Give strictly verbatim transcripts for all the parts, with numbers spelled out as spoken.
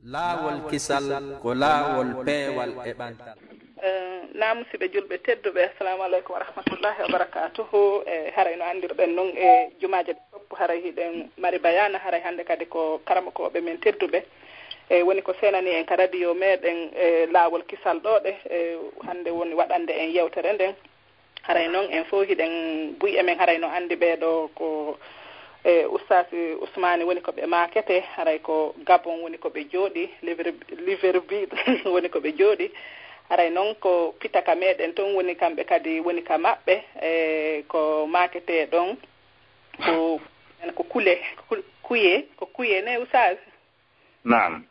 Laawol kisal ko laawol peewal e ɓantal. Eh, naam, musidɓe julɓe tedduɓe, assalamu aleykum wa rahmatullahi wa barakatuhu. E haray no anndirɗen noon, e jumaaje ɗe fof, haray hiɗen mari bayaana, haray hannde kadi ko karamokooɓe men tedduɓe, e woni ko seenani en ka radio meɗen, e laawol kisal ɗo ɗe, e hannde woni waɗande en yewtere nden. Haray noon, en fof hiɗen, buy e men, haray no anndi ɓee ɗoo ko, e, Ustaas Usmaani woni ko ɓe maakete, haray ko Gabon woni ko ɓe jooɗi, Liver-, Liverpool woni ko ɓe jooɗi. Haray noon ko Pitaka meɗen toon woni, kamɓe kadi woni ka maɓɓe, e, ko maakete ɗoon, ko, ko kule, ku-, kuye, ko kuye ne, Ustaas? Naam.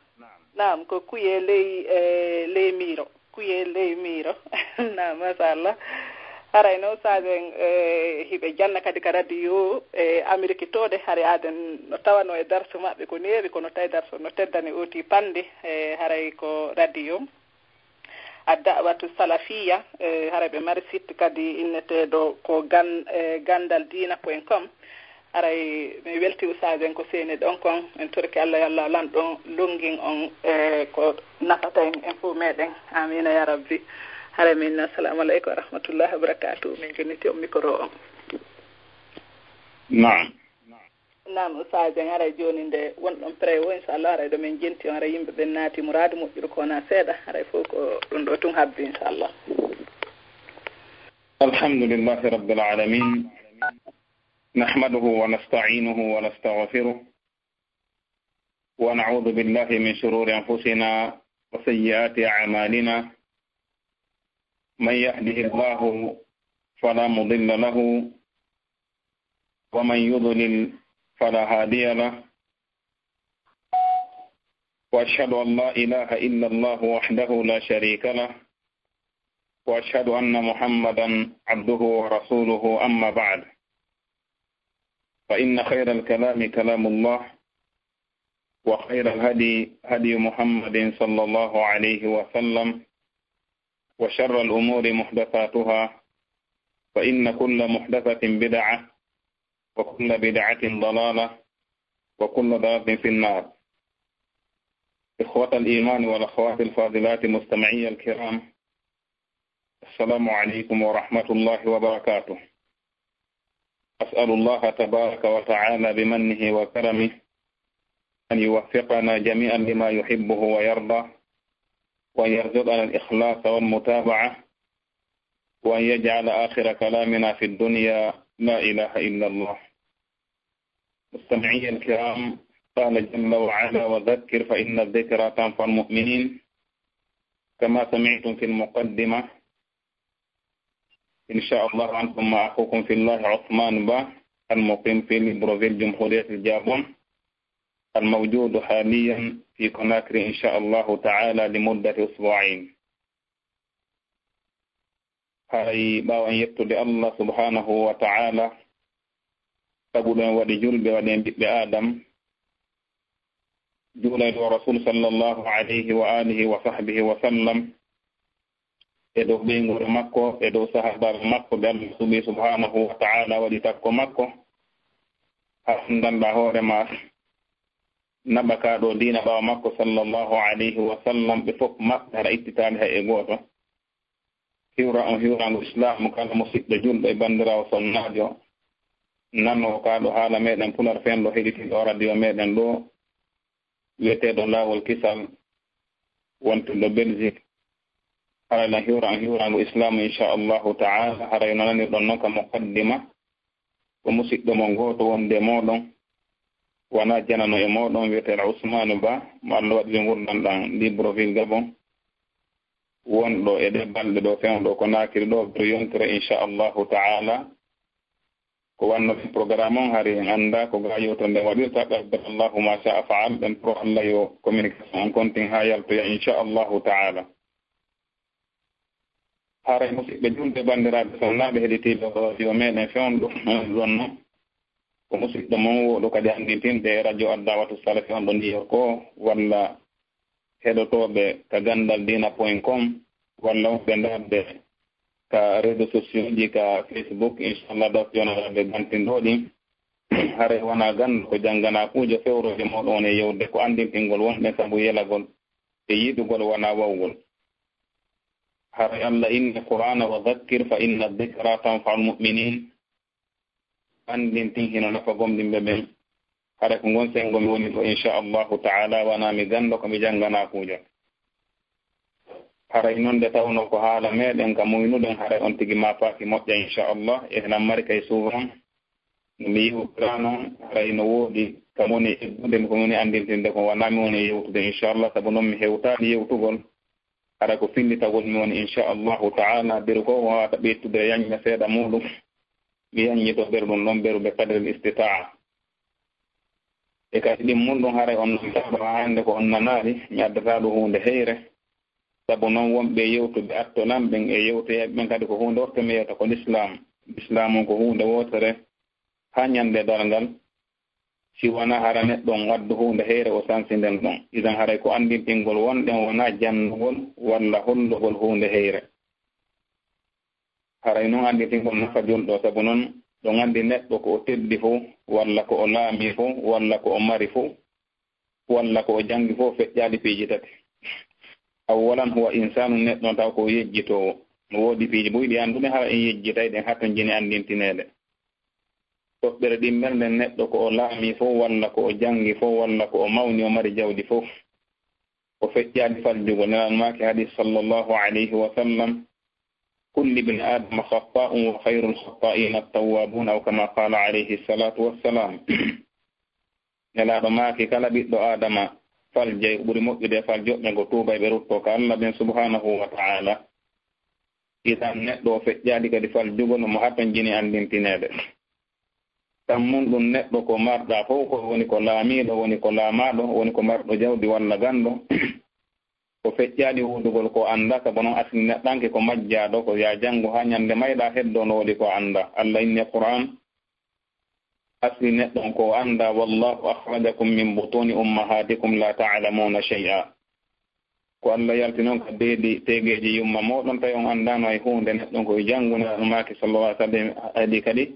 Naam, ko kuye ley, e, ley miiro. Kuye ley miiro. Naam, machallah. Haray noon, ustaas en, e, hiɓe janna kadi ka radio, e, Ameriki to ɗe, hari aaden no tawano e darsu maɓɓe ko neeɓi, kono tawi darsu no teddani oti panndi, e, haray ko radio Ad-Da'watu Salafiyya, e, haray ɓe mari site kadi inneteeɗo ko gan-, e, gandal diina point com. Haray mi weltii ustaas en ko seeni ɗon kon. En torike Allah yo Allah lanɗo lonngin on e ko nafata en, en fof meɗen. Amiina ya Rabbi. Haray min, assalamu aleykum wa rahmatullahi wa barakatuh. Min jonniti on mikro on. Naam. Naam, ustaas en, haray jooni nde wonɗon prêt o, inchallah, haray ɗo min jenti on, haray yimɓe ɓen naati muraadu moƴƴuru ko wonaa seeɗa, haray fof ko ɗum ɗo tun habbi, inchallah. الحمد لله رب العالمين. نحمده ونستعينه ونستغفره، ونعوذ بالله من شرور أنفسنا وسيئات أعمالنا. من يهده الله فلا مضل له، ومن يضلل فلا هادي له. وأشهد أن لا إله إلا الله وحده لا شريك له، وأشهد أن محمدا عبده ورسوله. أما بعد، فإن خير الكلام كلام الله، وخير الهدي هدي محمد صلى الله عليه وسلم، وشر الأمور محدثاتها، فإن كل محدثة بدعة، وكل بدعة ضلالة، وكل ضلالة في النار. إخوة الإيمان والأخوات الفاضلات مستمعي الكرام، السلام عليكم ورحمة الله وبركاته. أسأل الله تبارك وتعالى بمنه وكرمه أن يوفقنا جميعا لما يحبه ويرضى، وأن يرزقنا الإخلاص والمتابعة، وأن يجعل آخر كلامنا في الدنيا لا إله إلا الله. مستمعي الكرام، قال جل وعلا: وذكر فإن الذكرى تنفع المؤمنين. كما سمعتم في المقدمة، إن شاء الله أنتم مع أخوكم في الله عثمان با، المقيم في ليبروفيل، جمهورية الجابون، الموجود حاليا في كوناكري إن شاء الله تعالى لمدة أسبوعين. Haray ɓaawo en yettude Allah subhanahu wa ta'ala, taguɗo en waɗi julɓe, waɗi en ɓiɓɓe Adam, juulayɗo o Rasul sallallahu alayhi wa alihi wa sahbihi wa sallam, e dow ɓeynguure makko, e dow sahaabaaɓe makko ɓe Allah suɓi subhanahu wa ta'ala waɗi takko makko, haa anndanɗaa hoore ma naɓa kaa ɗo diina ɓaawo makko sallallahu alayhi wa sallam, ɓe fof maɓɓe hara ittitaali hay e gooto. Hiwra on hiwraango Islaamu kala musiɗɗo julɗo e banndiraawo sonnaajo nanoowo kaa ɗo haala meɗen Pular Fenɗo heɗitiiɗo radio meɗen ɗo, wiyeteeɗo Laawol Kisal, wontuɗo Belgique. Haray lan hiwra on hiwraango Islaamu, inchallahu ta'ala. Haray no nanirɗon non ka muqaddima, ko musiɗɗo mon gooto wondi e mooɗon, wonaa janano e mooɗon, wiyeteeɗo Usmaanu Ba, mo Allah waɗiri ngurndan ɗan Libreville, Gabon, wonɗo e ɗee balɗe ɗo fewndo Konaakiri ɗo, ɓe yontere, inchallahu ta'ala. Ko wanno ɓen programme on, hari en anndaa ko gaa yewtere nden waɗirta, qaddara Allahu ma sha'a fa'al, ɓen pro Allah yo communication on continue haa yaltoya, inchallahu ta'ala. Haray musiɓɓe julɓe, banndiraaɓe sonnaaɓe heɗitiiɓe radio meɗen fewndo, onon ɗon non ko musiɗɗo mon wooɗo kadi anndintinde e radio Ad-Da'watu Salafi on ɗo New York o, walla heɗotooɓe ka gandal diina point com, walla wonɓe ndaarde ka réseaux sociaux ji, ka Facebook, inchallah, ɗo si wona ɓe gantinɗo ɗin. Haray wonaa ganndo ko jannganaa kuuje fewrooje mooɗon woni e yewde ko anndintingol wonɓe sabu yelagol e yiɗugol wonaa wawgol. Haray Allah inni Qur'aana: "Wa dhakkir fa inna dhikra tanfa'ul mu'minin." Anndintin hino nafa gomɗinɓe ɓen. Haray ko ngon senngo mi woni ko, insha Allahu ta'ala, wonaa mi ganndo ko mi jannganaa kuuje. Haray non nde tawnoo ko haala meɗen ka muynuɗen, haray on tigi maafaaki moƴƴa, insha Allah. E nan mari kay souvent no mi yewtirano, haray no woodi ka moni eggude mi, ko woni anndintinde ko wonaa mi woni e yewtude, insha Allah, sabu non mi hewtaali yewtugol. Haray ko fillitagol mi woni, insha Allahu ta'ala, beru ko wawata ɓeytude yañña seeɗa muɗum. Mi yaññito beru ɗum ɗon, beru be qadril istita'a. E kadi ɗin mun ɗum haray on non tawa hannde ko on nanaali, mi addata ɗum huunde heyre. Sabu non wonɓe yewtuɓe atto lan ɓen e yewtoyaaɓe ɓen kadi ko huunde wotere mi yewta ko l'islam. L'islam on ko huunde wotere haa ñande darngal. Si wonaa hara neɗɗo on waddu huunde heyre o sansinden ɗon. Idan haray ko anndintingol wonɗen wonaa jannugol walla hollugol huunde heyre. Haray non anndintingol nafa julɗo, sabu non ɗon anndi neɗɗo ko o teddi fof, walla ko o laami fof, walla ko o mari fof, walla ko o janngi fof feƴƴaali piiji tati. Awwalan huwa insaanu, neɗɗo on taw ko o yejjitoowo. No woodi piiji buy ɗi annduɗen hara en yejjitay ɗen hatonjini anndintineede. Toɓɓere ɗimmel nden neɗɗo ko o laami fof, walla ko o janngi fof, walla ko o mawni o mari jawdi fof. O feƴƴaali faljugol. Nelaaɗo maaki hadis sallallahu alayhi wa sallam, "Kullu ibni Adama khatta'un wa khayrul khatta'ina at-tawwabun," aw kama qala alayhi salatu wassalam. Nelaaɗo maaki, kala ɓiɗɗo Adama faljay, ko ɓuri moƴƴude e faljoɓe ko tuubay ɓe rutto ka Allah ɓen subhanahu wa ta'ala. Idan neɗɗo o feƴƴaali kadi faljugol no mo hatonjini anndintineede. Tammun ɗum neɗɗo ko marɗa fof, ko woni ko laamiiɗo, woni ko laamaaɗo, woni ko marɗo jawdi walla ganndo. Ko feƴƴaali wudugol ko annda, sabu non asli neɗɗanke ko majjaaɗo, ko yaa janngu haa ñande mayɗa heddo no woodi ko annda. Allah inni e Qur'an, asli neɗɗo on ko o annda, "Wallahu akhrajakum min butuni ummahatikum la ta'lamuna shay'a." Ko Allah yalti non ka deedi teegeeji yumma mooɗon, tawi on anndaano hay huunde. Neɗɗo on ko e janngu, Nelaaɗo maaki sallallahu alaihi wasallam, adi kadi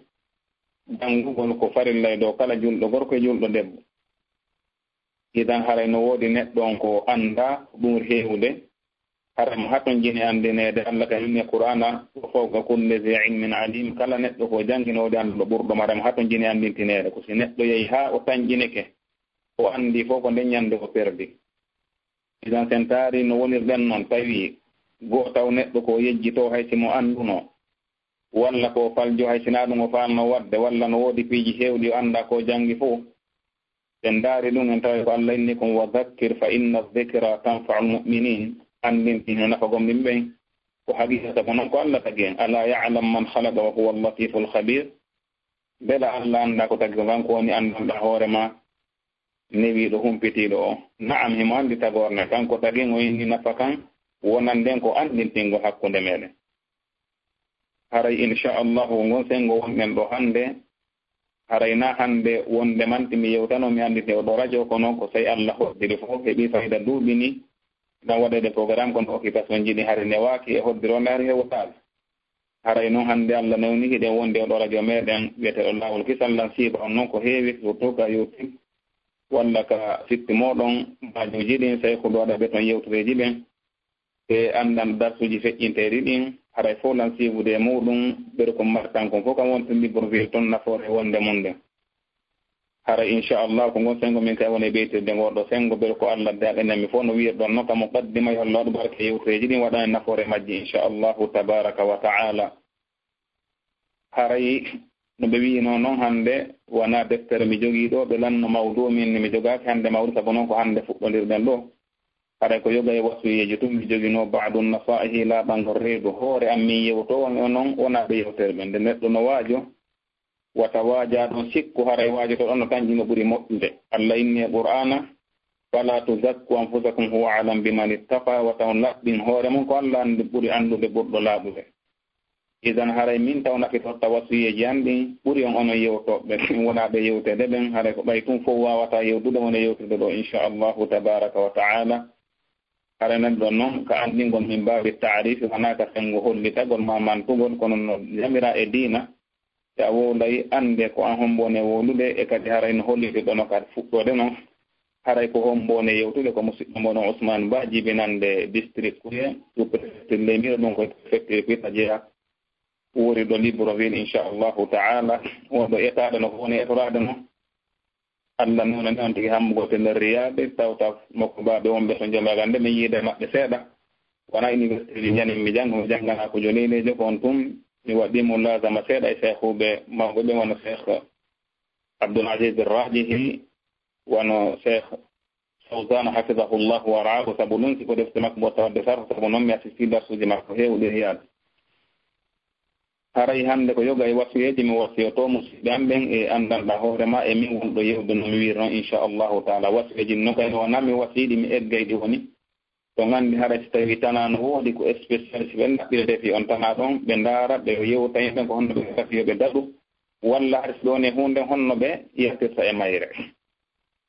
janngugol ko farilla e dow kala julɗo gorko e julɗo debbo. Idan haray no woodi neɗɗo on ko annda, ko ɓuri heewude. Haray mo hatonjini anndineede, Allah ka inni e Qur'aana, "Wa fawqa kulli dhi ilmin alim." Kala neɗɗo ko janngi no woodi annduɗo ɓurɗo mo, haray mo hatonjini anndintineede. Ko si neɗɗo yehi haa o tanƴinike, o anndi fof, ko nden ñande o perdi. Idan sen taari no wonirɗen non, tawi goo taw neɗɗo ko yejjitoo hay si mo annduno, walla ko o faljo hay si naa ɗum o faalno waɗde, walla no woodi piiji heewɗi o anndaa ko janngi fof. En ndaari ɗum, en tawi ko Allah inni kon, "Wa dhakkir fa inna dhikra tanfa'ul mu'minin." Anndinti no nafa gomɗinɓe ɓen. Ko haqiiqa, sabu non ko Allah tagi en. "Ala ya'lam man khalaqa wa huwa al-latiful khabir." Mbela Allah anndaa ko tagi ko kanko woni anndanɗo hoore ma, newiiɗo, humpitiiɗo o? Na'am, himo anndi tagorne. Kanko tagi en, o inni nafa kan, wonande en ko anndintingol hakkunde meɗen. Haray, insha Allahu, ko ngon senngo wonɗen ɗo hannde. Haray na hannde wonde manti mi yewtano, mi annditi o ɗo radio, kono ko sey Allah hoddiri fof, heɓi fayda duuɓi ni. Ɗan waɗede programme kono occupation jiɗi hari newaaki e hoddiro ne hari hewtaali. Haray non hannde Allah newni hiɗen wonde o ɗo radio meɗen wi'eteeɗo Laawol Kisal lan siiba on non ko heewi, surtout ka YouTube walla ka sitti mooɗon maajuuji ɗin, sey ko ɗo waɗa ɓe ton yewtureeji ɓen. E anndan darsuuji feƴƴinteeɗi ɗin, haray fof lan siibude e muuɗum, ɓeru ko martan kon fof kam wontude libreville ton nafoore wonde mum nden. Haray, inchallah, ko ngon senngo min kay woni e ɓeytirde ngoo ɗoo senngo, ɓeru ko Allah daɗanen mi fof no wi'irɗon non, kamo qaddima, yo Allah waɗu barke e yewtereeji ɗin, waɗanen nafoore majji, inchallahu tabaraka wa ta'ala. Haray no ɓe wi'inoo non, hannde wonaa deftere mi jogii ɗoo, ɓe lanno mawduu min, mi jogaaki hannde mawduu, sabu non ko hannde fuɗɗondirɗen ɗoo. Haray ko yoga e wasiyeeji tun mi joginoo, ba'du nasaa'ihi, laaɓangol reedu hoore am, min yewtoowo on e onon, wonaa ɓe yewtere ɓen. Nde neɗɗo no waajo, wata waajaa ɗon sikku, haray waajotoɗon no tanƴi no ɓuri moƴƴude. Allah inni e Qur'aana, "Falaa tuzakku anfusakum huwa a'lamu biman ittaqa," wata on laɓɓin hoore mon, ko Allah anndi ɓuri anndude ɓurɗo laaɓude. Idan haray min taw nafitorta wasiyeeji an ɗin ɓuri on onon yewtooɓe ɓen, wonaa ɓe yewteede ɓen, haray ko ɓay tun fof waawata yewtude wona yewtude ɗoo, inchallahu tabaraka wa ta'ala. Haray nan ɗon non ka anndingol min baabi taarifi, wonaa ka senngo hollitagol ma mantugol, kono no yamiraa e diina, Si a wowlay, annde ko an hombo ne wowlude, e kadi haray no holliti ɗono kadi fuɗɗoode non. Haray ko hombo ne yewtude ko musiɗɗo mon Ousmane Ba, jibinande district Kuye, sous-préfecture Lemiɗo, ɗum ko préfecture Kuye ta jeya. Wori ɗo Libreville, inchallahu ta'ala. Wonɗo etaade no ko woni etoraade no. Allah nuna ni on tigi hammugo tele riyaade, tawta mokko baaɓe wonɓe to jomagande, min yiide maɓɓe seeɗa. Wona université ji janin mi janngo, mi janngana ko jo leyleejo ko on tun. Mi waɗi mo laazama seeɗa e seekhuɓe mawɓe ɓe, wano Seekh Abdul Aziz Rajihi, wano Seekh Fawzan hafidahullahu wa ra'ahu, sabu ɗum si ko defte makko ɓurta waɗde sarh, sabu noon mi assisti darsuuji makko heewɗi e yaade. Haray hannde ko yoga e wasiyeeji mi wasiyoto musiɓɓe am ɓen e anndanɗaa hoore ma e min wonɗo yewde no mi wiiri noon, inchallahu taala. Wasiyeeji no kay no wonaa mi wasiyiɗi mi eggay ɗi woni. To nganndi haray si tawii tanaa no woodi ko spécialiste ɓe ɗaɓɓirete fii on tanaa ɗon, ɓe ndaara, ɓe yewta yimɓe ko honno ɓe waɗata fii yo ɓe daɗu, walla hari si ɗon e huunde honno ɓe yaltirta e mayre.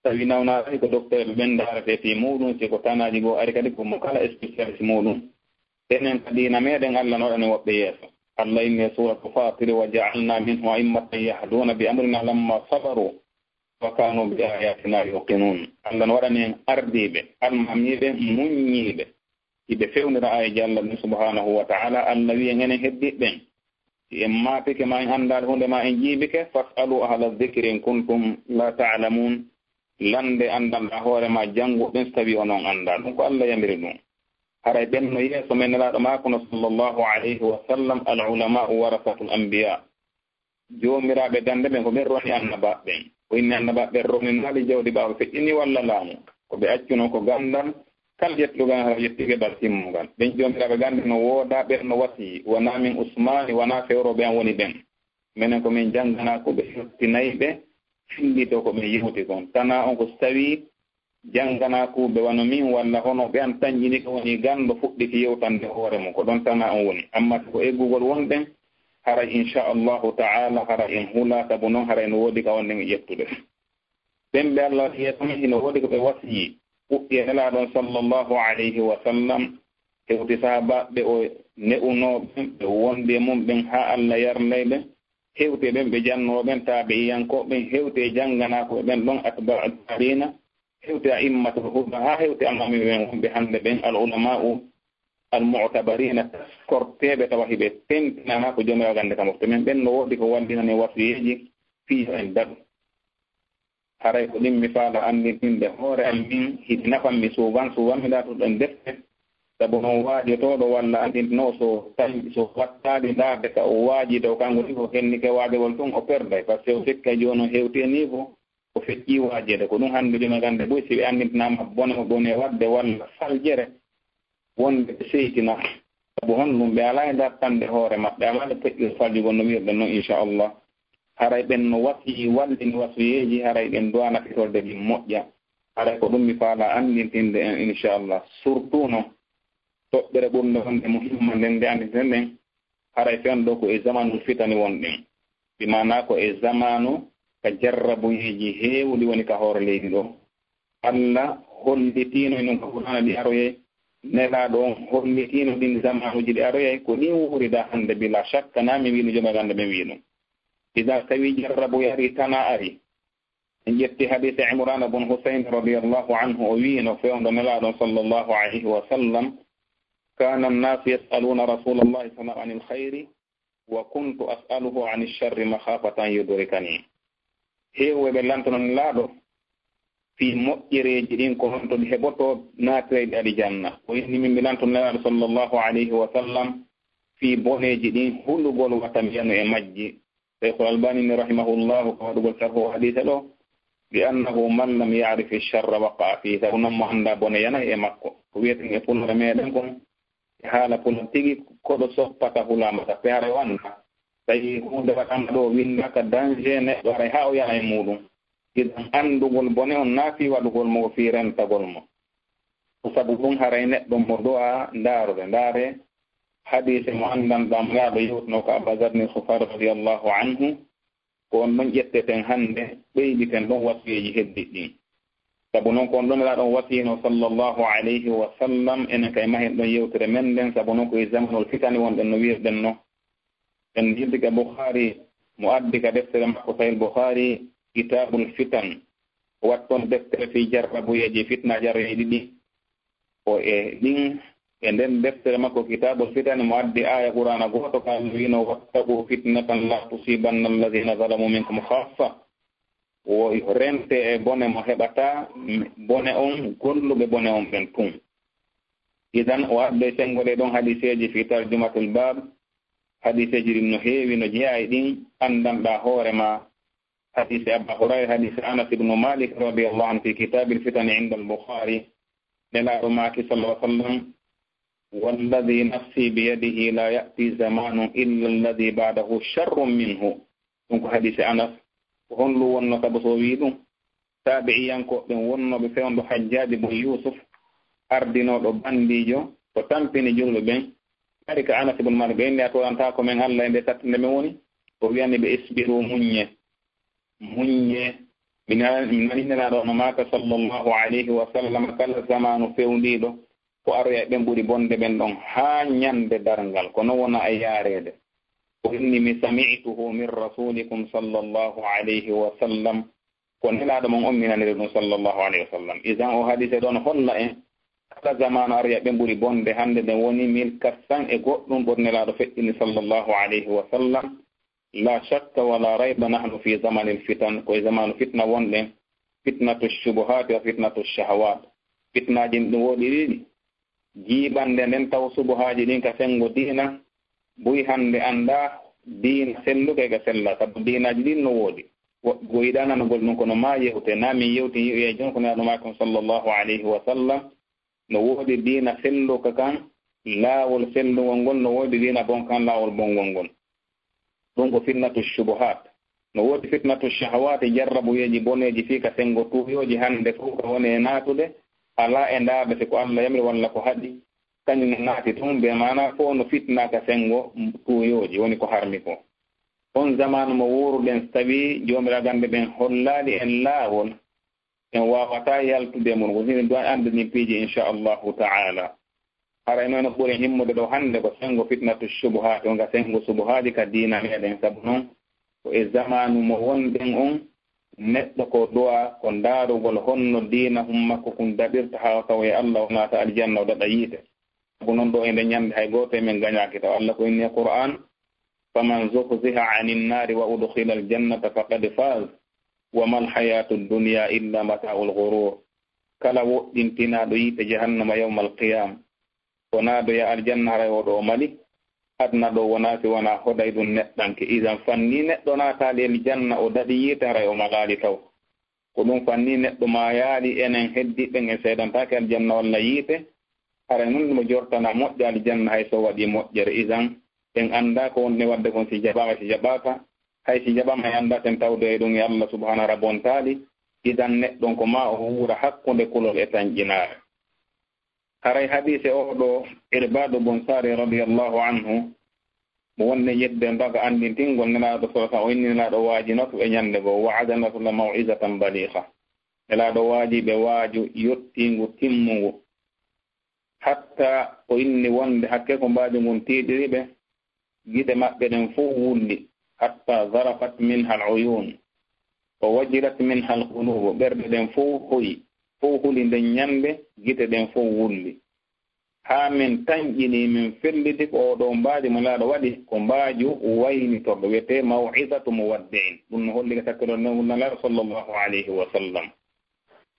Tawi nawnaaɗo ko docteur ɓe ɓen ndaarete fii muuɗum, si ko tanaaji goo ari kadi ko mo kala spécialiste muuɗum. Enen ka diina meɗen Allah no waɗani woɓɓe yeeso. Allah inni e suuratu Faatiri, "Wa ja'alna minhum a'immatan yahduuna bi amrina lamma sabaru wa kaanu bi ayatina yuqinuun." Allah no waɗani en ardiiɓe, almamiiɓe, muññiiɓe. Hiɓe fewnira aayeeji Allah ɗin subhaanahu wa ta'ala. Allah wi'i en enen heddiiɓe ɓen, si en maapike ma en anndaali huunde ma en jiibike, "Fas'alu ahla dhikri in kuntum la ta'lamuun." Lande anndanɗaa hoore ma jannguɓe ɓen si tawii onon anndaa. Ɗum ko Allah yamiri ɗum. Haray ɓen no yeeso men Nelaaɗo maakuno sallallahu alayhi wa sallam, "Al ulama'u warasatul anbiya." Joomiraaɓe gannde ɓen ko ɓen roni annabaaɓe ɓen. Ko inni annabaaɓe ɓen roninaali jawdi ɓaawo feƴƴini walla laamu. Ko ɓe accuno ko ganndal, kala ƴettugal ngal yetti geɓal timmungal. Ɓen joomiraaɓe gannde no woodaa, ɓen no wasiyii, wonaa min Usmaani, wonaa fewrooɓe an woni ɓen. Menen ko min jannganaa ko ɓe yottinay ɓe, fillitoo ko ɓen yewti kon. Tanaa on ko si tawii jannganaa kuuɓe wano min walla hono ɓe an tanƴini ko woni ganndo fuɗɗiti yewtande hoore mum, ko ɗon tanaa on woni. Amma si ko eggugol wonɗen, haray inchallahu ta'ala, haray en hulaa, sabu non haray no woodi ka wonɗen e ƴettude. Ɓen ɓe Allah waɗi yeeso men, hino woodi ko ɓe wasiyii, fuɗɗi e Nelaaɗo on sallallahu alayhi wa sallam, hewti sahaabaaɓe o ne'unoo ɓen, ɓe wondi e mum ɓen haa Allah yarnay ɓe, hewti e ɓen ɓe jannoo ɓen, taabi'iyankooɓe ɓen, hewti e jannganaakoɓe ɓen ɗon, atba'u tabi'ina, hewti a'immatul huda, haa hewti almamiiɓe ɓen wonɓe hannde ɓen, al ulama'u al mu'tabarina, taskorteeɓe tawa hiɓe tentinanaa ko Joomiraaɗo gannde ka mofte men. Ɓen no woodi ko wallinani wasiyeeji fii yo en daɗu. Haray ko ɗin mi faala anndintinde hoore am min, hiɗi nafan mi suuban, suuban mi laatoto ɗen defte. Sabu non waajotooɗo walla anndintinooɗo so tawi, so wattaali ndaarde ka o waajidoo, kanko tigi o hennike waajagol tun, o perday. Parce que o sikka jooni o hewti e niveau, o feƴƴii waajeede. Ko ɗum hannde jooni gannde boy, si ɓe anndintinaama bone o bone waɗde walla faljere, wonde ɓe seytina. Sabu honɗum? Ɓe alaa e dartande hoore maɓɓe, alaa e peƴƴude faljugol no wi'irɗen non, inchallah. Haray ɓen no wasiyii, wallini wasiyeeji, haray ɓen du'a nafitorde ɗin moƴƴa. Haray ko ɗum mi faala anndintinde en, inchallah. Surtout no toɓɓere ɓurnde wonde muhimma nden nde anndinten ɗen, haray fewndo ko e zamanul fitani wonɗen. Bi maanaa ko e zamanu ka jarrabuyeeji heewuɗi woni ka hoore leydi ɗo. Allah hollitiino e ɗum ko Qur'aana ɗi aroyay, Nelaaɗo on hollitiino ɗin zamaanuuji ɗi aroyay, ko ɗin wuurida hannde bila shakka, naa mi wi'no, Joomiraaɗo gannde ɓen wi'no. Idan tawi jarrabuye ari, tana ari. En ƴetti hadiise Imraan bun Husayn radiyallahu anhu, o wi'no fewndo Nelaaɗo on sallallahu alayhi wa sallam, "Kaana annaasu yas'aluuna rasuulallahi sallallahu alayhi wa sallam anil khayri, wa kuntu as'aluhu ani sharri makhaafata an yudrikani." Heewɓe ɓe lantono Nelaaɗo fii moƴƴereeji ɗin, ko honto ɗi heɓotoo naatirayɗi alijanna. O inni min mi lantono Nelaaɗo sallallahu alayhi wa sallam fii boneeji ɗin, hulugol wata mi yanu e majji. Shaykhul Albani ni rahimahullahu ko waɗugol sarhu o hadiise ɗo, bi annahu man lam ya'rifi sharra waqa'a fihi, sabu non mo anndaa bone yanay e makko. Ko wi'eten e Pulaar meɗen kon, e haala Pulaar tigi, koɗo soppata hulaama, sa feere wannda. Tawi huunde waɗaama ɗo, winndaaka danger neɗɗo, haray haa o yana e muuɗum. Idan anndugol bone on, naa fii waɗugol mo, ko fii rentagol mo. Ko sabu ɗum, haray neɗɗo mo du'a ndaarude, ndaare hadiise mo anndanɗaa mo Nelaaɗo yewtuno ko Abaa Zarrin Ghifaari radiyallahu anhu, ko on ɗon ƴetteten hannde, ɓeyditen ɗon wasiyeeji heddiiɗi ɗin. Sabu non ko on ɗon Nelaaɗo on wasiyino sallallahu alayhi wa sallam, enen kay mahen ɗon yewtere men nden, sabu non ko e zamanul fitani wonɗen no wi'irɗen no. En yilti ka Bukhaari, mo addi ka deftere makko Sahih Bukhari, Kitabul Fitan. O watton deftere fii jarrabuyeeji, fitna jarreeji ɗiɗi. O e ɗin, e nden deftere makko Kitabul Fitan, mo addi aaya Qur'aana gooto ka Allah wi'no, "Wattaqu fitnatan la tusibanna alladhina zalamu minkum khassa." Wo rente e bone mo heɓata bone on, golluɓe bone on ɓen tun. Idan o addoy senngo ɗee ɗon hadiseeji fii tarjumatul baab, hadiseeji ɗin no heewi, no jeyaa e ɗin, anndanɗaa hoore maa. Hadise Aba Hurayra, hadise Anas ibnu Malik radiyallahu anhu fii kitaabil fitani inda al-Bukhari. Nelaaɗo maaki sallallahu alaihi wasallam, "Walladhi nafsi biyadihi la ya'ti zamanun illa alladhi ba'dahu sharrun minhu." Ɗum ko hadise Anas. Ko honɗum wonno sabu so o wi'i ɗum? Taabi'iyankooɓe ɓen wonnooɓe fewndo Hajjaaji bun Yuusuf, ardinooɗo bandiijo, ko tampini julɓe ɓen. Ari ka Anas ibn Malik, ɓe inni, "A toorantaako men Allah e nde sattinde men woni?" O wi'ani ɓe, "Isbiru, muññe, muññe." Mi nana-, mi nani Nelaaɗo no maaka sallallahu alayhi wa sallam, kala zamaanu fewndiiɗo, ko aroya e ɓen ɓuri bonde ɓen ɗon haa ñande darngal. Ko non wona e yaareede. O inni mi, "Sami'tuhu min rasulikum sallallahu alayhi wa sallam." Ko Nelaaɗo mon on mi naniri ɗum sallallahu alayhi wa sallam. Idan o hadise ɗon holla en, kala zamaanu aroya ɓen ɓuri bonde hande nden woni mille quatre cents e goɗɗum ɓuri Nelaaɗo feƴƴini sallallahu alayhi wa sallam. La shakka wala rayba, nahnu fi zamanil fitan, ko e zamaanu fitna wonɗen, fitnatu shubuhati wa fitnatu shahawat. Fitnaaji ɗin woodi ɗiɗi. Jiiɓande nden taw subuhaaji ɗin ka senngo diina, buy hannde anndaa diina selluka e ka sella, sabu diinaaji ɗin no woodi. Woɓɓe goo yiɗaa nanugol ɗum, kono maa yewte, naa min yewti yi'oyeejo on ko Nelaaɗo maakon sallallahu alayhi wa sallam, no woodi diina selluka kan, laawol sellungol ngol, no woodi diina bonka kan, laawol bonngol ngol. Ɗum ko fitnatu shubuhat. No woodi fitnatu shahawaati, jarrabuyeeji boneeji fii ka senngo tuuyooji hannde fow ka woni e naatude, alaa e ndaarde si ko Allah yamiri walla ko haɗi, kañum no naati tun, be maanaa fow no fitna ka senngo tuuyooji, woni ko harmi ko. On zamaanu mo wuuruɗen, so tawii Joomiraaɗo gannde ɓen hollaali en laawol, en waawataa yaltude e mun, ko hino du'a annde ɗin piiji, insha Allahu ta'ala. Haray noon no ɓuri himmude ɗo hannde ko senngo fitnatu shubuhaati, on ka senngo subuhaaji ka diina meɗen. Sabu noon, ko e zamaanu mo wonɗen on, neɗɗo ko du'a, ko ndaarugol honno diina hum makko kun daɗirta haa o tawa e Allah, o naata aljanna, o daɗa yiite. Sabu noon ɗo e nde ñande hay gooto e men gañaaki, taw Allah ko inni e Qur'aan, "Faman zuhziha anin naari wa udkhila al jannata faqad faz, wa mal hayatu dunya illa mata'ul ghurur." Kala woɗɗintinaaɗo yiite jahannama yawmal qiyam, ko naadoya aljanna, haray o ɗo o mali. Aduna ɗo wonaa si wonaa hoday ɗum neɗɗanke. Idan fanni neɗɗo naataali aljanna, o daɗi yiite, haray o malaali taw. Ko ɗum fanni neɗɗo maayaali, enen heddiɓɓen en seedantaake aljanna walla yiite. Haray nun mo jortana moƴƴa aljanna hay so waɗi moƴƴere. Idan en anndaa ko wonɗen waɗde kon, si jaɓaama si jaɓaaka. Hay si jaɓaama en anndaa ten tawde e ɗum e Allah subhanahu wa ta'ala bontaali. Idan neɗɗon ko maa o wuura hakkunde kulol e tanƴinaare. Haray hadiise oo ɗoo, Irbaadu bun Saari radiyallahu anhu, mo wonde yedde on daga anndintingol Nelaaɗo sallallahu alaihi wasallam, o inni Nelaaɗo waajinoto ɓe ñande goo, wa'ada Rasulullah maw'izatan baligha. Nelaaɗo waajii ɓe waaju yottiingu timmungu. Hatta o inni wonde hakke ko mbaaju ngun tiiɗiri ɓe, gite maɓɓe ɗen fow wulli, hatta zarafat minha al-uyun, wa wajilat minha al-qulub, ɓerɗe ɗen fow hoyi, fow huli nden ñande, gite ɗen fow wulli. Haa min tanƴini, min felliti ko oo ɗoo mbaaju mo Nelaaɗo waɗi, ko mbaaju waynitorɗo, wiyetee maw'izatu muwaddi'in. Ɗum no holli ka sakkitorde nden Nelaaɗo sallallahu alayhi wa sallam.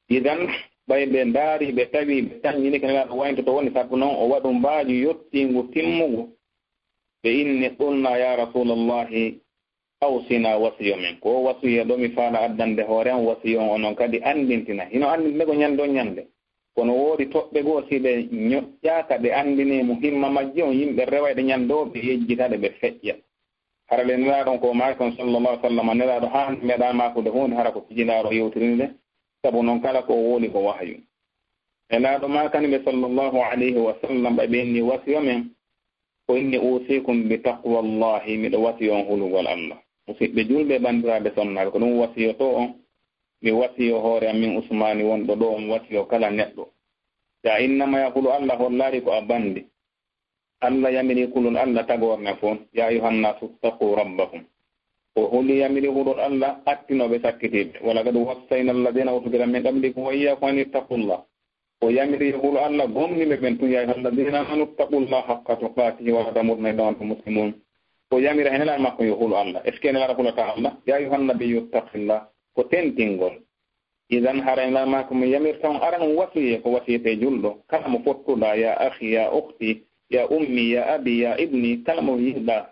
Idan, ɓay ɓe ndaari, ɓe tawi, ɓe tanƴini ko Nelaaɗo waynitotoo woni, sabu non o waɗu mbaaju yottiingu timmugu. Ɓe inni, qulna, ya Rasulallahi, awsina, wasiyo men. Ko wasiyo ɗo mi faala addande hoore am, wasiyo on onon kadi anndintina. Hino anndintinde ko ñande on ñande. Kono woodi toɓɓe goo, si ɓe ñoƴƴaaka, ɓe anndinii mo himma majje on, yimɓe rewayɓe ñande o, ɓe yejjita ɗe, ɓe feƴƴa. Hara le Nelaaɗo on ko maaki on sallallahu alaihi wa sallam, Nelaaɗo haa meeɗaa maakude huunde, hara ko fijindaaro yewtiri nde, sabu non kala ko o woli ko wahyu. Nelaaɗo maakani ɓe sallallahu alaihi wa sallam, ɓay ɓe inni wasiyo men, o inni, "Usikum bi taqwallahi," miɗo wasiyo on hulugol Allah. Musidɓe julɓe, banndiraaɓe sonnaaɓe, ko ɗum wasiyotoo on, mi wasiyo hoore am min Usmaani wonɗo ɗo, mi wasiyo kala neɗɗo. Sa innama ya hulu Allah, hollaali ko a banndi. Allah yamiri kulol Allah tagoorne fof, "Ya ayyuhan nasu ttaqu rabbakum." O holi yamiri hulol Allah, attinooɓe sakkitiiɓe. Walaqad wassayna alladina utul kitaba min qablikum wa iyyakum an ittaqullah. O yamiri hulu Allah, gomɗinɓe ɓen tun, ya ayyuha alladina amanu ittaqullaha haqqa tuqatihi wa la tamutunna illa wa antum muslimun. O yamira hen Nelaaɗo makko yo hulu Allah. Est-ce que Nelaaɗo hulata Allah? Ya ayyuha nabiyyu ittaqillah. Ko tentingol. Idan hara Nelaaɗo makko mo yamirta on aran on wasiye ko wasiyete julɗo. Kala mo fottuɗa, ya akhi, ya ukhti, ya ummi, ya abi, ya ibni, kala mo yiɗuɗa,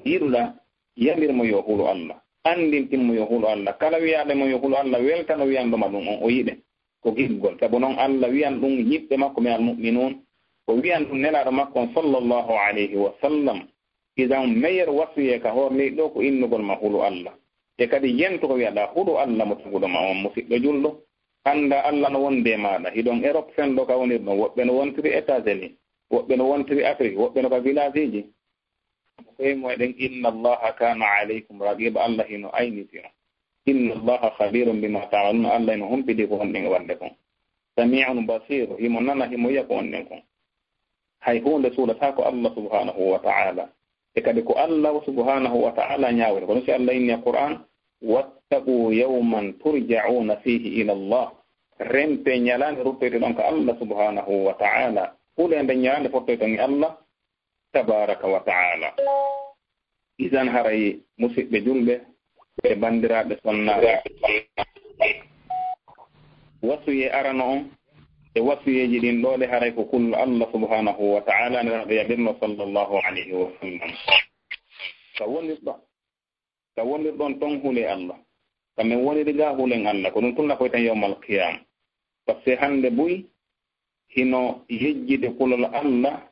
yiɗuɗa, yamir mo yo hulu Allah. Andintin mo yo hulu Allah. Kala wiyaɗe mo yo hulu Allah, weltano wiyanɗo ma ɗum on, o yiɗe. Ko giggol. Sabu noon Allah wiyan ɗum yiɓɓe makko ɓe almu'minun. O wiyan ɗum Nelaaɗo makko on sallallahu alayhi wa sallam. Idan meilleur wasiye ka hoore leydi ɗo ko innugol ma hulu Allah. E kadi yentu ko wiyaɗa hulu Allah mo taguɗo ma on, musiɗɗo julɗo. Annda Allah no wondi e maaɗa. Hiɗon Europe fenɗo ka wonirɗon. Woɓɓe no wontiri États-Unis. Woɓɓe no wontiri Afrique. Woɓɓe no ka village ji. Koye mumen, inna Allaha kana alaykum raqiba, Allah hino ayniti on. Inna Allaha khabirun bima ta'maluna, Allah hino humpiti ko wonɗen e waɗde kon. Sami'un basir, himo nana, himo yiya ko wonɗen kon. Hay huunde suuɗata ko Allah subhanahu wa ta'ala. E kadi ko Allah subhanahu wa ta'ala ñaawata. Kono si Allah inni e Qur'an, "Wattaqu yawman turja'una fihi ila Allah." Rempe ñalaande ruttoyte ɗon ka Allah subhanahu wa ta'ala. Hule nden ñalaande fottoyton e Allah tabaraka wa ta'ala. Idan haray musiɓɓe julɓe e banndiraaɓe sonnaaɓe, wasuye arano on e wasuyeeji ɗin ɗoo ɗe haray ko kullo Allah subhanahu wa ta'ala Nelaaɗo yaɓirno sallallahu alayhi wa sallam. Ka wonirɗo, ka wonirɗon ton hule Allah. Ka men woniri ga hulen Allah, ko ɗum tun nafoytan yawmal qiyama. Parce que hannde buy hino yejjide kulol Allah,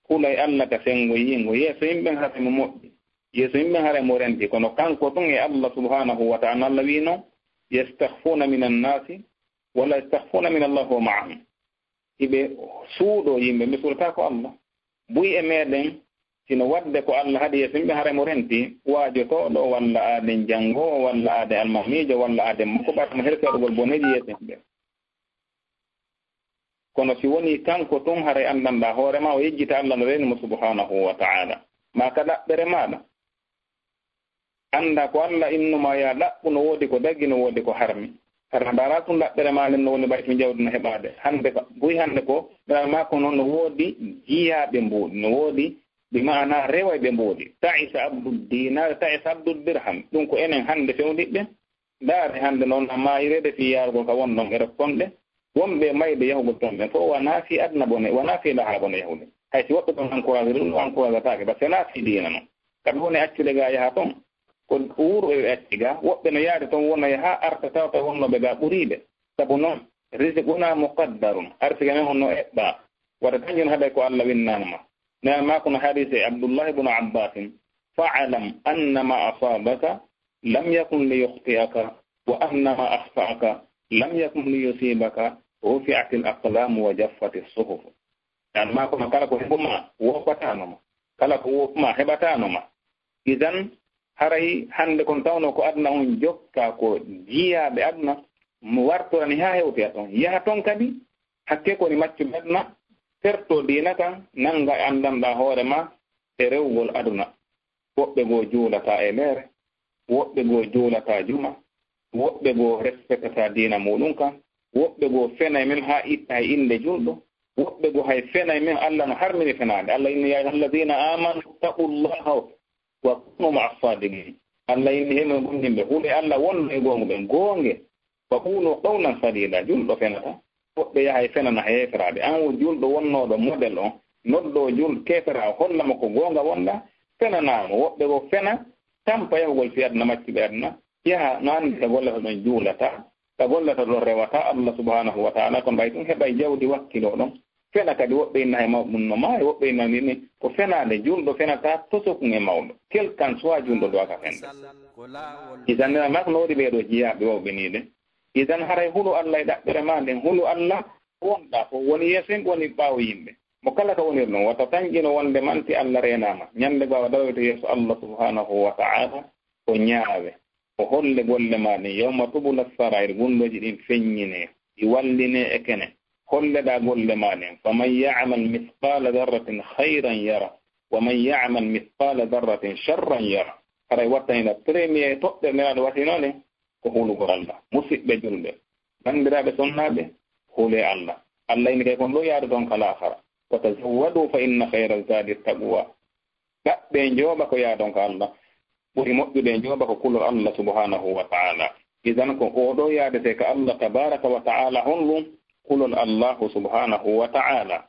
hulay Allah ka senngo yiingo. Yeeso yimɓen haray mo moƴƴi, yeeso yimɓen haray mo renti, kono kanko tun e Allah subhanahu wa ta'ala, Allah wiino, "Yastakhfuna minan nasi, wa la yastakhfuna min Allah wa ma'ahum." Hiɓe suuɗo yimɓe, ɓe suuɗata ko Allah. Buy e meɗen, sino wadde ko Allah haɗi yeeso yimɓe, haray mo renti, waajotooɗo, walla aaden janngoowo, walla aaden almamiijo, walla aaden makko, ɓata mo hersi waɗugol boneeji yeeso yimɓe. Kono si woni kanko tun, haray anndanɗa hoore ma, o yejjita Allah no reeni mo subhanahu wa ta'ala. Ma ka ɗaɓɓere maɗa, annda ko Allah innuma ya ɗaɓɓu, no woodi ko dagi, no woodi ko harmi. Hara ndara tun ɗaɓɓere ma nden no woni ɓay tun jawdi no heɓaade. Hannde ka, buy hannde ko, ɗaɓɓere ma ko noon no woodi jiyaaɓe mbuuɗi, no woodi bi ma'ana rewayɓe mbuuɗi. Ta'isa abdu dinar, ta'isa abdu dirham. Ɗum ko enen hannde fewndiɓɓe. Ndaare hannde noon, a maayireede fii yaarugol ka won ɗon e rokkonɗe, wonɓe mayde yahugol ton ɓen fof wanaa fii aduna bone, wanaa fii lahara bone yahude. Hay si woɓɓe ton encouragé ɗum, ɗum encouragataake, ba senaa fii diina non. Kaɓe woni accude gaa yaha ton, ko wuuru ɓe ɓe acci gaa, woɓɓe no yaade ton wona yaha arta tawta wonnooɓe gaa ɓuriiɓe. Sabu non, risiquna muqaddarun, arsike men on no eɓɓaa. Wata tan jon haɗay ko Allah winnaano ma. Nana maa kono hadiise Abdullahi ibn Abbasin, "Fa'lam anna ma asabaka lam yakun li yukhti'aka, wa anna ma akhta'aka lam yakun li yusibaka, rufi'atil aqlamu wa jaffatis suhuf." Nana maa kono kala ko heɓuma, woppataano ma. Kala ko woppuma, heɓataano ma. Idan, haray hannde kon tawno ko aduna on jokka, ko jiyaaɓe aduna, mo wartorani haa hewtoya ton. Yaha ton kadi, hakke ko woni maccuɓe aduna, perto diina kan, nannga e anndanɗaa hoore ma e rewgol aduna. Woɓɓe goo juulataa e meere, woɓɓe goo juulataa juma, woɓɓe goo respektataa diina muuɗum kan, woɓɓe goo fenay men haa itta e innde julɗo, woɓɓe goo hay fenay men, Allah no harmini fenaande. Allah inni, "Ya ayyuhal ladina amanu taqullaha wa kunu ma'a sadiqin." Allah inni, "He mon gomɗinɓe, hule Allah, wonno e goonguɓe, goonge. Wa qulu qawlan sadida." Julɗo fenata. Woɓɓe yahay fenana heeferaaɓe. An wo julɗo wonnooɗo model on, noddoo julɗo keeferaawo, holla mo ko goonga wonɗa, fenanaa mo. Woɓɓe goo fena, tampa yahugol fii aduna, maccuɓe aduna, yaha no anndi ka gollata ɗon juulataa, ka gollata ɗon rewataa Allah subhanahu wa ta'ala, kono ɓay ɗum heɓay jawdi wakkiloo ɗon. Fena kadi, woɓɓe inna hay mawɓe mum no maayi, woɓɓe inna ni, ni ko fenaande, julɗo fenataa tosokun e mawɗo. Quel qu'en soit, julɗo ɗo aka fende. Idan, nena mak no waɗi ɓee ɗoo jiyaaɓe wawɓe nii de. Idan, haray hulu Allah e ɗaɓɓere maa nden, hulu Allah wonɗaa fof, woni yeeso yimɓe, woni ɓaawo yimɓe. Mo kala ka wonir ɗon, wata tanƴino wonde manti Allah reenaama. Ñande goo a daroyto yeeso Allah subhanahu wa ta'ala, o ñaawe, o holle golle maa ɗen. Yawma tubula sarair, gunndooji ɗin feññinee, ɗi wallinee e kene. Holleɗaa golle maa ɗen. Faman ya'mal mithqala dharratin khayran yara, wa man ya'mal mithqala dharratin sharran yara. Haray wattani la premier toɓɓere nelaaɗo wasiyno nde ko hulugol Allah. Musidɓe julɓe, banndiraaɓe sonnaaɓe, hulee Allah. Allah inni kay kon ɗo yaadoton ka laakara. "Wa tazawwadu fa inna khayra zadi taqwa." Ɗaɓɓee njooɓa ko yaadon ka Allah. Ɓuri moƴƴude njooɓa ko kulol Allah subhanahu wa ta'ala. Idan ko oo ɗo yaadetee ka Allah tabaraka wa ta'ala honɗum? Kulol Allahu subhanahu wa ta'ala.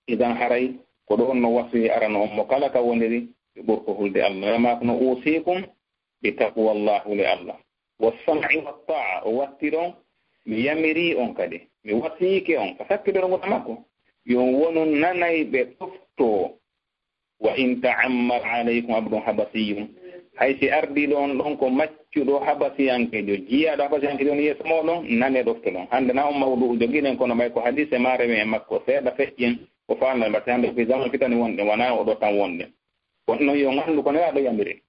Idan haray ko ɗo on no wasiyee arano on mo kala ka woniri ɓe ɓurko hulde Allah. Wama kono uusikum bi taqwallah, hule Allah. Wa sam'i wa ta'a, o watti ɗon, mi yamiri on kadi, mi wasiyike on, ka sakkitoro ngol makko, yo on wonu nanayɓe ɗoftoo. Wa in ta'ammara alaykum abdun habasiyun, hay si ardiiɗo on ɗon ko maccuɗo habasiyankejo, jiyaaɗo habasiyankejo on yeeso mooɗon, nane ɗoftoɗon. Hannde na on mawdu'u jogiɗen, kono may ko hadise maare men e makko seeɗa feƴƴen, ko faandan, mbaɗte hannde ko fi zaman fitani wonɗen, wonaa o ɗo tan wonɗen. Kono non yo on anndu ko nelaaɗo yamiri.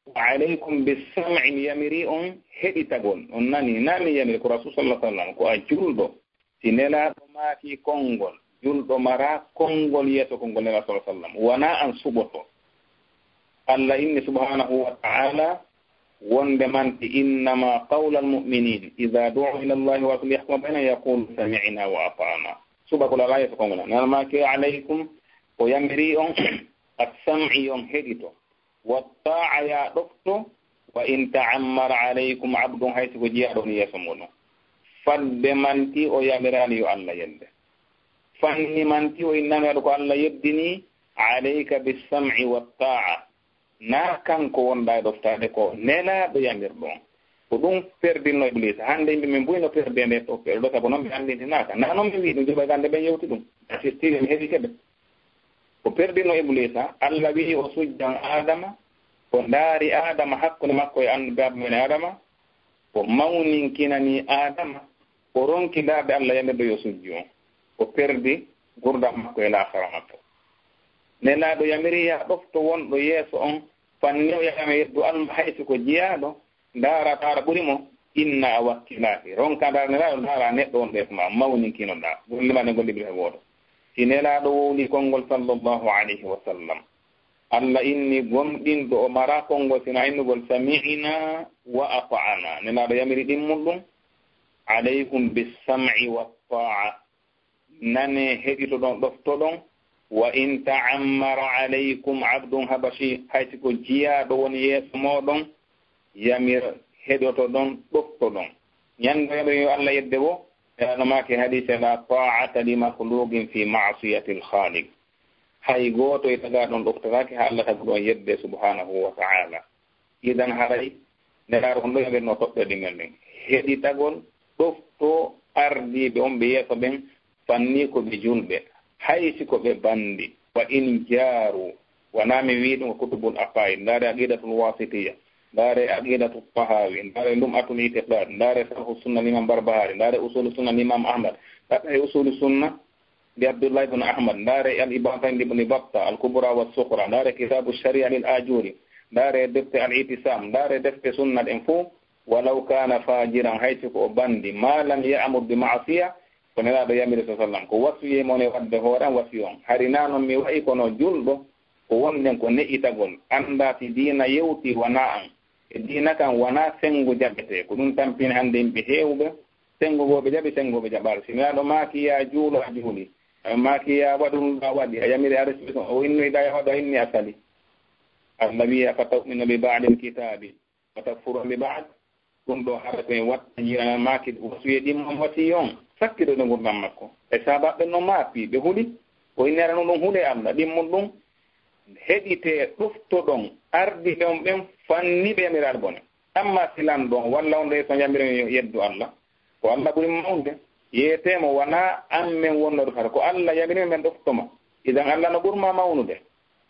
Wa alaykum bis-sam'i, mi yamiri on heɗitagol. On nani, na mi yamiri ko Rasul sallallahu alaihi wasallam, ko a julɗo. Si nelaaɗo maaki konngol, julɗo mara konngol yeeso konngol Nelaaɗo sallallahu alaihi wasallam. Wonaa an suɓoto. Allah inni subhanahu wa ta'ala, wonde manti, "Innama qawla al-mu'minin idha du'u ila Allahi wa rasulihi liyahkuma baynahum yaqulu sami'na wa ata'na." Suɓa ko lalaa yeeso konngol. Nelaaɗo maaki alaykum, o yamiri on as-sam'i, on heɗito. Wa ta'a, ya ɗofto, wa in ta'ammara alaykum abdun, hay si ko jiyaaɗo on yeeso muɗum. Fadde manti o yamiraali yo Allah yedde. Fanni manti o innano ko Allah yeddini, alayka bis-sam'i wa ta'a. Na kanko wonɗa e ɗoftaade ko nelaaɗo yamirɗo on. Ko ɗum perdinno Ibliisa. Hannde yimɓe men buy no perdee nde toɓɓere ɗo, sabu noon ɓe anndintinaaka. Na noon mi wi'i ɗum, joɓa gannde ɓen yewti ɗum. Assistiiɓe mi heɓi keɓe. Ko perdinno Ibliisa, Allah wi'i o sujjan Aadama, o ndaari Aadama hakkunde makko e annabaaɓe men Aadama, o mawninkinani Aadama, o ronki laabi Allah yamirɗo yo sujju on. O perdi gurdam makko e laakara makko. Nelaaɗo yamiri ya ɗofto wonɗo yeeso on, fanni o yama yeddu Allah hay si ko jiyaaɗo, ndaara taara ɓuri mo, inna a wakkilaaki. Ronka ndaara nelaaɗo, ndaara neɗɗo wonɗo yeeso ma, mawninkinoɗaa. Golle ma ɗen gollidiri he gooto. Si nelaaɗo wowli konngol sallallahu alayhi wa sallam, Allah inni gomɗinɗo o mara konngol sina innugol sami'na wa ata'na. Nelaaɗo yamiri ɗimmun ɗum, alaykum bis-sam'i wat-ta'a. Nane, heɗitoɗon, ɗoftoɗon. Wa in ta'ammara alaykum abdun habashi, hay si ko jiyaaɗo woni yeeso mooɗon, yamir, heɗotoɗon, ɗoftoɗon. Ñande yamiri yo Allah yedde wo, e no maaki hadiise, la ta'ata li makhluqin fi ma'siyatil khaliq. Hay gooto e tagaaɗo on ɗoftotaake haa Allah taguɗo on yedde subhanahu wa ta'ala. Idan haray nelaaɗo on ɗo yamir no toɓɓe ɗi men ɗen. Heɗitagol, ɗofto ardiiɓe on ɓe yeeso ɓen, fanni ko ɓe julɓe, hay si ko ɓe banndi, wa in jaaru, wonaa mi wii ɗum ko kutubul aqaid, ndaare aqidatul wasitiya, ndaare aqidatul tahawi, ndaare lum'atul itiqad, ndaare sharhu sunna limam Barbahari, ndaare usulu sunna limam Ahmad, ndaare usulu sunna li Abdullah ibn Ahmad, ndaare al ibana ibn Batta, al kubra wa sughra, ndaare kitabu sharia lil ajuri, ndaare defte al itisam, ndaare defte sunna ɗen fof, walaw kana fajiran, hay si ko o banndi, ma lam ya'mur bi ma'siya, ko nelaaɗo yamiri sa sallam, ko wasiyee mo ne wadde hoore am wasiyo on. Hari na non mi wa'i kono julɗo, ko wonɗen ko ne'itagol, annda si diina yewti wonaa an. E diina kan wonaa senngo jaɓetee, ko ɗum tampini hannde yimɓe heewɓe, senngo goo ɓe jaɓi, senngo ɓe jaɓaali. Si nelaaɗo maaki ya juulu a juuli, maaki ya waɗu ɗum a waɗi, a yamiri a respecte, o innoyɗa ya waɗu a inni a sali. Allah wi'i, afa tu'minu bi ba'dil kitabi wa takfuruna bi ba'd. Ɗum ɗo hara ko en watta jiiranal maaki wasiyee ɗin mo wasiyi on, sakkiɗo e ngurndan makko. E saabaaɓe no maapi, ɓe huli, o innirano ɗum hulee Allah, ɗimmun ɗum heɗitee, ɗoftoɗon ardiiɓe on ɓen, fanni ɓe yamiraali bone. Amma si lanɗo on walla on ɗo yeeso yamiran yo yeddu Allah, ko Allah ɓuri mawnude. Yeetee mo, wonaa an men wonnoo ɗoftata, ko Allah yamiri men ɗofto mo. Idan Allah no ɓuri ma mawnude.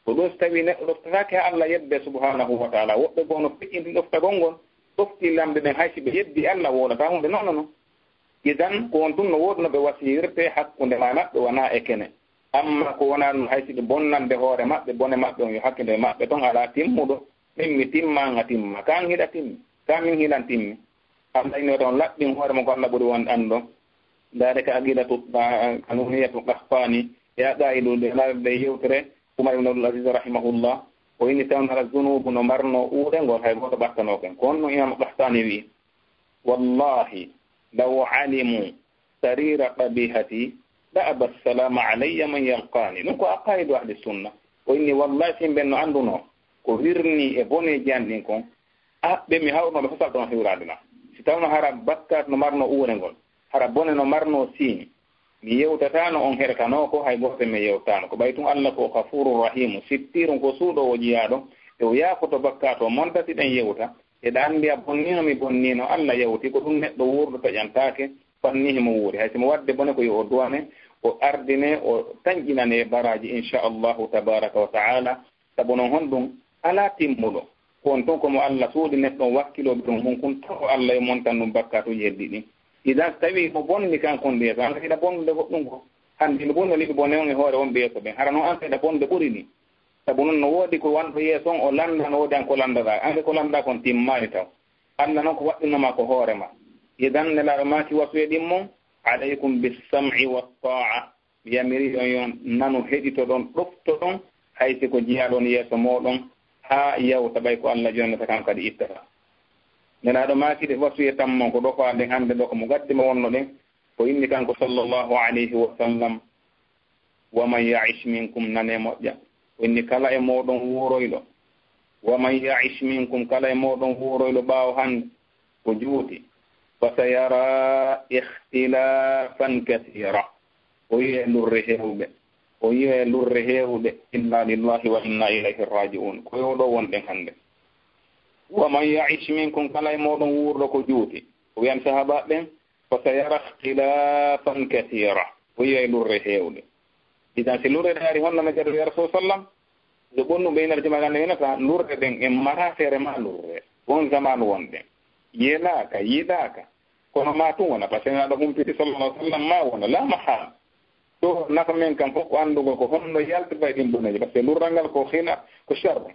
Ko ɗum si tawii neɗɗo ɗoftataake haa Allah yedde subhanahu wa ta'ala. Woɓɓe goo no feƴƴinti ɗoftagol ngol, ɗofti lamɓe ɓen, hay si ɓe yeddi Allah wowlataa huunde. Non, non, non. Idan ko on tun no woodi no ɓe wasiyirtee hakkunde ma e maɓɓe, wonaa e kene. Amma ko wonaa ɗum, hay si ɓe bonnande hoore maɓɓe, bone maɓɓe on yo hakkilo e maɓɓe ton alaa timmuɗo. Min mi timma, an a timma. Ka an hiɗa timmi. Ka min hiɗan timmi. Allah inni wata on laɓɓin hoore mon ko Allah ɓuri wonde anndo. Ndaare ka aqidatu, ah, kanuniyatu Qahtani, e aqaidu ɗe, ndaare nde yewtere Umar ibn Abdul Aziz rahimahullah. O inni tawnara zunuubu no marnoo uurengol, hay gooto ɓattanooken. Ko honno Imam Qahtani wi'i, "Wallahi, law alimu sarira qabihati, la aba salama alayya man yalqani." Ɗum ko aqaidu ahli sunna. O inni, "Wallahi, si ɓen no anndunoo ko wirnii e boneeji an ɗin kon, a, ɓe mi hawruno ɓe fof salto no hiwraade ma. Si tawno hara bakkat no marnoo uurengol, hara bone no marnoo siini, mi yewtataano on heɗotanoo ko, hay gooto mi yewtaano ko. Ɓay tun Alla ko Ghafurur Rahimu, sittirun ko suuɗoowo jiyaaɗo, e o yaafoto bakkat o monta si ɗen yewta. Eɗa anndi a bonniino, mi bonniino, Alla yawti, ko ɗum neɗɗo wuurɗo taƴantaake, fanni himo wuuri. Hay si mo waɗde bone ko yo o duwane, o ardine, o tanƴinane baraaji, inchallahu tabaraka wa taala." Sabu non honɗum alaa timmuɗo. Ko on tun ko mo Alla suuɗi neɗɗo on wakkiloo ɓe ɗum mum kun taw ko Alla yo montan ɗum bakkatuuji heddi ɗin. Idan so tawii mo bonni kan kon ɗiye, so an kadi bonnude goɗɗum ko. Hannde no bonnori bone on e hoore wonɓe yeeso ɓen. Hara non an kadi bonde ɓuri ni. Sabu non no woodi ko wanɗo yeeso on o lannda, no woodi an ko lanndaɗaa. An kadi ko lanndaa kon timmaani taw. Alla non ko waɗɗinoma ko hoore ma. Idan Nelaaɗo maaki wasuye ɗin mon, alaykum bis sam'i wat ta'a. Mi yamiri on yo nanu heɗitoɗon, ɗoftoɗon, hay si ko jiyaaɗon yeeso mooɗon, haa yawta ɓay ko Alla jonnata kan kadi ittata. Nelaaɗo maaki de wasuye tammo ko ɗofaɗen hannde ɗo ko mo gaddi mo wonnoɗen, ko inni kanko sallallahu alayhi wa sallam, "Wa man ya'ish minkum", nane moƴƴa, ko inni kala e mooɗon wuuroyɗo, "Wa man ya'ish minkum", kala e mooɗon wuuroyɗo ɓaawo hannde, ko juuti, "fa sayara ikhtilafan kathira." O yi'ay lurre heewɓe. O yi'ay lurre heewɗe. Inna lillahi wa inna ilayhi raji'un. Ko yo ɗo wonɗen hannde. "Wa man ya'ish minkum", kala e mooɗon wuurɗo ko juuti. O wi'an sahaabaaɓe ɓen, "Fa sayara ikhtilafan kathira." O yi'ay lurre heewɗe. Idan si lurre ɗe ari honno no jaɗori ya Rasul sallam? Nde ɓonnu ɓe inal juma gande winata lurre ɗen en mara feere ma lurre. Won zamanu wonde. Yelaaka, yiɗaaka. Kono ma tun wona, parce que Nelaaɗo humpiti sallallahu alaihi wasallam ma wona, la mahala. To nafa men kan fof ko anndugol ko honno yaltirta e ɗin boneeji, parce que lurral ngal ko khila-, ko sharru.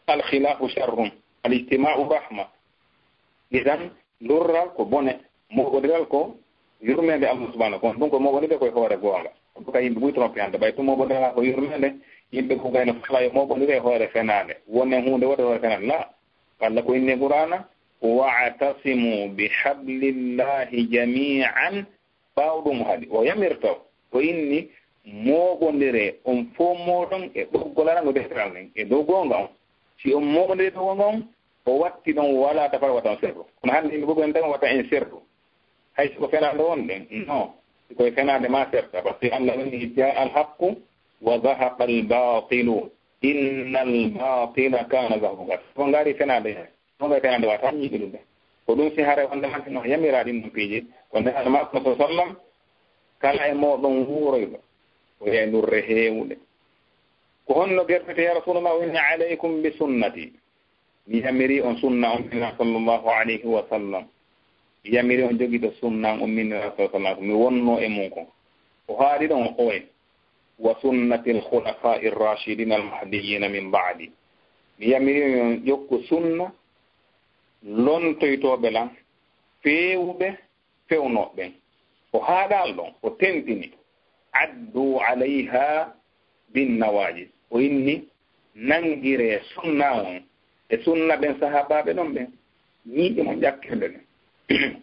Al khilafu sharrun, al ijtima'u rahma. Idan, lurral ko bone, moɓondiral ko yurmeende Allah subhanahu wa ta'ala. Ɗum ko moɓondirde ko e hoore goonga. Ɗum ka yimɓe buy trompe hannde, ɓay tun moɓondiral ko yurmeende, yimɓe ko gayno fala yo moɓondire e hoore fenaande. Wonen huunde woote hoore fenaande. La, Allah ko inni Qur'aana, "Wa'tasimu bi hablillahi jami'an." Ɓaawo ɗum hadi, o yamirta o, o inni, "Mooɓondire on fof mooɗon e ɓoggol arango defteral nden, e dow goonga on." Si on mooɓondire dow goonga on, o watti ɗon, walaa tafarwata on sirru. Kono hannde yimɓe ɓoggol en tan wata en sirru. Hay si ko fenaande wonɗen, non. Si koye fenaande ma serta, parce que Allah woni, "Jaa al haqqu wa zahaqa al baatilu, inna al baatila kaana zahuqa." Ko ngaari fenaande heen. Ɗum ɓe fenande wata ñiiɓi ɗum ɓe. Ko ɗum si haray wonde hanti no yamira ɗin ɗum piiji. Ko Nelaaɗo makko sallallahu alaihi wasallam, kala e mooɗon wuuroyɗo, o yahi lurre heewuɗe. Ko honno gertete, ya Rasulullah? O inni, "Alaykum bi sunnati." Mi yamiri on sunna on min sallallahu alaihi wa sallam. Mi yamiri on jogiiɗo sunna on min sallallahu alaihi wa sallam. Mi wonno e mum ko. O haali ɗon o oye. "Wa sunnatil khulafa'ir rashidin al mahdiyyin min ba'di." Mi yamiri on jokku sunna lontoytooɓe lan, feewuɓe fewnooɓe ɓen. O haaɗaali ɗon, o tentini, "Addu alayha bin nawajid." O inni, "Nangire sunna on e sunna ɓen sahaabaaɓe ɗon ɓen, ñiiƴe mon ƴakkirɗe ɗen."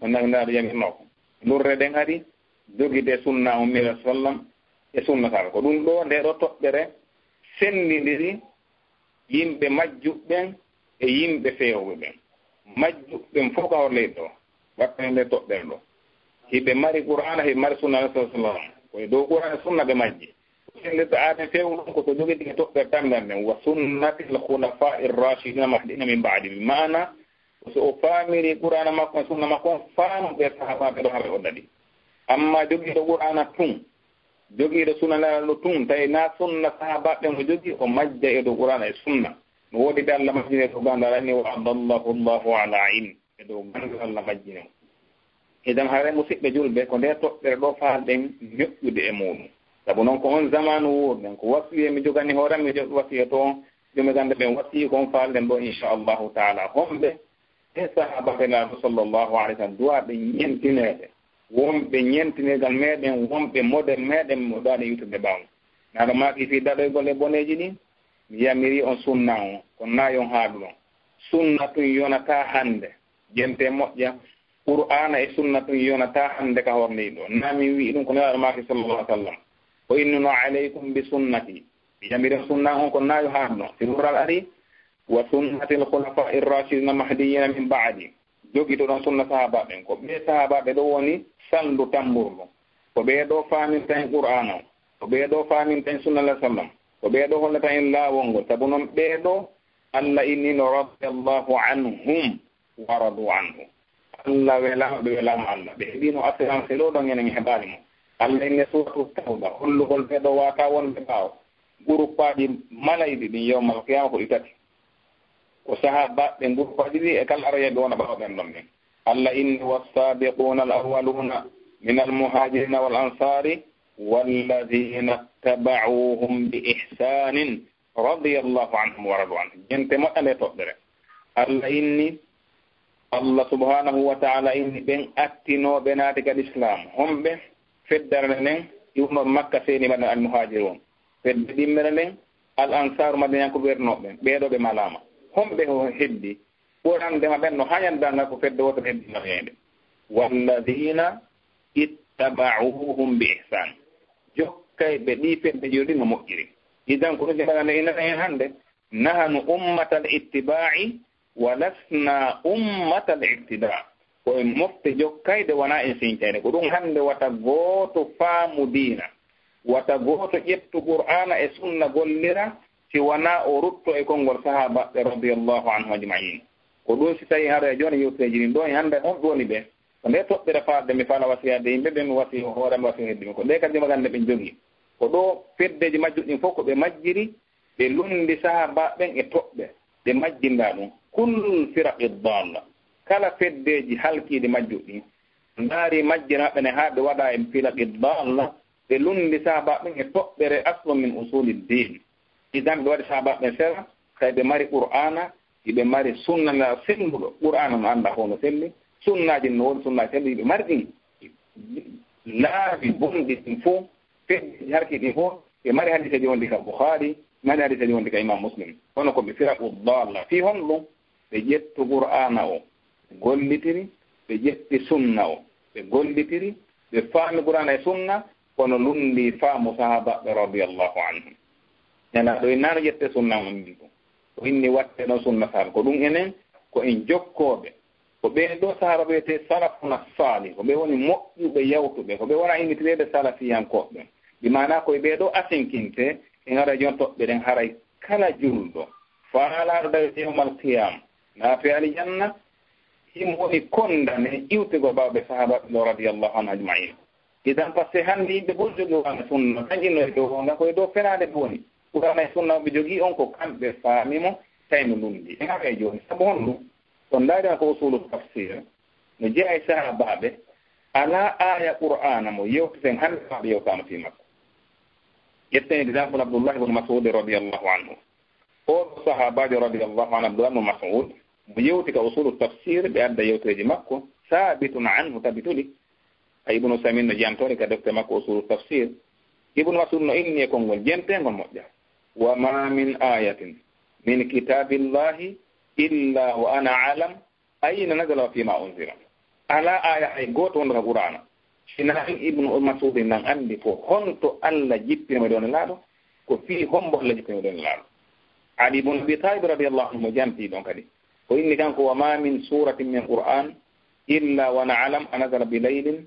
O nangiraaɗo yamirnoo ko. Lurre ɗen hari, jogide sunna on mira sallam e sunna sahaaba. Ko ɗum ɗo, nde ɗo toɓɓere senndindiri yimɓe majjuɓe ɓen e yimɓe feewɓe ɓen. Majjuɓe ɓen fof ka hor leydi ɗo, wattane nde toɓɓere ɗo. Hiɓe mari Qur'aana, hiɓe mari sunna Rasul sallallahu alaihi wasallam. Ko e dow Qur'aana e sunna ɓe majji. Ko sellirta aaden feewɗum ko to jogiti e toɓɓere tamdan nden. "Wa sunnatil khulafa'ir rashidina mahdina min ba'di." Bi maana, so o faamiri Qur'aana makko e sunna makko on, faamu ɓe sahaabaaɓe ɗo haɓe o daɗi. Amma jogiiɗo Qur'aana tun, jogiiɗo sunna Nelaaɗo tun, tawi na sunna sahaabaaɓe ɓen o jogii, o majja e dow Qur'aana e sunna. No woodi ɓe Allah majjini e dow ganndal, inni, "Wa adallahu Allahu ala ilm." E dow ganndal Allah majjini mo. Idan haray musidɓe julɓe, ko nde toɓɓere ɗo faalɗen ñoƴƴude e muuɗum. Sabu non ko on zamanu wuurɗen, ko wasiye mi jogani hoore am, mi jo-, wasiya to on, joomi gannde ɓen wasiyi ko on faalɗen ɗo, inchallahu taala. Homɓe e sahaaba Nelaaɗo sallallahu alaihi wasallam duwaaɓe ñentineede, wonɓe ñentinirgal meɗen, wonɓe modèle meɗen mo duwaaɓe yewtude ɓaawo. Nelaaɗo maaki fii daɗoygol e boneeji ɗin, mi yamiri on sunna on, ko naayon haaɗuɗon. Sunna tun yonata hande. Gente moƴƴa, Qur'aana e sunna tun yonata hande ka horniiɗo. Na min wi'i ɗum ko Nelaaɗo maaki sallallahu alaihi wasallam. Ko innuno alaykum bi sunnati. Mi yamiri on sunna on ko naayo haaɗuɗon. Si lorral ari, wa sunnatil khulafa'ir rashidina mahdiyina min ba'di. Jogitoɗon sunna sahaabaaɓe ɓen. Ko ɓee sahaabaaɓe ɗoo woni salndu tammburu ndu. Ko ɓee ɗoo faaminta en Qur'aana on. Ko ɓee ɗoo faaminta en sunna Nelaaɗo sallam. Ko ɓee ɗoo hollata en laawol ngol. Sabu non ɓee ɗoo, Alla innino radiyallahu anhum wa radu anhu. Alla welaama, ɓe welaama Alla. Ɓe heɓiino assurance ɗoo ɗon enen heɓaali mo. Alla inni Suuratu Tawba, hollugol ɓee ɗoo wata wonɓe ɓaawo. Guruppaaji malayɗi ɗin yawmal qiyaama ko ɗi tati. Ko sahaabaaɓe guruppaaji ɗiɗi e kala arayɓe wona ɓaawo ɓen ɗon ɓen. Alla inni, "Was-saabiquuna al-awwaluuna mina al-muhaajiriina wal-ansaari walladiina ittaba'uuhum bi ihsaanin radiyallahu anhum wa radu anhu." Gente moƴƴa nde toɓɓere. Alla inni, Alla subhanahu wa ta'ala inni ɓen attinooɓe naati ka Islaam. Homɓe? Feddere nden iwunooɓe Makka seeni Madina, al-muhaajiruun. Fedde ɗimmere nden, al-ansaaru, Madinayankoɓe wernooɓe ɓen. Ɓee ɗoo ɓe malaama. Homɓe ho heddi? Ɓurande maɓɓe ɓen no hañande ngal ko fedde wootere heddi maɓɓe. Walladiina ittaba'uuhum bi ihsaan. Jokkayɓe ɗii fedde joɗi no moƴƴiri. Idan ko ɗum jimɓe nde inata en hannde, nahanu ummatal ittibaa'i wa lasna ummatal ibtidaa. Ko en mofte jokkayde, wonaa en sincayde. Ko ɗum hannde wata gooto faamu diina. Wata gooto ƴettu Qur'aana e Sunna gollira si wanaa o rutto e konngol sahaabaaɓe radiyallahu anhu ajma'in. Ko ɗum si tawi hara e jooni yewteeji ɗin ɗoo e hannde on ɗooni ɓe. Ko nde toɓɓere faalde mi faala wasiyaade yimɓe ɓe mi wasiyo hoore am wasiyo heddi mi. Ko nde kadi magande ɓe jogii. Ko ɗo feddeeji majjuɗi ɗin fof ko ɓe majjiri, ɓe lundi sahaabaaɓe ɓen e toɓɓe, ɓe majjinda ɗum. Kullul firaqi dalla. Kala feddeeji halkiiɗi majjuɗi, ndaari majjere maɓɓe ne haa ɓe waɗa e firaqi dalla, ɓe lundi sahaabaaɓe ɓen e toɓɓere aslu min usuli diin. Idan ɓe waɗi sahaabaaɓe ɓen sera, kay ɓe mari Qur'aana, hiɓe mari sunna na selluɗo. Qur'aana no annda ko no selli, sunnaaji no woni sunnaaji selli, hiɓe mari ɗin laabi bonɗi ɗin fof, feddeeji harki ɗin fof, ɓe mari hadiseeji wonɗi ka Bukhari, mari hadiseeji wonɗi ka Imam Muslim. Kono ko ɓe firaqu dalla. Fii honɗum? Ɓe ƴettu Qur'aana o, ɓe gollitiri, ɓe ƴetti sunna o, ɓe gollitiri, ɓe faami Qur'aana e sunna, kono lundi faamu sahaabaaɓe radiyallahu anhum. Nelaaɗo innaano ƴette sunna on min ɗum. O inni watte ɗon sunna sahaaba. Ko ɗum enen, ko en jokkooɓe. Ko ɓee ɗoo sahaaba ɓe wiyetee salafuna saalih, ko ɓe woni moƴƴuɓe yawtuɓe, ko ɓe wona innitireede salafiyankooɓe. Bi maanaa ko e ɓee ɗoo asinkinte, en ara jon toɓɓe ɗen haray kala julɗo faalaaɗo dañde yawmal qiyaama, naatoya aljanna, himo woni kondane iwtugol ɓaawo ɓe sahaabaaɓe ɗoo radiyallahu anhu ajma'in. Idan parce que hannde yimɓe ɓuri jogii Qur'aana e sunna, dañino e dow o, ngam ko e dow fenaande ɓe woni. Qur'aana e sunna ɓe jogii on ko kamɓe faami mo, tawi no lundi. En ara e jooni, sabu honɗum? So ndaari ko usulu tafsir, no jeyaa e sahaabaaɓe, alaa aaya Qur'aana mo yewteten hannde maa ɓe yewtaano fii makko. Ƴetten exemple Abdullah ibn Mas'ud radiyallahu anhu. Oo ɗoo sahaabaajo radiyallahu anhu, Abdullah ibn Mas'ud, mo yewti ka usulu tafsir, ɓe adda yewteeji makko, saabitun anhu, tabituli. A Ibnu Usaymin no jantori ka defte makko usulu tafsir. Ibnu Mas'ud no inni e konngol jenteengol moƴƴa. Wa ma min ayatin min kitabillahi illa wa ana alam ayna nazala wa fima unzila. Alaa aaya hay gooto wonɗo ka Qur'aana. Sinaa in Ibnu Mas'ud nan anndi ko honto Alla jippini mo e dow Nelaaɗo, ko fii hombo Alla jippini mo e dow Nelaaɗo. Ali ibn Abi Talib radiyallahu anhu mo janti ɗon kadi. O inni kanko, "Wa ma min suratin min Qur'an illa wa na'lam anazala bi laylin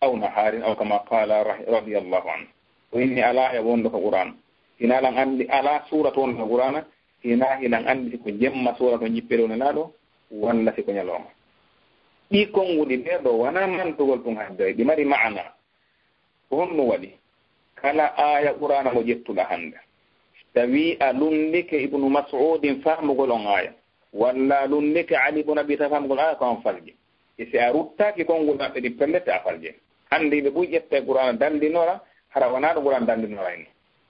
aw naharin aw kama qala rah-, radiyallahu anhu." O inni, "Alaa aaya wonɗo ka Qur'an. Sinaa lan anndi, alaa suuratu wonɗo ka Qur'aana, sinaa hilan anndi si ko jemma suuratu on jippiri o Nelaaɗo, walla si ko ñalawma." Ɗii konnguɗi ɗee ɗoo wanaa mantugol tun hadde, ɗi mari ma'ana. Ko honɗum waɗi? Kala aaya Qur'aana mo ƴettuɗaa hannde, tawi a lundike Ibnu Mas'udin faamugol on aaya, walla a lundike Ali ibn Abi Talib faamugol aaya, ko an falje. E si a ruttaaki konngol maɓɓe ɗin, pellet a falje. Hannde yimɓe buy ƴetta e Qur'aana dandinora, hara wanaa ɗo Qur'aana dandinora en.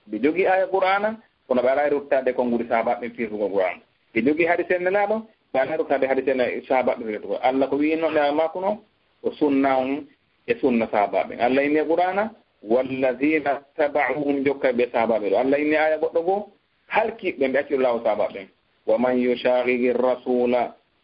Ɓe jogii aaya Qur'aana, kono ɓe alaa e ruttaade konnguli sahaabaaɓe ɓen firtugol Qur'aana. Ɓe jogii hadiise Nelaaɗo, ɓe alaa e ruttaade hadiise ne-, sahaabaaɓe ɓen firtugol. Alla ko wi'inoo Nelaaɗo makko non, ko sunna on e sunna sahaabaaɓe ɓen. Alla inni e Qur'aana, "Wallazina taba'uhum", jokka ɓe sahaabaaɓe ɗo. Alla inni aaya goɗɗo goo, halkiiɓe ɓe, ɓe acci laawol sahaaba ɓen. ومن يشاقق الرسول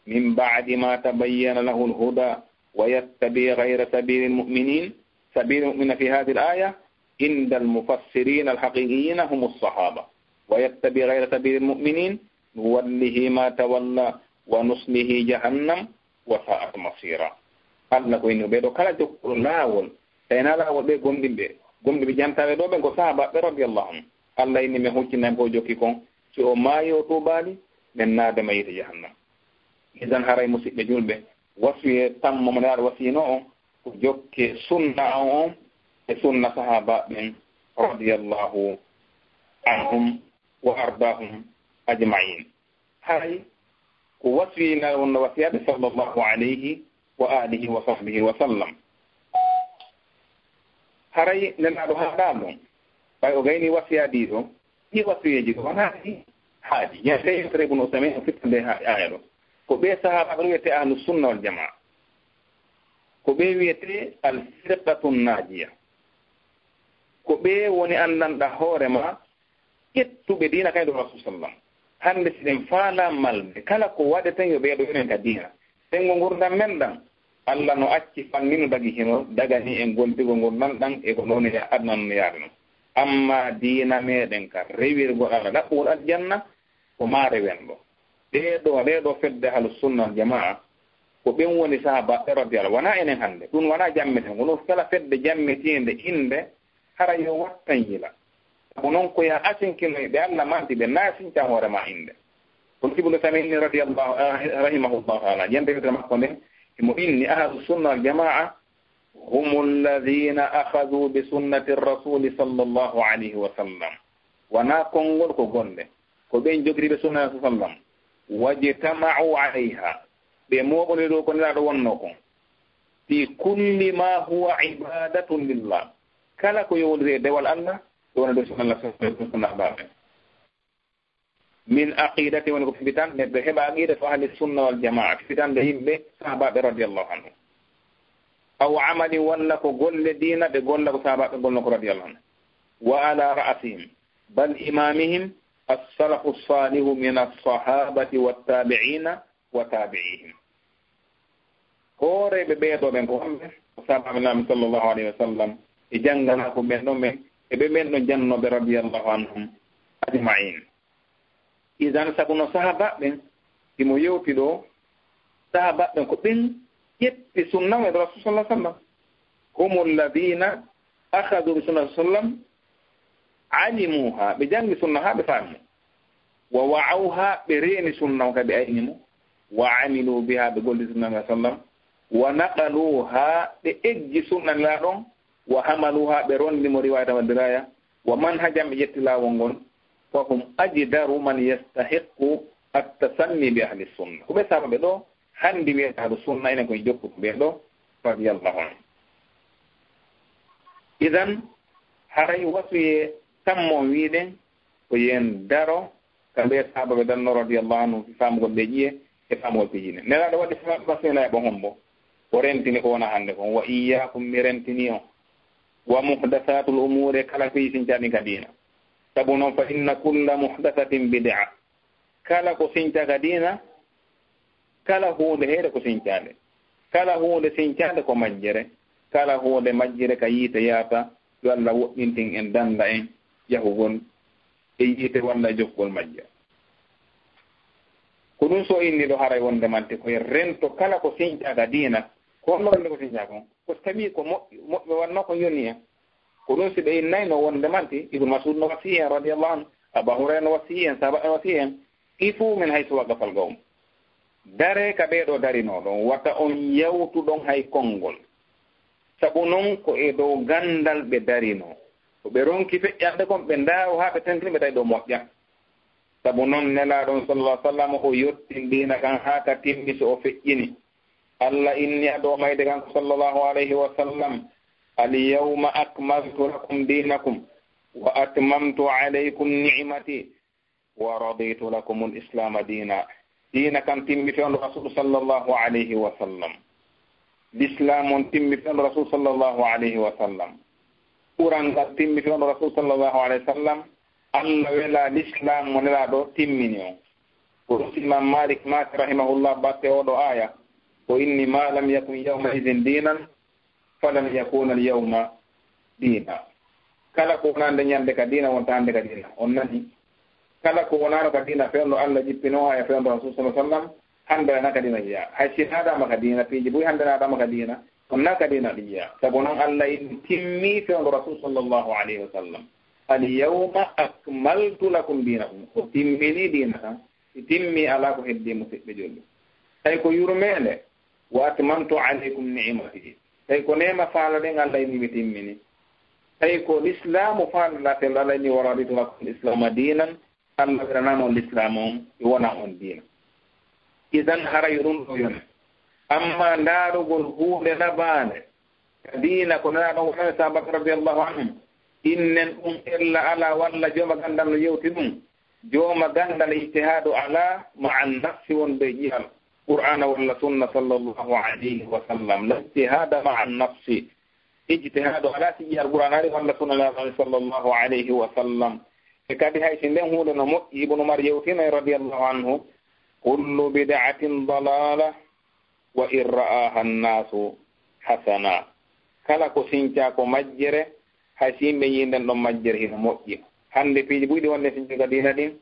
من بعد ما تبين له الهدى ويتبع غير سبيل المؤمنين، سبيل المؤمنين في هذه الآية عند المفسرين الحقيقيين هم الصحابة، ويتبع غير سبيل المؤمنين نوله ما تولى ونصله جهنم وساءت مصيرا. Allah ko inni ɓee ɗoo kala jokkuɗo laawol, tawi hinaa laawol ɓee gomɗinɓe, gomɗinɓe jantaaɓe ɗoo ɓen ko sahaabaaɓe radiyallahu anhu. Allah inni men huccinan ko jokki kon, si o maayi o tuubaali, men naada mo yiite jahannam. Idan haray musiɓɓe julɓe, wasiyee tammo mo Nelaaɗo wasiyinoo on, ko jokkee sunna on on e sunna sahaabaaɓe ɓen radiyallahu anhum wa ardaahum ajma'in. Haray ko wasiyinaa wonno wasiyaade sallallahu alayhi wa alihi wa sahbihi wa sallam. Haray Nelaaɗo haaɗaali ɗon, ɓay o gaynii wasiya ɗiɗo, ɗii wasiyeeji ɗo wonaa ɗi haaɗi. Yen tawi yewtere Ibnu Usaymin o fitta nde ha-, aaya ɗo. Ko ɓee sahaabaaɓe ɗo wiyetee ahlu sunna wal jamaa. Ko ɓee wiyetee al firqatun naajiya. Ko ɓee woni anndanɗaa hoore maa ƴettuɓe diina kañum ɗo Rasul sallam. Hannde si ɗen faalaa malde, kala ko waɗeten yo ɓee ɗo yonen ka diina. Senngo ngurndan men ɗan, Allah no acci fanni no dagi hino dagani en gontugol ngurndan ɗan e ko ɗon ya-, aduna no yaade non. Amma diina meɗen ka rewirgol Allah ɗaɓɓugol aljanna, ko maa rewen ɗo. Ɗee ɗoo, ɗee ɗoo fedde ahlu sunna wal jamaa, ko ɓen woni sahaabaaɓe radiyallahu, wanaa enen hannde. Ɗun wanaa jammeten. Kono kala fedde jammitiinde innde, hara yo wattan yila. Sabu non ko yaa asinkinoy ɓe Allah manti ɓe, naa sinca hoore maa innde. Kono Ibnu Usaymin radiyallahu, ah, rahimahullahu taala, yente witere makko nden, himo inni ahlu sunna wal jamaa, هم الذين أخذوا بسنة الرسول صلى الله عليه وسلم. Wanaa konngol, ko golle. Ko ɓen jogiriiɓe sunna Rasul sallam. واجتمعوا عليها. Ɓe mooɓondiri ɗo ko Nelaaɗo wonnoo kon. في كل ما هو عبادة لله. Kala ko yowondiri e dewal Allah, ɗo woni ɗo sunna Allah sallallahu alaihi wasallam. Min aqidati woni ko fifitande, ɓe heɓa aqidatu ahli sunna wal jamaa, fifitande yimɓe sahaabaaɓe radiyallahu anhu. Aw amali, walla ko golle diina ɓe golla ko sahaabaaɓe golno ko radiyallahu anhu. Wa ala ra'sihim, bal imamihim, as-salafu salihu min as-sahabati wat tabi'ina wa tabi'ihim. Hooreeɓe ɓee ɗoo ɓen ko homɓe? Ko sahaabaaɓe Nulaaɗo sallallahu alayhi wa sallam, e jannganaaku ɓen ɗon ɓen, e ɓe ɓen ɗon jannooɓe radiyallahu anhum ajma'in. Idan, sabu no sahaabaaɓe ɓen, himo yewti ɗoo, sahaabaaɓe ɓen ko ɓen ƴetti sunna on e Rasul sallallahu alayhi wa sallam. Humul ladina akhadhu bi sunnati sallam, alimuha, ɓe janngi sunna haa ɓe faami mo. Wa wa'awha, ɓe reeni sunna on kadi ayni mo. Wa amilu biha, ɓe golli sunna on sallam. Wa naqaluha, ɓe eggi sunna Nelaaɗo on. Wa hamaluha, ɓe rondi mo riwayata wa diraya. Wa manhajan, ɓe ƴetti laawol ngol. Fa hum ajdaru man yastahiqqu at-tasanni bi ahli sunna. Ko ɓe sahaabaaɓe ɗoo hanndi wiyata ahlu sunna, enen ko en jokkuɓe ɓee ɗoo, radiyallahu anhu. Idan, haray wasiyee tammo on wi'uɗen ko yen daro ka ɓee sahaabaaɓe danno, radiyallahu anhu, fi faamugol ɓe ƴi'e e faamugol ɓe diine. Nelaaɗo waɗi fa-, wasiyee nayaɓo hombo? O rentini ko wona hannde kon. Wa iyyakum, mi rentini on. Wa muhdathatul umuri, kala ko sincaaɗi ka diina. Sabu non, fa inna kulla muhdathatin bid'a. Kala ko sinca ka diina, kala huunde heere ko sincaande. Kala huunde sincaande ko majjere. Kala huunde majjere ka yiite yaata, yo Allah woɗɗintin en, danda en yahugol e yiite walla e jokkugol majje. Ko ɗun so inni ɗoo haray wonde manti ko en rento kala ko sinca ka diina, ko honno rento ko sinca kon? Ko tawi ko moƴƴi, moƴƴi wonno ko yoni en. Ko ɗun si ɓe innayno wonde manti, Ibnu Mas'ud no wasiyii en, radiyallahu anhu, Aba Hurayra no wasiyii en, sahaaba no wasiyii en, qifu min haythu waqafal qawm. Daree ka ɓee ɗoo darinoo ɗon, wata on yawtu ɗon hay konngol. Sabu non ko e dow ganndal ɓe darinoo. Ko ɓe ronki feƴƴande kon, ɓe ndaaro haa ɓe tentini ɓe tawi ɗoo moƴƴa. Sabu non Nelaaɗo on sallallahu alaihi wa sallam o yottin diina kan haa ka timmi so o feƴƴini. Allah inni adoo mayde kanko sallallahu alaihi wa sallam, "Al-yawma akmaltu lakum dinakum wa atmamtu alaykum ni'mati wa raditu lakumul islama dina." Diina kan timmi fewndo Rasul sallallahu alayhi wa sallam. L'islam on timmi fewndo Rasul sallallahu alayhi wa sallam. Ɓural ngal timmi fewndo Rasul sallallahu alayhi wa sallam. Allah wela l'islam mo Nelaaɗo timmini on. Ko ɗum Imam Malik maaki rahimahullah batte oɗo aya, ko inni ma lam yakun yawma idin dinan falan yakuna al yawma dina. Kala ko wonande ñande ka diina wonta hande ka diina. On nani? Kala ko wonano ka diina fewndo Allah jippino aya fewndo Rasul sallallahu alaihi wasallam, hande na ka diina jeya. Hay si naadama ka diina, piiji buy hande naadama ka diina, on na ka diina ɗi jeya. Sabu non Allah in timmi fewndo Rasul sallallahu alaihi wasallam. Al yawma akmaltu lakum dinakum. O timmini diina kan. Si timmi ala ko heddi musiɓɓe julɓe. Tawi ko yurmeende, wa atmamtu alaykum ni'mati. Tawi ko neema faalaɗen Allah ini mi timmini. Tawi ko l'islamu faalaɗa fewndo Allah ini wa raditu lakum l'islama dinan. Allah welanama on l'islamu on, e wona on diina. Idan hara yo ɗum ɗo yone. Amma ndaarugol huunde labaande, ka diina ko Nelaaɗo on wonani sahabaɓe radiyallahu anhum. Innen ɗum ella ala walla jooma gandal no yewti ɗum. Jooma gandal ijtihaadu ala ma'a nafsi wonde e ƴi'al Qur'aana walla sunna sallallahu alayhi wa sallam. La ijtihaada ma'a nafsi. Ijtihaadu ala si ƴi'al Qur'aana ari walla sunna Nelaaɗo sallallahu alayhi wa sallam. E kadi hay si nden huunde no moƴƴi, Ibnu Umar yewtino e radiyallahu anhu, kullu bid'atin dalala wa in ra'aha annaasu hasana. Kala ko sincaa ko majjere, hay si yimɓe yii nden ɗon majjere hino moƴƴi. Hande piiji buy ɗi wonde sincude ka diina ɗin,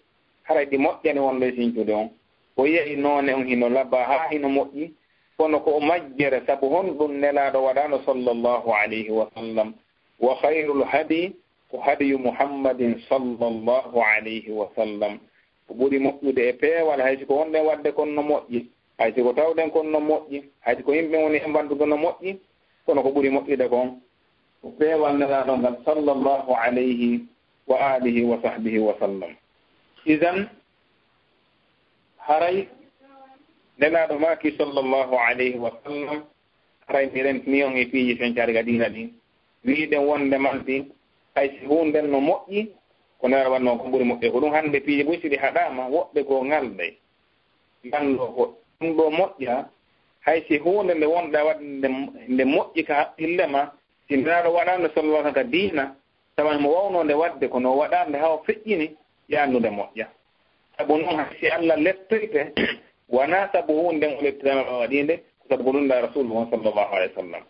haray ɗi moƴƴani wonde sincude on. O yi'ay noone on hino laba haa hino moƴƴi, kono ko o majjere, sabu honɗum Nelaaɗo waɗano sallallahu alayhi wa sallam. Wa khayrul hadi ko hadiyu Muhammadin sallallahu alayhi wa sallam. Ko ɓuri moƴƴude e peewal, hay si ko wonɗen waɗde kon no moƴƴi, hay si ko tawɗen kon no moƴƴi, hay si ko yimɓe woni en wondude no moƴƴi, kono ko ɓuri moƴƴude kon ko peewal Nelaaɗo ngal sallallahu alayhi wa alihi wa sahbihi wa sallam. Idan, haray Nelaaɗo maaki sallallahu alayhi wa sallam, haray mi rentini on e piiji sencaari ka diina ɗin. Wi'uɗen wonde manti, hay si huunde no moƴƴi, ko Nelaaɗo waɗno ko ɓuri moƴƴude. Ko ɗum hande piiji buy si ɗi haɗaama, woɓɓe goo ngalday. Nganndo ko ɗum ɗo moƴƴa, hay si huunde nde wonɗa waɗde nde, nde moƴƴi ka haqqille ma, si Nelaaɗo waɗano sallallahu alaihi wasallam ka diina, tawa mo wawno nde waɗde, kono o waɗaano nde haa o feƴƴini, yo anndu nde moƴƴa. Sabu noon, hay si Allah lettoyte, wonaa sabu huunde nden o lettirama ɓe waɗi nde, ko sabu ko nunɗa Rasuulu on sallallahu alaihi wasallam.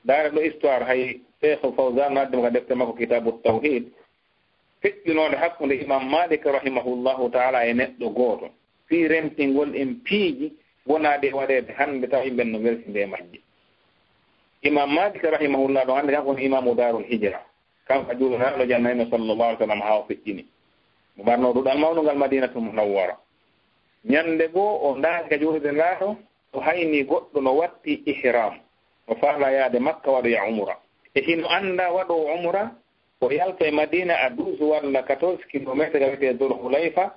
Ndaare ɗo histoire, hay Cheikh Fawzan no addi mo ka defte makko Kitaabu Tawhid, feƴƴunoonde hakkunde Imam Malik rahimahullahu taala e neɗɗo gooto, fii rentingol en piiji wonaaɗi e waɗeede hannde, tawa yimɓe no weltinde e majji. Imam Malik rahimahullah ɗo hannde, kanko woni Imaamu Daarul Hijra. Kanko juulanaɗo jannayno sallallahu alaihi wasallam haa o feƴƴini. Mo marno duɗal mawnungal Madinatul Munawwara. Ñande goo o ndaari ka juulirde laaɗo, o hayni goɗɗo no watti ihram. O faala yaade Makka waɗoya umra. E hino annda waɗoowo umra, o yalta e Madina à douze walla quatorze kilomètres ka wiyetee Dul Hulayfa,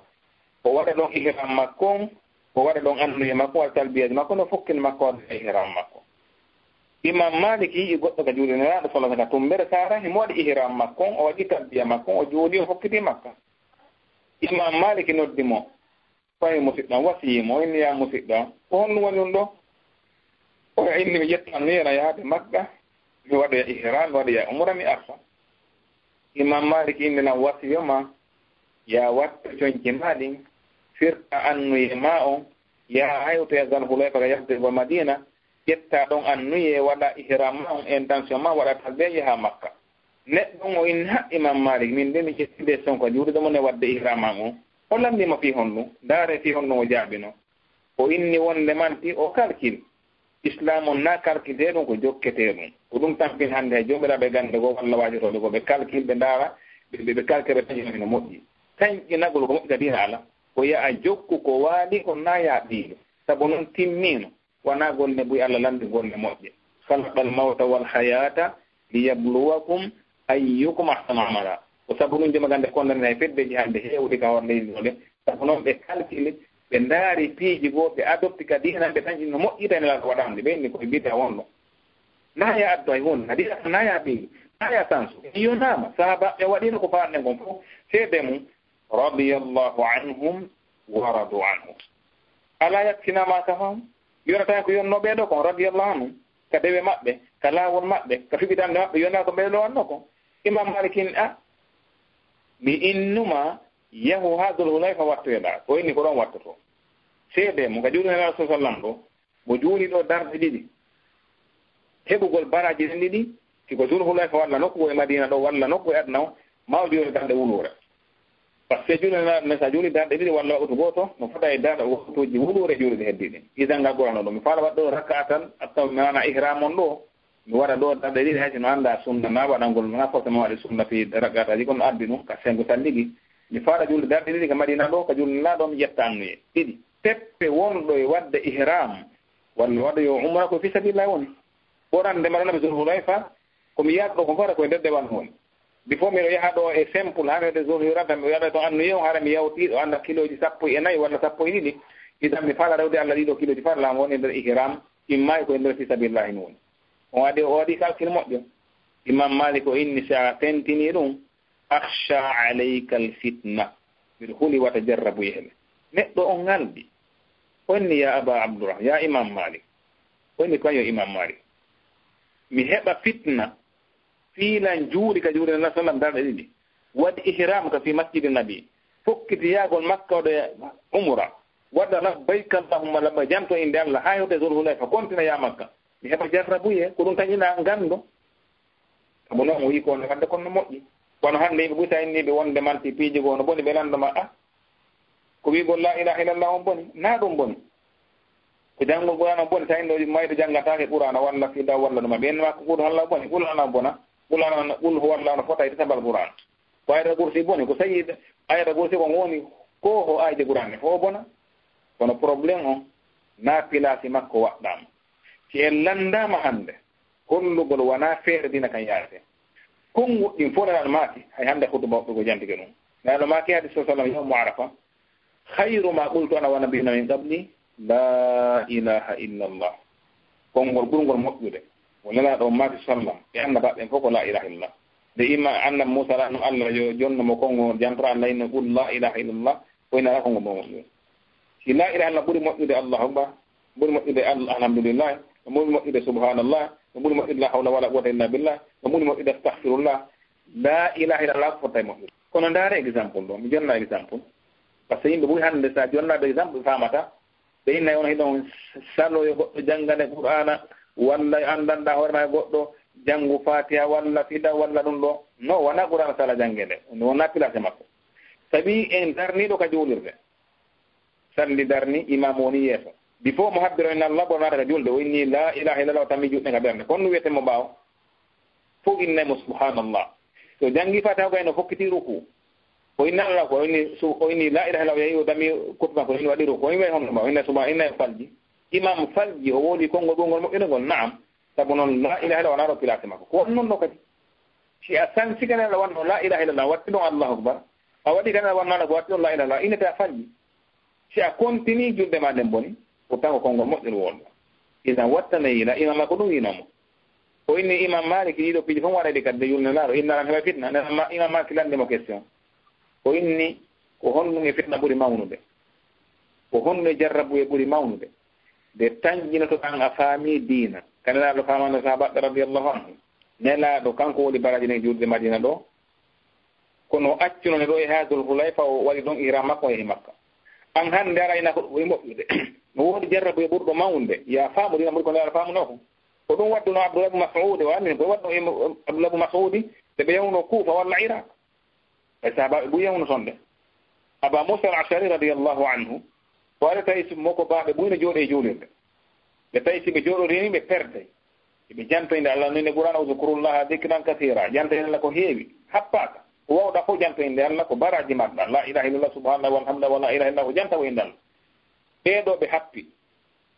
o waɗa ɗon ihram makko on, o waɗa ɗon annuye makko, waɗa talbiyaaji makko, no fokkini makko waɗa ihram makko. Imam Malik yi'i goɗɗo ka juulirde Nelaaɗo sallallahu alaihi wasallam ka tumbere sara, himo waɗi ihram makko on, o waɗi talbiya makko on, o juuli, o fokkiti Makka. Imam Malik noddi mo, fawi musiɗɗo am, wasiyii mo, o inni, "Ya musiɗɗo am, ko honɗum woni ɗum ɗo?" O inni, "Mi ƴettan mi yena yaade Makka, mi waɗoya ihram, mi waɗoya umra, mi arta." Imam Malik inni, "Nan wasiyo ma, ya watta conci ma ɗin, firta annuye ma on, ya haytoya Zal Hulayfa ka yaltugol Madina, ƴetta ɗon annuye, waɗa ihram ma on, intention ma, waɗa talbiya, yaha Makka." Neɗɗo on o inni, "Ha, Imam Malik, min de mi ƴetti décision ka juulirde mon e waɗde ihram am on." O lanndii mo fii honɗum, ndaare fii honɗum o jaabino. O inni wonde manti o calcul. Islam on na calcul tee ɗum, ko jokketee ɗum. Ko ɗum tampin hannde hay joomiraaɓe gannde goo walla waajotooɓe goo, ɓe calcul, ɓe ndaara, ɓe, ɓe, ɓe calcul, ɓe taƴina hino moƴƴi. Taƴinagol ko moƴƴi ka diina Alla, ko yaha jokku ko waali, ko na yaha ɓeydu. Sabu non timmiino. Wonaa golle buy Alla lanndi golle moƴƴe. "Khalaqal mawta wal hayata liyabluwakum ayyukum ahsanu amala." Ko sabu ɗum jooma gannde kondani hay feddeji hannde heewuɗi ka hoore leydi ɗo de. Sabu noon ɓe kalkili, ɓe ndaari piiji goo, ɓe adopti ka diina, ɓe tañi no moƴƴi tawi Nelaaɗo waɗaande. Ɓe inni koye bida wonɗo. Na ya addu hay huunde, na diina na ya ɓeydu, na ya sansu. Ɓe yonaama, sahaabaaɓe waɗiino ko faanɗen kon fof, seede mum. Radiyallahu anhum wa radu anhu. Alaa yakfinaa maa kafahum? Yonataako yonnoo ɓee ɗoo kon, radiyallahu anhum, ka dewe maɓɓe, ka laawol maɓɓe, ka fiɓidannde maɓɓe, yonaa ko ɓee ɗoo wannoo kon? Imam Malik in, a, Mi innuma, yahu haa Dul Hulayfa wattoyɗaa. O inni ko ɗoon wattotoo. Seedee mo ka juulde Nelaaɗo sallallahu alayhi wa sallam ɗo, mo juuli ɗo darɗe ɗiɗi. Heɓugol baraaji ɗen ɗiɗi, si ko Dul Hulayfa walla nokku goo e Madiina ɗo, walla nokku e aduna o, ma o juuli darɗe wuluure. Par ce que juuli Nelaaɗo men, so a juuli darɗe ɗiɗi walla waqtu gooto, no fota e darɗe waqtuuji wuluure juuli ɗi heddi ɗin. Idan ngal ɓurano ɗum. Mi faala waɗde ɗo raka'atan, attaw maana ihram on ɗo, mi waɗa ɗo darɗe ɗiɗi, hay si no anndaa sunna na waɗangol, na forcément waɗi sunna fii raka'ataaji, kono addi ɗum ka senngo salligi. Mi faala juulde darɗe ɗiɗi ka Madiina ɗo, ka juulde Nelaaɗo, mi ƴetta annuye ɗiɗi. Peppe wonɗo e waɗde ihram, walla waɗoyo umra ko fii sabilillahi woni. Ɓurande mbaɗa naɓe Zul Hulayfa, ko mi yaɗɗo ko fota ko e nder dewal woni. Before miɗo yaha ɗo e simple, haa mi waɗde Zul Hulayfa, mi waɗa to annuye on, hara mi yawti ɗo annda kilooji sappo e nayi walla sappo e ɗiɗi. Idan mi faala rewde Allah ɗiɗo kilooji fota lan woni e nder ihram, imma ko e nder fii sabilillahi mi woni. On waɗi, o waɗi kalkil moƴƴo. Imam Malik o inni si a tentinii ɗum, akhsha alayka al fitna. Miɗo huli wata jarrabuye he ɓe. Neɗɗo on ngaldi. O inni, ya Aba Abdurrahman, ya Imam Malik. O inni ko yo Imam Malik. Mi heɓa fitna. Fiilan juuli ka juuli Nelaaɗo sallam darɗe ɗiɗi. Waɗi ihram ka fii masjidi Nabi. Fokkiti yahgol Makka waɗa umra. Waɗa labbayka Allahumma labbayk. Janto innde Allah. Haa hewte Zul Hulayfa. Kontina yaa Makka. Mi heɓa jarrabuye. Ko ɗum taƴina nganndo. Sabu noon o wi'i ko no waɗde kono no moƴƴi. Kono hannde yimɓe ɓuri sa inni ɓe wonde manti piiji goo no boni, ɓe lanndo ma, a, ko wi'gol la ilaha illallah on boni? Na ɗum boni. Ko janngol Qur'aana on boni, tawi ɗo mayɗo janngataake Qur'aana walla fida walla ɗum. Ɓen ma ko Qur'aana Allah boni, Qur'aana bona, Qur'aana, Qul huwallahu no fota e tataɓal Qur'aana. Ko Ayatul Kursi boni, ko sayi Ayatul Kursi ko woni ko o ayde Qur'aana fof bona. Kono problème on, na pilaasi makko waɗɗaama. Si en lanndaama hannde, hollugol wonaa feere dina kan yaarete. Konnguɗi ɗin fof Nelaaɗo maaki, hay hannde hutuba woɓɓe ko jantike ɗum. Nelaaɗo maaki hadis sallallahu alayhi wa sallam, yawmu Arafa, "Khayru ma qultu ana wa nabiyuna min qabli, la ilaha illa Allah." Konngol ɓurngol moƴƴude, o Nelaaɗo on maaki sallam, e annabaaɓe ɓen fof ko la ilaha illallah. Nde imma annabi Muusa lanno Allah yo jonno mo konngol jantora Allah inna qul la ilaha illallah, ko ina ala konngol moƴƴude. Si la ilaha illallah ɓuri moƴƴude Allahu akbar, ɓuri moƴƴude al-, alhamdulillah, no ɓuri moƴƴude subhanallah, no ɓuri moƴƴude la hawla wala quwwata illa billah, no ɓuri moƴƴude astaghfirullah. La ilaha illallah ko fotta e moƴƴude. Kono ndaare exemple ɗo, mi jonna exemple. Par ce que yimɓe ɓuri hannde sa jonnaɓe exemple ɓe famata. Ɓe inna on hiɗon salo yo goɗɗo janngane Qur'aana, walla yo anndanɗa hoore ma e goɗɗo, janngu Fatiha, walla fida, walla ɗum ɗo. No, wona Qur'aana sala janngede. Ɗum wona place makko. Sabi en darniiɗo ka juulirde. Salli darni, imaamu woni yeeso. Before mo habbiro inna Allah, goɗɗo naata ka julde, o inni la ilaha illallah, o tammi juɗɗe ka ɓernde. Kono ɗum wiyete mo ɓaawo. Fof innay mo subhanallah. So janngi Fatiha, o gayno fokkiti ruku. O inna Allah ko, o inni su-, o inni la ilaha illallah, o yahi o dami kutba ko, o inni waɗi ruku. O inni waɗi hono ma, o inna subha-, inna falji. Imam falji, o woli konngol ɓurngol moƴƴude ngol, naam. Sabu noon, la ilaha illallah wonaa ɗo place makko. Ko wonnoo ɗo kadi. Si a sansi kan Nelaaɗo wonno la ilaha illallah, watti ɗon Allahu akbar. A waɗi kan Nelaaɗo wonno ko watti ɗon la ilaha illallah, innete a falji. Si a continue julde ma nden boni, pourtant ko konngol moƴƴol wonɗo. Idan wattane yila, imam ma ko ɗum wi'no mo. O inni Imam Malik, ɗiɗo piiji fof waɗa ɗi kadi, de yulne laaro, inna ran heɓa fitna. Nden ma-, Imam Malik lanndi mo question. O inni, ko honɗum e fitna ɓuri mawnude? Ko honɗum e jarrabuye ɓuri mawnude? Nde tanƴinotoɗaa a faami diina. Ka Nelaaɗo faamano sahabaɓe radiyallahu anhu. Nelaaɗo kanko woni baraji nden juulde Madina ɗo. Kono o accuno ne ɗo e haa Dul Hulayfa, o waɗi ɗon ihram makko, o yehi Makka. An hannde ara ina ko ɗum ɓuri moƴƴude. No woodi jarrabuye ɓurɗo mawnde. Ya faamu diina ɓuri ko Nelaaɗo faamuno ko. Ko ɗum wadduno Abdullah ibn Mas'ud, o anndi ko wadduno Abdullah ibn Mas'ud, nde ɓe yahuno Kufa walla Iraq. E sahabaɓe buy yawno sonde. Aba Musa al-Ashari radiyallahu anhu, ko waɗa tawi si mo ko baaɓe buy no jooɗe e juulirde. Ɓe tawi si ɓe jooɗorii ni ɓe perde. Ɓe janto innde Allah no innde Qur'an, "Uzkurullaha dhikran kathira." Janto innde Allah ko heewi, happaaka. Ko wawɗa fof janto innde Allah, ko baraji maɗɗa. La ilaha illallah, subhanallah, walhamdulillah, wala ilaha illallah, ko janta ko innde Allah. Ɓee ɗo ɓe happi.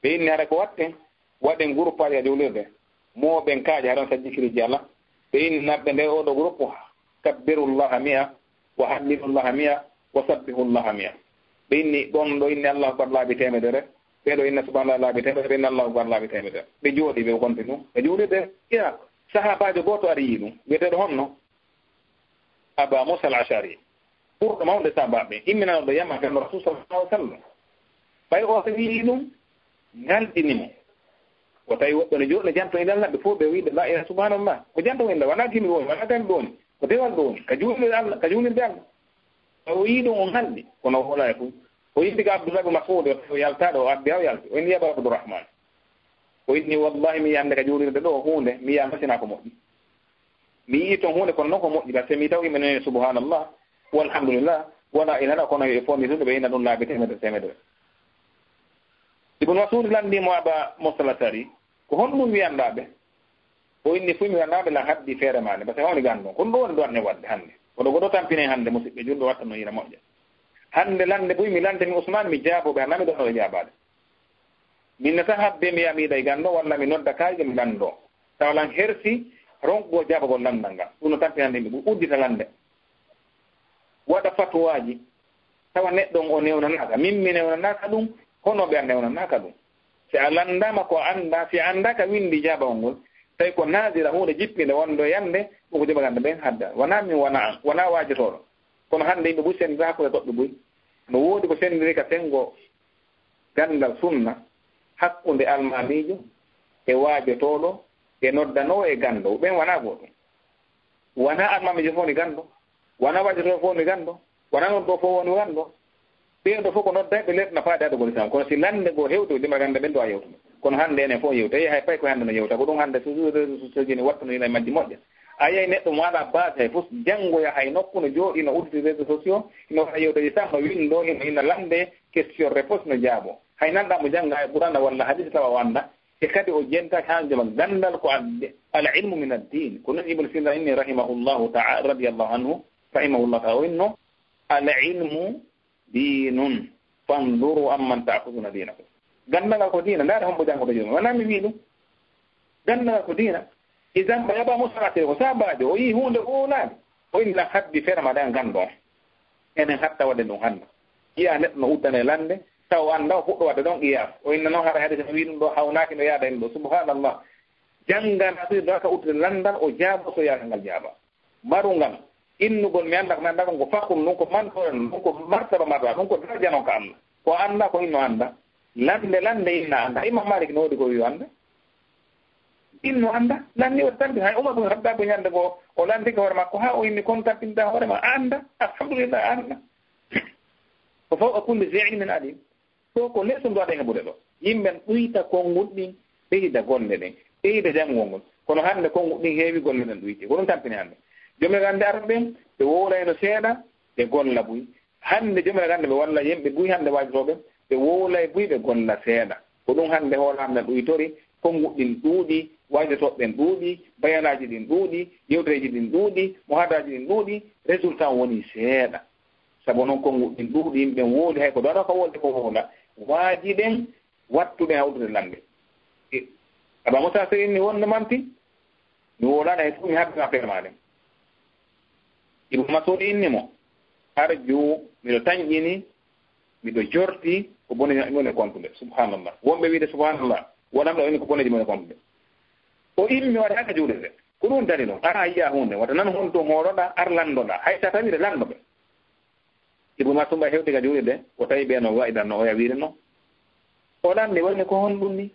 Ɓe inni hara ko watten. Waɗen groupe aji e juulirde. Mooɓen kaaƴe haɗon sa jikiriji Allah. Ɓe inni naɓɓe nder oɗo groupe, "Kabbirullaha mi'a, wa hallilullaha mi'a, wa sabbihullaha mi'a." Ɓe inni ɗon ɗo inni Allahu Akbar laabi teemedere. Ɓe ɗo inna subhanallah laabi teemedere, ɓe inni Allahu Akbar laabi teemedere. Ɓe jooɗi ɓe konti ɗum. Ɓe juulirde. Ina sahabaajo gooto ari yii ɗum. Wiyeteeɗo honno? Aba Musa al-Ashari. Ɓurɗo mawde sahaabaaɓe, imminanooɗo yam e Rasul sallallahu alaihi wasallam. Ɓay o wi'i ɗum, ngalɗini mo. O tawi woɓɓe no jooɗi, no janto innde Allah, ɓe fof ɓe wi'de, "La ilaha, subhanallah." Ko janto innde, wonaa gimi woni, wonaa gami ɗo woni. Ko dewal ɗo woni, ka juulirde Allah, ka juulirde Allah. O yii ɗum, o halli, kono o wolaay fof. O yii ka Abdullah ibn Mas'ud, o yaltaade, o addi, o yalti. O inni, "Yaba Abdurrahman." O inni, "Wallahi, mi yi'aande ka juulirde ɗo huunde, mi yi'aande sina ko moƴƴi. Mi yii toon huunde, kono noon ko moƴƴi, parce que mi tawi ɓe nani subhanallah, walhamdulillah, wala ilaha illallah, kono ɓe fondi tun, ɓe inna ɗum laabi teemedere, teemedere." Ibn Mas'ud lanndii mo, "Aba Musa al-Ash'ari, ko honɗum wi'anɗaa ɓe?" O inni, "Fof mi wi'anɗaa ɓe lan haddi feere maa nde, parce que hawni ganndo. Ko ɗum ɗo woni ɗo anne waɗde hannde. Ko ɗo goɗɗo tampinay hannde, musidɓe julɓe, watta no yira moƴƴa. Hannde lannde buy mi lante mi Usmaan, mi jaaboo ɓe, hannde mi ɗo e jaabaade. Min ne tan habbe mi wi'a mi yiɗay ganndo, walla mi nodda kaaƴe mi lanndo. Tawa lan hersi, ronkugo jaabagol lanndal ngal. Ɗum no tampina hannde yimɓe buy, uddita lannde. Waɗa fatuwaaji, tawa neɗɗo on o newnanaaka. Min mi newnanaaka ɗum, hono ɓe a newnanaaka ɗum. Si a lanndaama ko a anndaa, si a anndaa ka winndi jaabawol ngol, tawi ko naazira huunde jippinde wonde yande, ɗum ko jomagannde ɓen hadda. Wanaa min, wanaa an, wanaa waajotooɗo. Kono hannde yimɓe buy senndira hakkunde toɓɓe buy. No woodi ko senndiri ka senngo ganndal sunna hakkunde almaamiijo e waajotooɗo e noddanoowo e ganndo. Ɓen wanaa gootum. Wanaa almaamiijo fof woni ganndo. Wanaa waajotooɗo fof woni ganndo. Wanaa noddo fof woni ganndo. Ɓeen ɗo fof ko noddayɓe leɗɗe na faade adugol Islam. Kono si lannde goo hewti, ko jomagannde ɓen ɗo a yewtude. Kono hannde enen fof yewta. Eyi, hay pay ko hannde no yewta. Ko ɗum hannde so réseaux sociaux ji ne watta no ina majji moƴƴa. A yiyay neɗɗo mo alaa base hay fof, janngoya hay nokku no jooɗi, no udditi réseaux sociaux, ino waɗa yewteeji tan, no winndoo, ino ina lannde, question réponse no jaaboo. Hay nanɗaa mo jannga e Qur'aana walla hadiis tawa o anndaa. E kadi o jentaaki haa joma ganndal ko adde. Al ilmu min ad-din. Ko non Ibn Sina inni rahimahullahu ta'a-, radiyallahu anhu, rahimahullahu ta'a, o inno, "Al ilmu dinun, fanzuru amman ta'khuduna dinakum." Ganndal ngal ko diina, ndaare hombo janngoto jooni. Wanaa mi wii ɗum. Ganndal ngal ko diina. Idan ɓe yaba mo saraate ko saabaajo, o yii huunde o wowlaani. O inni lan haddi feere ma ɗan ganndo on. Enen hatta waɗen ɗum hannde. Yiya neɗɗo no uddane lannde, taw o annda o fuɗɗo waɗde ɗon qiyaas. O inna noon hara hadis no wii ɗum ɗo hawnaaki no yaada e ɗum ɗo. Subhanallah. Janngana ɗum ɗo ka uddude lanndal o jaabo so yaada ngal jaaba. Marungal, innugol mi annda ko mi annda ɗum ko fakhun, ɗum ko mantoore, ɗum ko martaba marra, ɗum ko daraja noon ka Allah. Ko annda ko inno annda. Lannde, lannde inna annda. Imam Malik no woodi ko wi o annda. Inno annda. Lanni o tampi. Hay Umar bin Khattab ñande goo, o lantike hoore makko haa o inni kon tampinta hoore ma. A annda. Alhamdulillah, a annda. Ko fawqa kulli zi ilmin alim. Ɗo ko leeso ndu waɗa heɓude ɗo. Yimɓe ɗuyta konngol ɗin, ɓeyda golle ɗen, ɓeyda janngol ngol. Kono hannde konngol ɗin heewi, golle ɗen ɗuyti. Ko ɗum tampini hannde. Jomiraade arɓe ɓen, ɓe wowlayno seeɗa, ɓe golla buy. Hannde jomiraade ɓe walla yimɓe buy hannde waajotooɓe, ɓe wowlay buy, ɓe golla seeɗa. Ko ɗum hannde hoolaare nde ɗuytori, konngol ɗin ɗuuɗi, waajotooɓe ɓen ɗuuɗi, bayanaaji ɗin ɗuuɗi, yewtereeji ɗin ɗuuɗi, muhadaraaji ɗin ɗuuɗi, résultat woni seeɗa. Sabu noon, konngol ɗin ɗuuɗi, yimɓe ɓen wowli, hay ko ɗo ka wolde ko wowla. Waaji ɗen, wattu ɓe hawtude lannde. E, Aba Musa Seyni wonde manti, mi wowlaani hay fof, mi habbi affaire maa ɗen. Ibnu Mas'ud inni mo, "Arju, miɗo tanƴini, miɗo jorti, ko bone woni e kontude." Subhanallah. Wonɓe wiide, "Subhanallah, wonam ɗo inni ko boneji woni e kontude." O immi, o waɗaaka juulirde. Ko ɗum dali ɗum. Ara yiya huunde, wata nan honto hooroɗa, ar lanndoɗa. Hay sa tawi ɓe lanndoɓe. Ibnu Mas'ud ɓay hewti ka juulirde, o tawi ɓe no wa'idan no oya wiiri no. O lanndi, woni ko honɗum ni?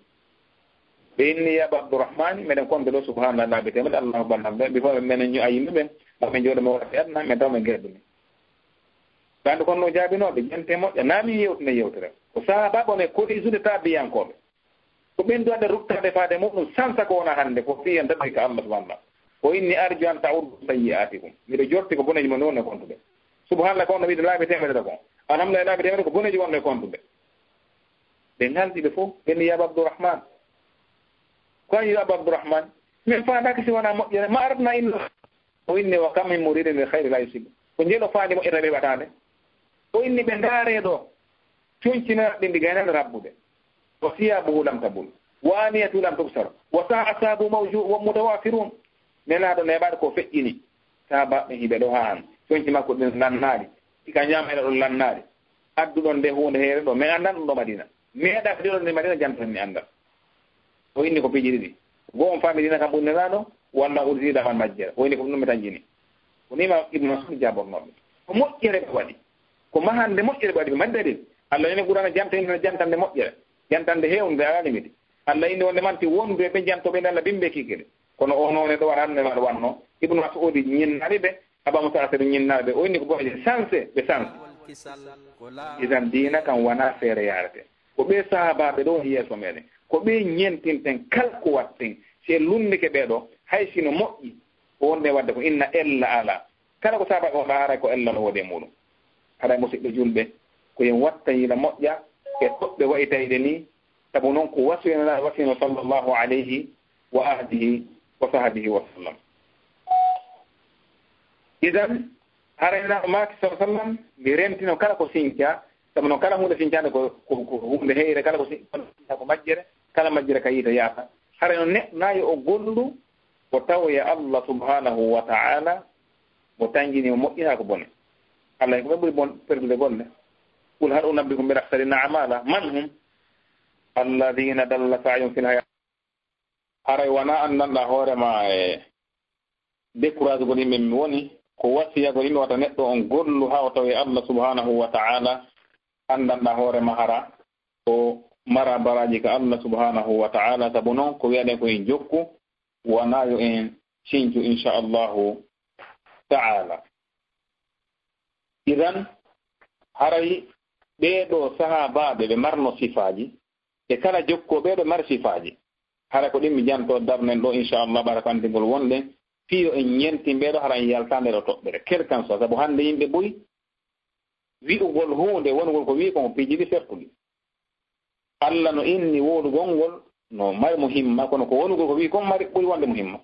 Ɓe inni, "Ya Aba Abdurrahmani, meɗen konde ɗo, subhanallah, laabi teemedde, Allahu akbar, lamɓe, ɓe fof meɗen ño'a yimɓe ɓen, ma min jooɗo, mi waɗa e aduna, min taw min gerdumi." Ɓe anndi kono no jaabinooɓe, jente moƴƴa, naa min yewtine yewtere. Ko sahaaba ɓe woni koɗi juuɗe taabiyankooɓe. Ko ɓen duwande ruttaade faade muɗum sansa ko wona hannde, ko fii en daɗoy ka Allah subhanallah. O inni, "Arju an ta'uddu sayyi'atikum." Miɗo jorti ko boneji mon woni e kontude. Subhanallah, ko on no wiide laabi teemedere ko. Alhamdulillah, laabi teemedere ko boneji wonno e kontude. Ɓe ngaldi ɓe fof, ɓe inni, "Ya Aba Abdurrahman." Ko an yo Aba Abdurrahman? Min faandaaki si wonaa moƴƴere, ma aratna illa. O inni, "Wa kam min muridin lil khayri la yusib." Ko njelo faandi moƴƴere ɓe waɗaande. O inni, "Ɓe ndaaree ɗo, conci men ɗin ɗi gaynaade rabbude. Wa siyabuhu lam tabul, wa aniyatu lam tuksar, wa sa'a asabu mawju wa mutawafirun." Nelaaɗo neeɓaade ko feƴƴini. Sahaabaaɓe hiɓe ɗo haa an. Conci makko ɗin lannaali. Ɗi ka ñaama ina ɗon lannaali. Adduɗon nde huunde heere ɗo. Mi anndan ɗum ɗo Madina. Mi heɗa ko ɗiɗon nde Madina jantan mi anndan. O inni ko piiji ɗiɗi. Goo on faami dina kam ɓuri Nelaaɗo, walla o ɓuri dina man majjere. O inni ko ɗum mi tanƴini. Ko ni ma Ibnu Mas'ud jaabornooɓe. Ko moƴƴere ɓe waɗi. Ko mahande moƴƴere ɓe waɗi. Ɓe mbaɗi dalil. Allah nene Qur'aana janta, ina jantande moƴƴere. Jantande heewnde alaa limiti. Allah inni wonde manti wondu e ɓe jantooɓe nde Allah bimɓe kiikiiɗe. Kono o noone ɗo waɗa hannde maɗa wanno. Ibnu Mas'ud ñinnani ɓe. Aba Musa Asari ñinnaaɓe, o inni ko boɗeejo, sanse, ɓe sanse. Idan diina kan wonaa feere yaarete. Ko ɓee sahaabaaɓe ɗo yeeso meɗen. Ko ɓee ñentinten kala ko watten. Si en lunndike ɓee ɗo, hay sino moƴƴi, ko wonde waɗde ko inna ella alaa. Kala ko sahaabaaɓe waɗa haray ko ella no woodi e muɗum. Haray musiɓɓe julɓe, ko en watta yila moƴƴa e toɓɓe wa'itayɗe ni, sabu noon ko wasiyana wasiyano sallallahu alayhi wa alihi wa sahbihi wa sallam. Idan, haray na maaki sallallahu alayhi wa sallam, mi rentino kala ko sinca, sabu noon kala huunde sincande ko, ko, ko huunde heyre, kala ko sinca ko majjere, kala majjere ka yiite yaata. Haray no neɗɗo na yo o gollu, o tawoya Allah subhanahu wa ta'ala, mo tanjini, o moƴƴina ko bone. Allah ko ɓe ɓuri bon perdude golle. Qul hal unabbi'ukum bil akhsarina a'mala, man hum alladhina dalla sa'yuhum fil hayati. Haray wonaa anndanɗaa hoore ma e découragegol yimɓe mi woni, ko wasiyagol yimɓe wata neɗɗo on gollu haa o tawi Allah subhanahu wa ta'ala, anndanɗaa hoore ma hara o mara baraaji ka Allah subhanahu wa ta'ala, sabu noon ko wi'aɗen ko en jokku, wonaa yo en sincu, insha Allahu ta'ala. Idan, haray ɓee ɗoo sahaabaaɓe ɓe marno sifaaji, e kala jokkoo ɓee ɗoo mari sifaaji. Haray ko ɗin mi janto darnen ɗo, insha Allah, ɓara ko anndingol wonde fii yo en ñentin ɓee ɗoo, hara en yaltaa nder o toɓɓere. Quel qu'en soit, sabu hannde yimɓe buy wi'ugol huunde, wonugol ko wi'i kon ko piiji ɗi sertuɗi. Allah no inni wowlugol ngol no mari muhimma, kono ko wonugol ko wi'i kon mari ɓuri wonde muhimma.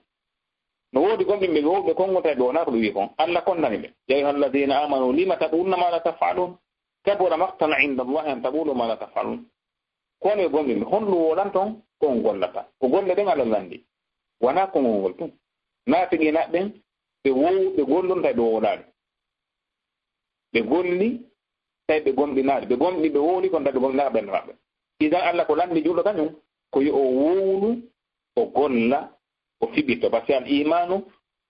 No woodi gomɗinɓe wowɓe konngol tawi ɓe wonaa ko ɓe wi'i kon. Allah konnani ɓe. Ya ayyuhal ladhina amanu lima taquluna ma la taf'alun. Kabura maqtan inda Allah an taqulu ma la taf'alun. Kono e gomɗinɓe, honɗum wowlanton ko on gollata? Ko golle ɗen Allah lanndi. Wonaa konngol ngol tun. Naafiqiinaaɓe ɓen, ɓe wow-, ɓe gollun tawi ɓe wowlaali. Ɓe golli, tawi ɓe gomɗinaali. Ɓe gomɗi, ɓe wowli, kono tawi ɓe gomɗinaali ɓernde maɓɓe. Idan Allah ko lanndi juulɗo kañum, ko yo o wowlu, o golla, o fiɓito. Parce que al imanu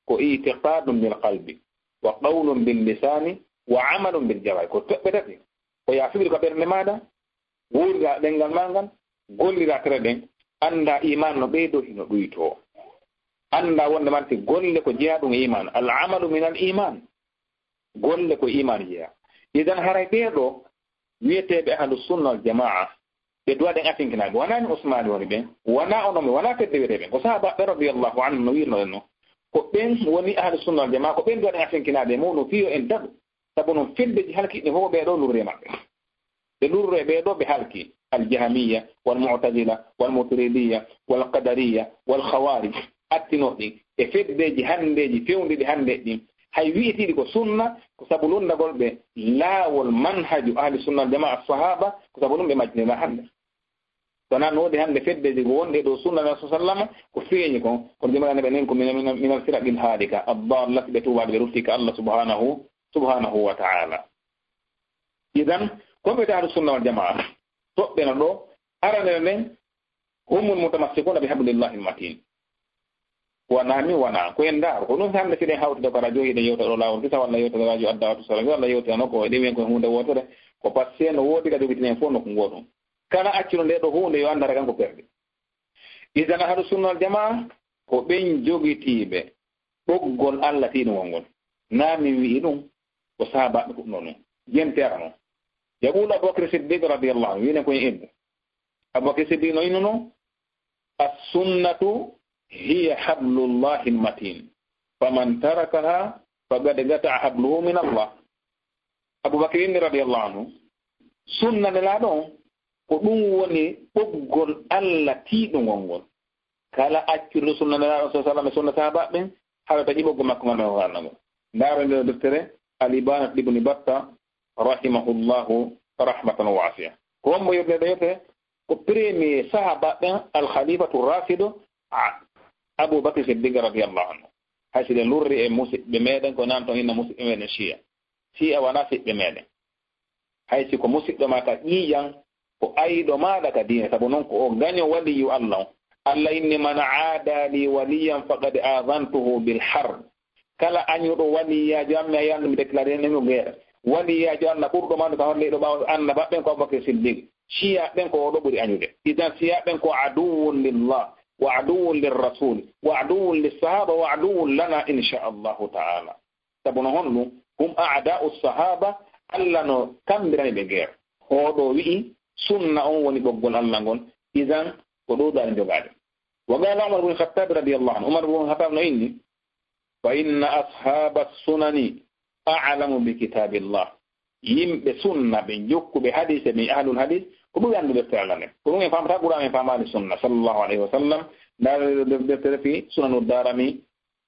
ko itiqadun bil qalbi, wa qawlun bil lisani, wa amalun bil jawari. Ko toɓɓe tati. Ko ya fiɓito ka ɓernde maaɗa, wowlira ɗemngal maa ngal, gollira tere ɗen, annda iman no ɓeydoo, hino ɗuytoo. Annda wonde manti golle ko jeyaa ɗum e iman. Al amalu min al iman. Golle ko iman jeyaa. Idan haray ɓee ɗoo wi'eteeɓe ahlu sunna wal jamaa, ɓe duwa ɗen asinkinaaɓe. Wonaa ni Usmaani woni ɓen, wonaa onon ɓe, wonaa fedde wi'etee ɓen. Ko sahaabaaɓe radiyallahu anhum no wi'irno ɗen no. Ko ɓen woni ahlu sunna wal jamaa, ko ɓen duwa ɗen asinkinaaɓe e muɗum fii yo en daɗu. Sabu non feddeji halkiiɗi fof ɓee ɗoo lurri e maɓɓe. Ɓe lurre ɓee ɗoo ɓe halki. Al Jahmiya, wal Mu'tazila, wal Maturidiyya, wal Qadariyya, wal Khawarij. Attinooɗi e feddeji hanndeji fewndiɗi hannde ɗin. Hay wi'etiiɗi ko sunna, ko sabu lunndagol ɓe laawol manhaju ahli sunna wal jamaa, as-sahaba, ko sabu ɗum ɓe majjinira hannde. Kono no woodi hannde feddeji ko wonɗe dow sunna Rasul sallallahu alaihi wasallam, ko feeñi kon, kono jomiraane ɓe nen ko min, min, minal firaqil halika, ad-dallati, ɓe tuubaade, ɓe rutti ka Allah subhanahu, subhanahu wa ta'ala. Idan, ko ɓe ahlu sunna wal jamaa, toɓɓe no ɗo, aranere nden, humul mutamassikuna bi hablillahi al-matin. Wonaa mi wonaa, ko en ndaaro. Ko ɗum hannde si ɗen hawtude ko radio, hiɗen yewta ɗo laawol kisa, walla yewta radio Addawatu Salafi, walla yewta no ko ɗen wiyen ko huunde wootere, ko parce que no woodi ka jogitinen fof nokku gootum. Kala accuɗo nde ɗo huunde yo anndu hara kanko perdi. Idan ahlu sunna wal jamaa ko ɓen jogitiiɓe ɓoggol Allah tiiɗungol ngol. Naa min wi'i ɗum, ko sahaabaaɓe kuɗnoo ɗum. Jenti ara non. Yaqulu Abubakar Siddiq radiyallahu anhu, wi'en ko en eddu. Abubakar Siddiq no innuno, as-sunnatu hiya hablullahi al-matin. Faman tarakaha faqad qata'a habluhu min Allah. Abubakar inni radiyallahu anhu, sunna Nelaaɗo on, ko ɗum woni ɓoggol Allah tiiɗungol ngol. Kala accuɗo sunna Nelaaɗo on, sallallahu alaihi wasallam, e sunna sahaabaaɓe ɓen, hawata ɓoggol makko ngal, men o haalna ngol. Ndaara nder deftere Al-Ibanah Ibn Battah, rahimahullahu rahmatan wasi'a. Ko hombo yewtude ɗo yewtere? Ko premier sahaabaaɓe ɓen, Al-Khalifatu Rashidu, a-, Abu Bakr Siddiq radiyallahu anhu. Hay si ɗen lurri e musiɓɓe meɗen, ko nan ton inna musiɓɓe meɗen Shia. Shia wonaa siɓɓe meɗen. Hay si ko musiɗɗo ma ka ƴiiƴan, ko ayɗo maaɗa ka diine, sabu non ko o gaño waliyu Allah on. Allah inni, "Man aada li waliyan faqad aadantuhu bil harb." Kala añuɗo waliyaajo am, mi a yi'an ɗum mi déclaré nimo guerre. Waliyaajo Allah ɓurɗo mawnude ka holle ɗo ɓaawo annabaaɓe ɓen ko Abubakar Siddiq. Shia ɓen ko oɗo ɓuri añude. Idan Shia ɓen ko aduwwun lillah, wa aduwwun lirrasul, wa aduwwun lissahaba, wa aduwwun lana, insha Allahu ta'ala. Sabu no honɗum? Hum a'da'u sahaba, Allah no kammbirani ɓe geer. Hoɗo wi'i, sunna on woni ɓoggol Allah ngol, idan ko ɗuuɗaade jogaade. Wa qala Umar ibn Khattab radiyallahu anhu, Umar ibn Khattab no inni, fa inna ashaba sunani a'lamu bi kitabillah. Yimɓe sunna ɓe jokkuɓe hadise, min ahlul hadis, ko ɓuri anndude deftere Allah nden. Ko ɗum en faamata Qur'an, en faamaali sunna, sallallahu alayhi wa sallam. Ndaar deftere fi Sunanu Darami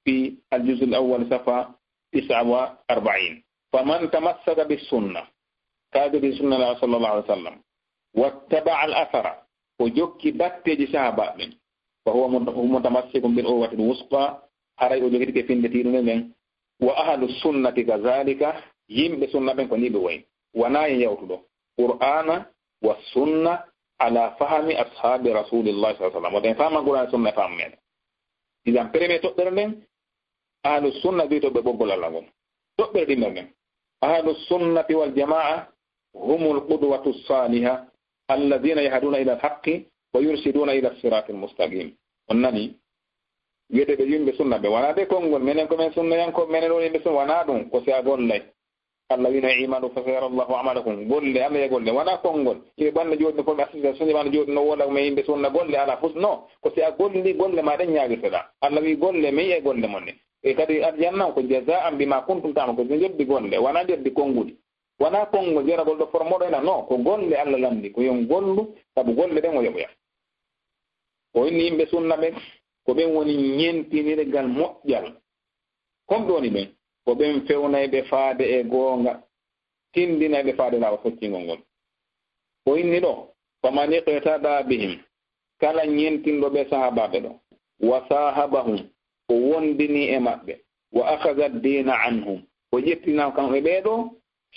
fi al-juz al-awwal, safa tisa wa arba'in. Faman tamassaka bi sunna, ka jogii sunna la sallallahu alayhi wa sallam, wattaba'a al-athara, o jokki batteeji sahaaba ɓen, fa huwa muta-, mutamassikun bil urwatil wusqa, haray o jogitike finde tiiɗunde nden. Wa ahlu sunnati kazalika, yimɓe sunna ɓen ko ni ɓe wayi. Wanaa e yawtuɗo Qur'ana wa sunna ala fahmi ashabi rasulillahi sallallahu alayhi wa sallam. Woten faama Qur'an e sunna e faamu meɗen. Idan premier toɓɓere nden, ahlu sunna wiyto ɓe ɓoggol Allah ngol. Toɓɓere ɗimmere nden, ahlu sunnati wal jamaa humul qudwatu saliha, alladhina yahduna ila al-haqqi wa yurshiduna ila as-siratil mustaqim. On nani? Wiyeteeɓe yimɓe sunna ɓe, wanaa de konngol, menen ko men sunnayankooɓe, menen woni yimɓe sunna, wanaa ɗum, ko si a gollay. Allah wi'no, "I'malu fa sayara Allahu amalakum." Golle, Allah e golle, wanaa konngol. Yimɓe ɓanna jooɗi no fof, mi association ɓanna jooɗi no woola, men yimɓe sunna, golle alaa fus, no. Ko si a golli, golle maa ɗen ñaagirteɗaa. Allah wi'i, "Golle, men e golle mon ɗen." E kadi aljanna ko jazaan bima kuntum ta'malun, ko njeddi golle, wanaa njeddi konnguɗi. Wanaa konngol jaragol ɗo formoɗo ena, no, ko golle Allah lanndi, ko yon gollu, sabu golle ɗen o yoɓoya. O inni yimɓe sunna ɓen, ko ɓen woni ñentinirgal moƴƴal. Kon ɓe woni ɓen, ko ɓen fewnayɓe faade e goonga, tindinayɓe faade laawol foccingol ngol. O inni ɗo, faman iqtada bihim, kala ñentinɗo ɓe sahaabaaɓe ɗo, wa sahabahum, o wondini e maɓɓe, wa akhadha ad-dina anhum, o ƴettina kamɓe ɓee ɗo,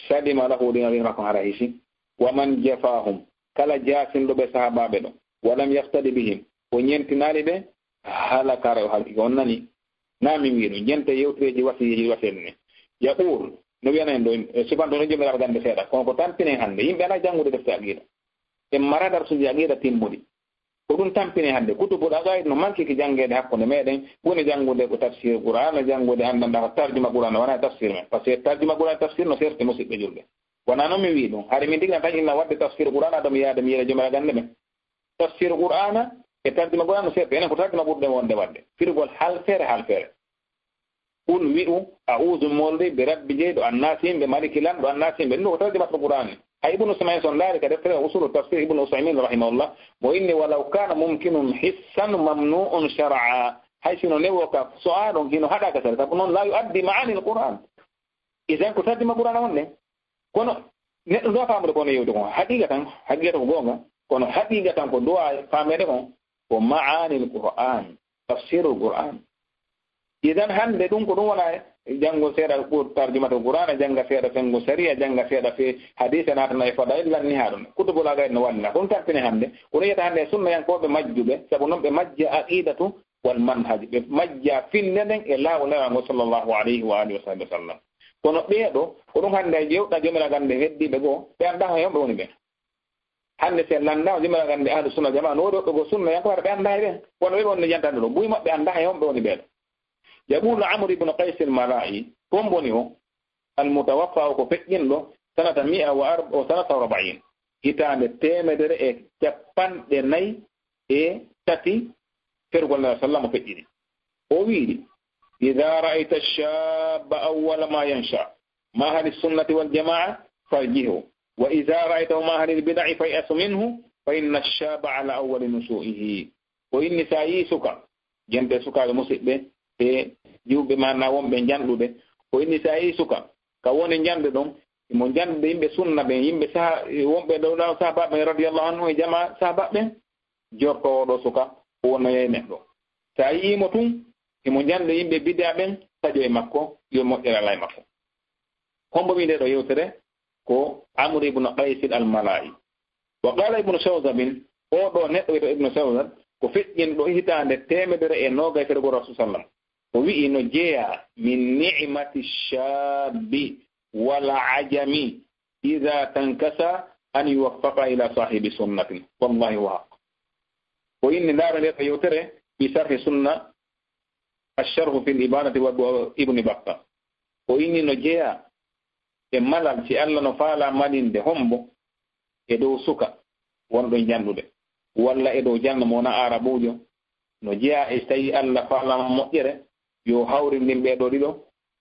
salima lahu dina, dina makko hara hisi. Wa man jafahum, kala jaasinɗo ɓe sahaabaaɓe ɗo, wa lam yaqtadi bihim, o ñentinaali ɓe, halaka, o halkike. On nani? Na min wi'i ɗum, jente yewtireeji wasiyeeji wasiyede ne. Yaqul, no wiyana en ɗo, e subanto no jomiraɗo gande seeɗa, kono ko tampinen hannde, yimɓe alaa janngude defte aqida. En maraa darsuuji aqida timmuɗi. Ko ɗum tampini hannde. Kutubul aqaid no manki ki janngeede hakkunde meɗen, woni janngude ko tafsir Qur'ana, janngude anndanɗaa ko tarjuma Qur'ana, wonaa e tafsir men. Par ce que tarjuma Qur'ana e tafsir no serti, musidɓe julɓe. Wonaa noon mi wi'i ɗum. Hari min tigi na tan inna waɗde tafsir Qur'ana, ɗo mi yaada mi yiya jomiraɗo gande men. Tafsir Qur'ana e tarjuma Qur'ana no serti. Enen ko tarjuma ɓurɗen wonde waɗde. Firgol halfeere, halfeere. Qul, wi'u, a'udhu, molde, bi rabbi jeyɗo, annasi, yimɓe, maliki, lanɗo, annasi, yimɓe. Ɗum ko tarjumatul Qur'ani. Hay Ibnu Usaymin son laari ka deftere Usulu Tafsir Ibnu Usaymin rahimahullah, mo inni, walaw kana mumkinun hissan mamnu'un shar'a. Hay sino newo ka so'aɗon hino haɗa ka sariya, sabu noon la yu'addi ma'anil Qur'an. Idan ko tarjuma Qur'ana wonde. Kono neɗɗo ɗo faamude ko no yewde kon. Haqiqa tan, haqiqa ko goonga. Kono haqiqa tan ko du'a faameede kon ko ma'anil Qur'an, tafsirul Qur'an. Idan hannde ɗum ko ɗum wona janngo seeɗa ko tarjumatul Qur'ana, jannga seeɗa fengo sariya, jannga seeɗa fe hadisa, naatana e fadail, lanni haa ɗum. Kutubul aqaid no wallina. Ɗum tampine hannde. Ko ɗum yiyata hannde e sunnayankooɓe majjuɓe, sabu noon ɓe majja aqidatu wal manhaj. Ɓe majja finde nden e laawol Nelaaɗo sallallahu alayhi wa alihi wa sahbihi wa sallam. Kono ɓee ɗo, ko ɗum hannde a ƴeewɗa jomiraɗo gande heddiiɓe goo, ɓe anndaa hay homɓe woni ɓe. Hannde si en lanndaama jomiraɗo gande ahlu sunna jamaa, no woodi woɓɓe goo sunnayankooɓe, ɓe anndaa hay ɓen. Wano ɓe wonde jantande ɗo, buy maɓɓe anndaa hay homɓe woni ɓee ɗo. Yaqulu Amr ibn Qays al-Mala'i, ko on woni o? Al-mutawaffa, o ko feƴƴinɗo sanata mi'a wa arba, o sanata arba'in. Hitaande teemedere e capanɗe nayi e tati fergol Nabi sallam o feƴƴini. O wi'i, "Idha ra'ayta ash-shabba awwala ma yansha, ma ahli sunnati wal jama'a, farjihu. Wa idha ra'aytahu ma ahli al-bid'i fay'as minhu, fa inna ash-shabba ala awwali nushu'ihi." O inni, sa yi suka, gente sukaaɓe musidɓe e juuɓe maana wonɓe janɗude. O inni, sa yi suka, ka woni janɗude ɗon, mo janɗude yimɓe sunna ɓen, yimɓe saha-, wonɓe ɗo ɗo sahaaba ɓen radiyallahu anhu e jama sahaaba ɓen, jorto oɗo suka, o wonnoyay neɗɗo. Sa yi'i mo tun, himo janɗude yimɓe bid'a ɓen, taƴo e makko, yo moƴƴere alaa e makko. Hombo wi nde ɗo yewtere? Ko Amr ibn Qays al-Mala'i. Wa qala Ibn Shawzab, o ɗo neɗɗo wi'eteeɗo Ibn Shawzab, ko feƴƴinɗo hitaande teemedere e noogay fergo Rasul sallam. O wi'i no jeyaa min ni'mati shabbi wal ajami idha tankasa an yuwaffaqa ila sahibi sunnatin. Wallahi wa haqq. O inni ndaara nde ɗo yewtere fi sharhi sunna, ash-sharhu fil ibanati wa Ibn Battah. O inni no jeyaa e malal, si Alla no faalaa malinde hombo e dow suka wonɗo e janɗude, walla e dow janɗo mo wonaa Aarabuujo, no jeyaa e si tawii Alla faalaama moƴƴere, yo hawrindin ɓee ɗoo ɗiɗo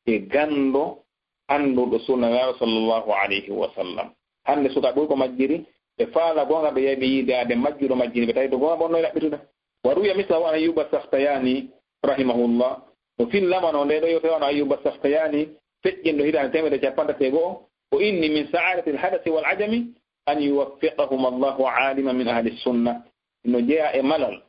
e ganndo anndurɗo sunnanaaɗo sallallahu alayhi wa sallam. Hannde sukaaɓe ɓuri ko majjiri, ɓe faala goonga, ɓe yahi ɓe yiide aade majjuɗo majjini ɓe, tawi to goonga bonno e ɗaɓɓitude. Wa ruwiya mislahu an Ayyuba Sakhtayani rahimahullah. No fillama no nde ɗo yewtere wano Ayyuba Sakhtayani, feƴƴinɗo hitaande teemedde capanɗe tati e go'o, o inni: "Min sa'adatil hadasi wal ajami an yuwaffiqahum Allahu aliman min ahli sunna." No jeyaa e malal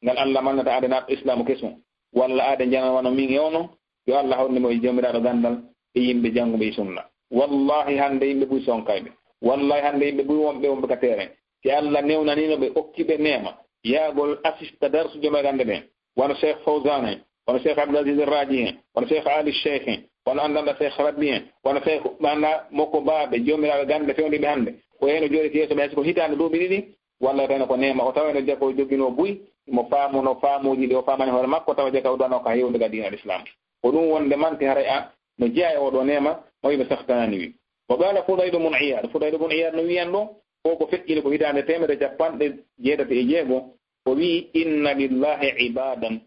ngal Alla malnata aade naatɗo Islaamu kesun, walla aade janan wano min e onon, yo Alla hawrinde mo e joomiraaɗo ganndal e yimɓe jannguɓe e sunna. Wallahi hannde yimɓe buy sonkayɓe. Wallahi hannde yimɓe buy wonɓe, wonɓe ka terrain. Si Alla newnaniino ɓe, okki ɓe neema, yaagol asista darsu joomiraaɗo gannde ɓen, wano Cheikh Fawzan en, wano Cheikh Abdul Aziz Raji en, wano Cheikh Ali Cheikh en, wano anndanɗo Cheikh Rabbi en, wano Cheikh ɓanna mokko baaɓe, joomiraaɓe gannde fewndiiɓe hannde. Ko heno jooɗi yeeso ɓe, hay so ko hitaande duuɓi ɗiɗi, walla tawno ko neema, o tawano jako joginoo buy, mo faamuno faamuuji ɗi o faamani hoore makko, tawa jaka o duwanoo ka hewde ka diina al-Islam. Ko ɗum wonde manti haray a no jeyaa e oo ɗoo neema, mo wiɓe Sakhtayani wi. Wa qala Fudayl ibn Iyad, Fudayl ibn Iyad no wiyan ɗo, ko ko feƴƴini ko hitaande teemedde capanɗe jeetati e jeego, o wi: "Inna lillahi ibadan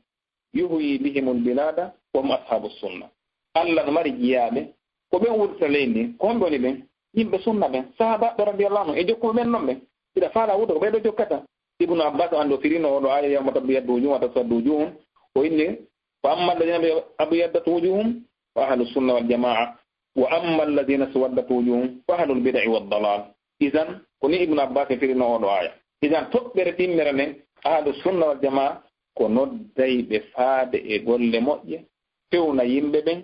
yuhyi bihimul bilada wa hum ashabus sunna." Alla no mari jiyaaɓe, ko ɓen wuddata leydi ndin. Ko honɓe woni ɓen? Yimɓe sunna ɓen, sahaabaaɓe radiyallahu anhu, e jokkuɓe ɓen non ɓen. Hiɗa faala wuudo ko ɓee ɗoo jokkata. Ibnu Abbas, an ɗo firino oo ɗoo aaya, "Yawma tabyaddu wujuhun wa taswaddu wujuhun." O inni: "Fa amma alladhina abyaddat wujuhum fa ahlu sunna wal jamaa, wa amma alladhina swaddat wujuhum fa ahlul bid'i wad dalal." Idan, ko ni Ibnu Abbas firino oo ɗoo aaya. Idan, toɓɓere ɗimmere nden, ahlu sunna wal jamaa ko nodday ɓe faade e golle moƴƴe, fewna yimɓe ɓen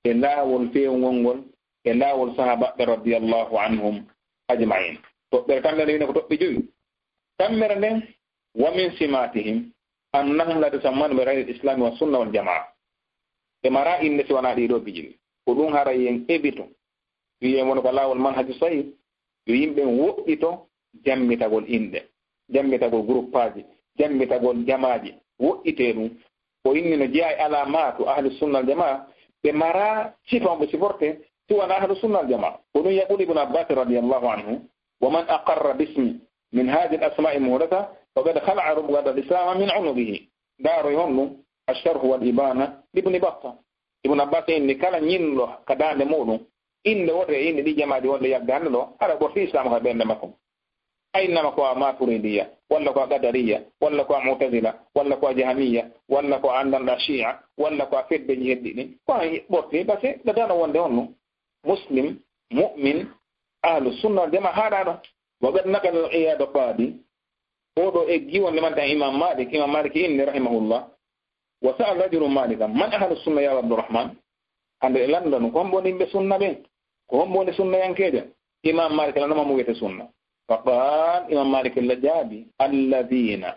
e laawol feewngol ngol, e laawol sahaabaaɓe radiyallahu anhum ajma'in. Toɓɓere tammere nden ko toɓɓe jowi. Tammere nden, wa min simatihim annahum la tusammanu bi ghayri al-islami wa sunna wal jamaa. Ɓe maraa innde si wanaa ɗii ɗoo piiji ɗin. Ko ɗum haray en eɓito. Wi'en woni ko laawol manhaju sahih, yo yimɓe woɗɗito jammitagol inɗe, jammitagol gruppaaji, jammitagol jamaaji, woɗɗitee ɗum. O inni no jeyaa e alaamaatu ahlu sunna wal jamaa, ɓe maraa sifa on ɓe siforte si wonaa ahlu sunna wal jamaa. Ko ɗum yaqulu Ibnu Abbas radiyallahu anhu: "Wa man aqarra bismi min hadhihi al-asma'i muhdatha faqad khala'a rubgata al-islama min unuqihi." Ndaaroy honɗum? Ash-Sharh wal Ibana Ibni Battah. Ibnu Abbas inni kala ñinɗo ka daande muɗum innde wotere e inɗe ɗi jamaaji wonɗe yalde hannde ɗo, hara ɓorti Islaamu ka ɓernde makko. A innama ko a Maturidiya, walla ko a Qadariya, walla ko a Mu'tazila, walla ko a Jahamiya, walla ko a anndanɗa Shi'a, walla ko a feddeji heddi ɗin. Ko a ɓorti, parce que ɗa dano wonde on ɗum. Muslim, mu'min, ahlu sunna wal jamaa haaɗaɗo. Wa qad naqala al-Iyad Qadi, oɗo eggi wonde man tan Imam Malik, Imam Malik inni rahimahullah, wa sa'ala rajulun Malikan, "Man ahlu sunna ya Abdurrahman?" Hande e lanndanu, ko hombo woni yimɓe sunna ɓen? Ko hombo woni sunnayankeejo? Imam Malik lanndama mo wiyete sunna. Fa qal, Imam Malik la jaabi, "Alladhina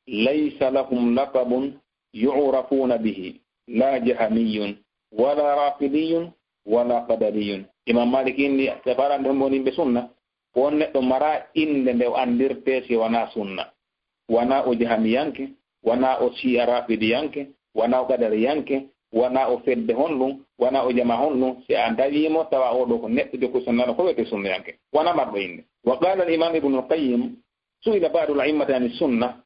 laysa lahum laqabun yu'rafuna bihi, la jahamiyyun, wala rafidiyyun, wala qadariyyun." Imam Malik inni, ko farande hombo woni yimɓe sunna? Ko on neɗɗo maraa innde nde o anndirtee si wanaa sunna. Wanaa o jahamiyanke, wanaa o shi'a rafidiyanke, wanaa o qadariyanke, wanaa o fedde honɗum, wanaa o jamaa honɗum, si a dawii mo, tawa oo ɗoo ko neɗɗo jokku sunna, ko wiyetee sunnayanke. Wanaa marɗo innde. Wa qala al-Imam Ibnul Qayyim, su'ila ba'dul a'immati ani sunna,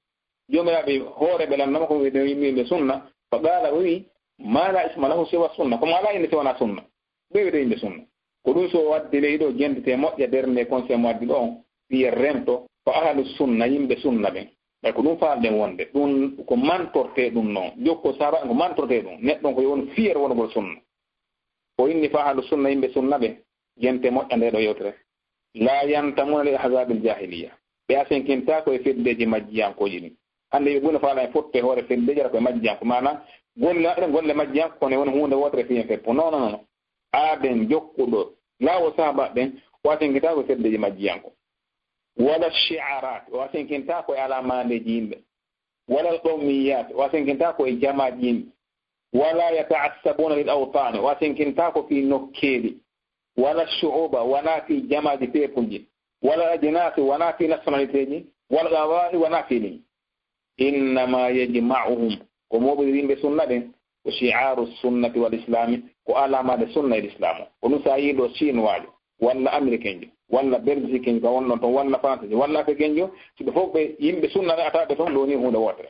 joomiraaɓe hooreeɓe lanndama ko wiyetee yimɓe sunna, fa qala, o wi, "Ma la isma lahu siwa sunna." Ko mo alaa innde si wanaa sunna. Ɓe wiyetee yimɓe sunna. Ko ɗum so o addi ley ɗo jentete moƴƴa nder nde conseil mo addi ɗo on, wiye rento ko ahlu sunna, yimɓe sunna ɓen. Ɓay ko ɗum faalɗen wonde, ɗum ko mantortee ɗum non. Jokko saaba en ko mantortee ɗum. Neɗɗo on ko yo won fier wonugol sunna. O inni fa ahlu sunna, yimɓe sunna ɓe, jente moƴƴa nde ɗo yewtere. La yantamuna li ahzabil jahiliya. Ɓe asenkintaako e feddeeji majjiyankooji ɗin. Hannde ɓe ɓuri no faala en fotte hoore feddeeji ara ko e majjiyanko. Maana golle maɓɓe ɗen, golle majjiyanko, kono e woni huunde wootere fii en feppo. Non, non, non. Aaden jokkuɗo laawol sahaaba ɓen, o asenkintaako e feddeeji majjiyanko. Wala shi'arat, o asenkintaako e alamaandeeji yimɓe. Wala al-qawmiyat, o asenkintaako e jamaaji yimɓe. Wala yata'assabuna lil awtan, o asenkintaako fii nokkeeli. Wala shu'uba, wanaa fii jamaaji peepuji. Wala ajnasi, wanaa fii nationalitéji. Wala qaba'i, wanaa fii ɗin. Innama yajma'uhum, ko mooɓiri yimɓe sunna ɓen, ko shi'aru sunnati wal islami, Ko alamaade sunna e lislaam o. Ko ɗum so a yii ɗo Chinois jo, walla Américain jo, walla Belgique jo, ka wonno toon, walla Français jo, walla Africain jo, si ɓe fof ɓe yimɓe sunna ne, a tawa ɓe toon ɗo ni huunde wootere.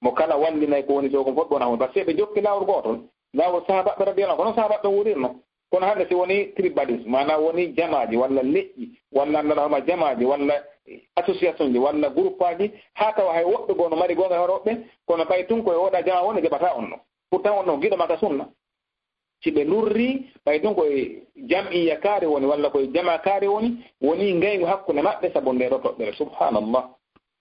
Mo kala wallinay ko woni so ko fof ɗon a huunde. Parce que ɓe jokki laawol gootol, laawol sahabaɓe radiyallahu anhu, ko noon sahabaɓe wurirno. Kono hannde si woni tribalisme, maanaam woni jamaaji, walla leƴƴi, walla annduɗaa hoore ma jamaaji, walla association ji, walla groupe aji, haa tawa hay woɓɓe goo no mari goonga e hoore woɓɓe, kono ɓay tun ko e oɗa jamaa woni jaɓata on ɗo. Pourtant on ɗo giɗo ma ka sunna. Si ɓe lurri, ɓay ɗum koye jam'iyya kaari woni, walla koye jamaa kaari woni, woni ngayngu hakkunde maɓɓe sabu nde ɗo toɓɓere. Subhanallah.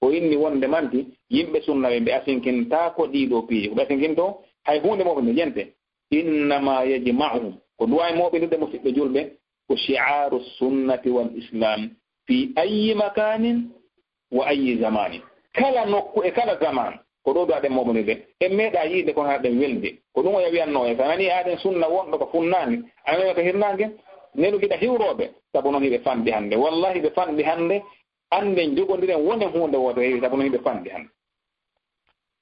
O inni wonde manti, yimɓe sunna ɓe, ɓe asinkintaako ɗiɗo piiji. Ko ɓe asinkinto, hay huunde mo ɓe nde jente. Innama yajma'uhum. Ko duwaay mo ɓe ndude musiɓɓe julɓe, ko shi'aru sunnati wal islam fi ayyi makanin wa ayyi zamani. Kala nokku e kala zaman, ko ɗo ɗo aɗen moɓonirde. En meeɗa yiide kono haɗen welde. Ko ɗum o yawiyannoo en. So a nanii aɗen sunna wonɗo ko funnaange, a nanii ko hirnaange, nelu giɗa hiwrooɓe, sabu noon hiɓe fanɗi hannde. Wallahi ɓe fanɗi hannde, annden jogondiren wonen huunde wootere heewi, sabu noon hiɓe fanɗi hannde.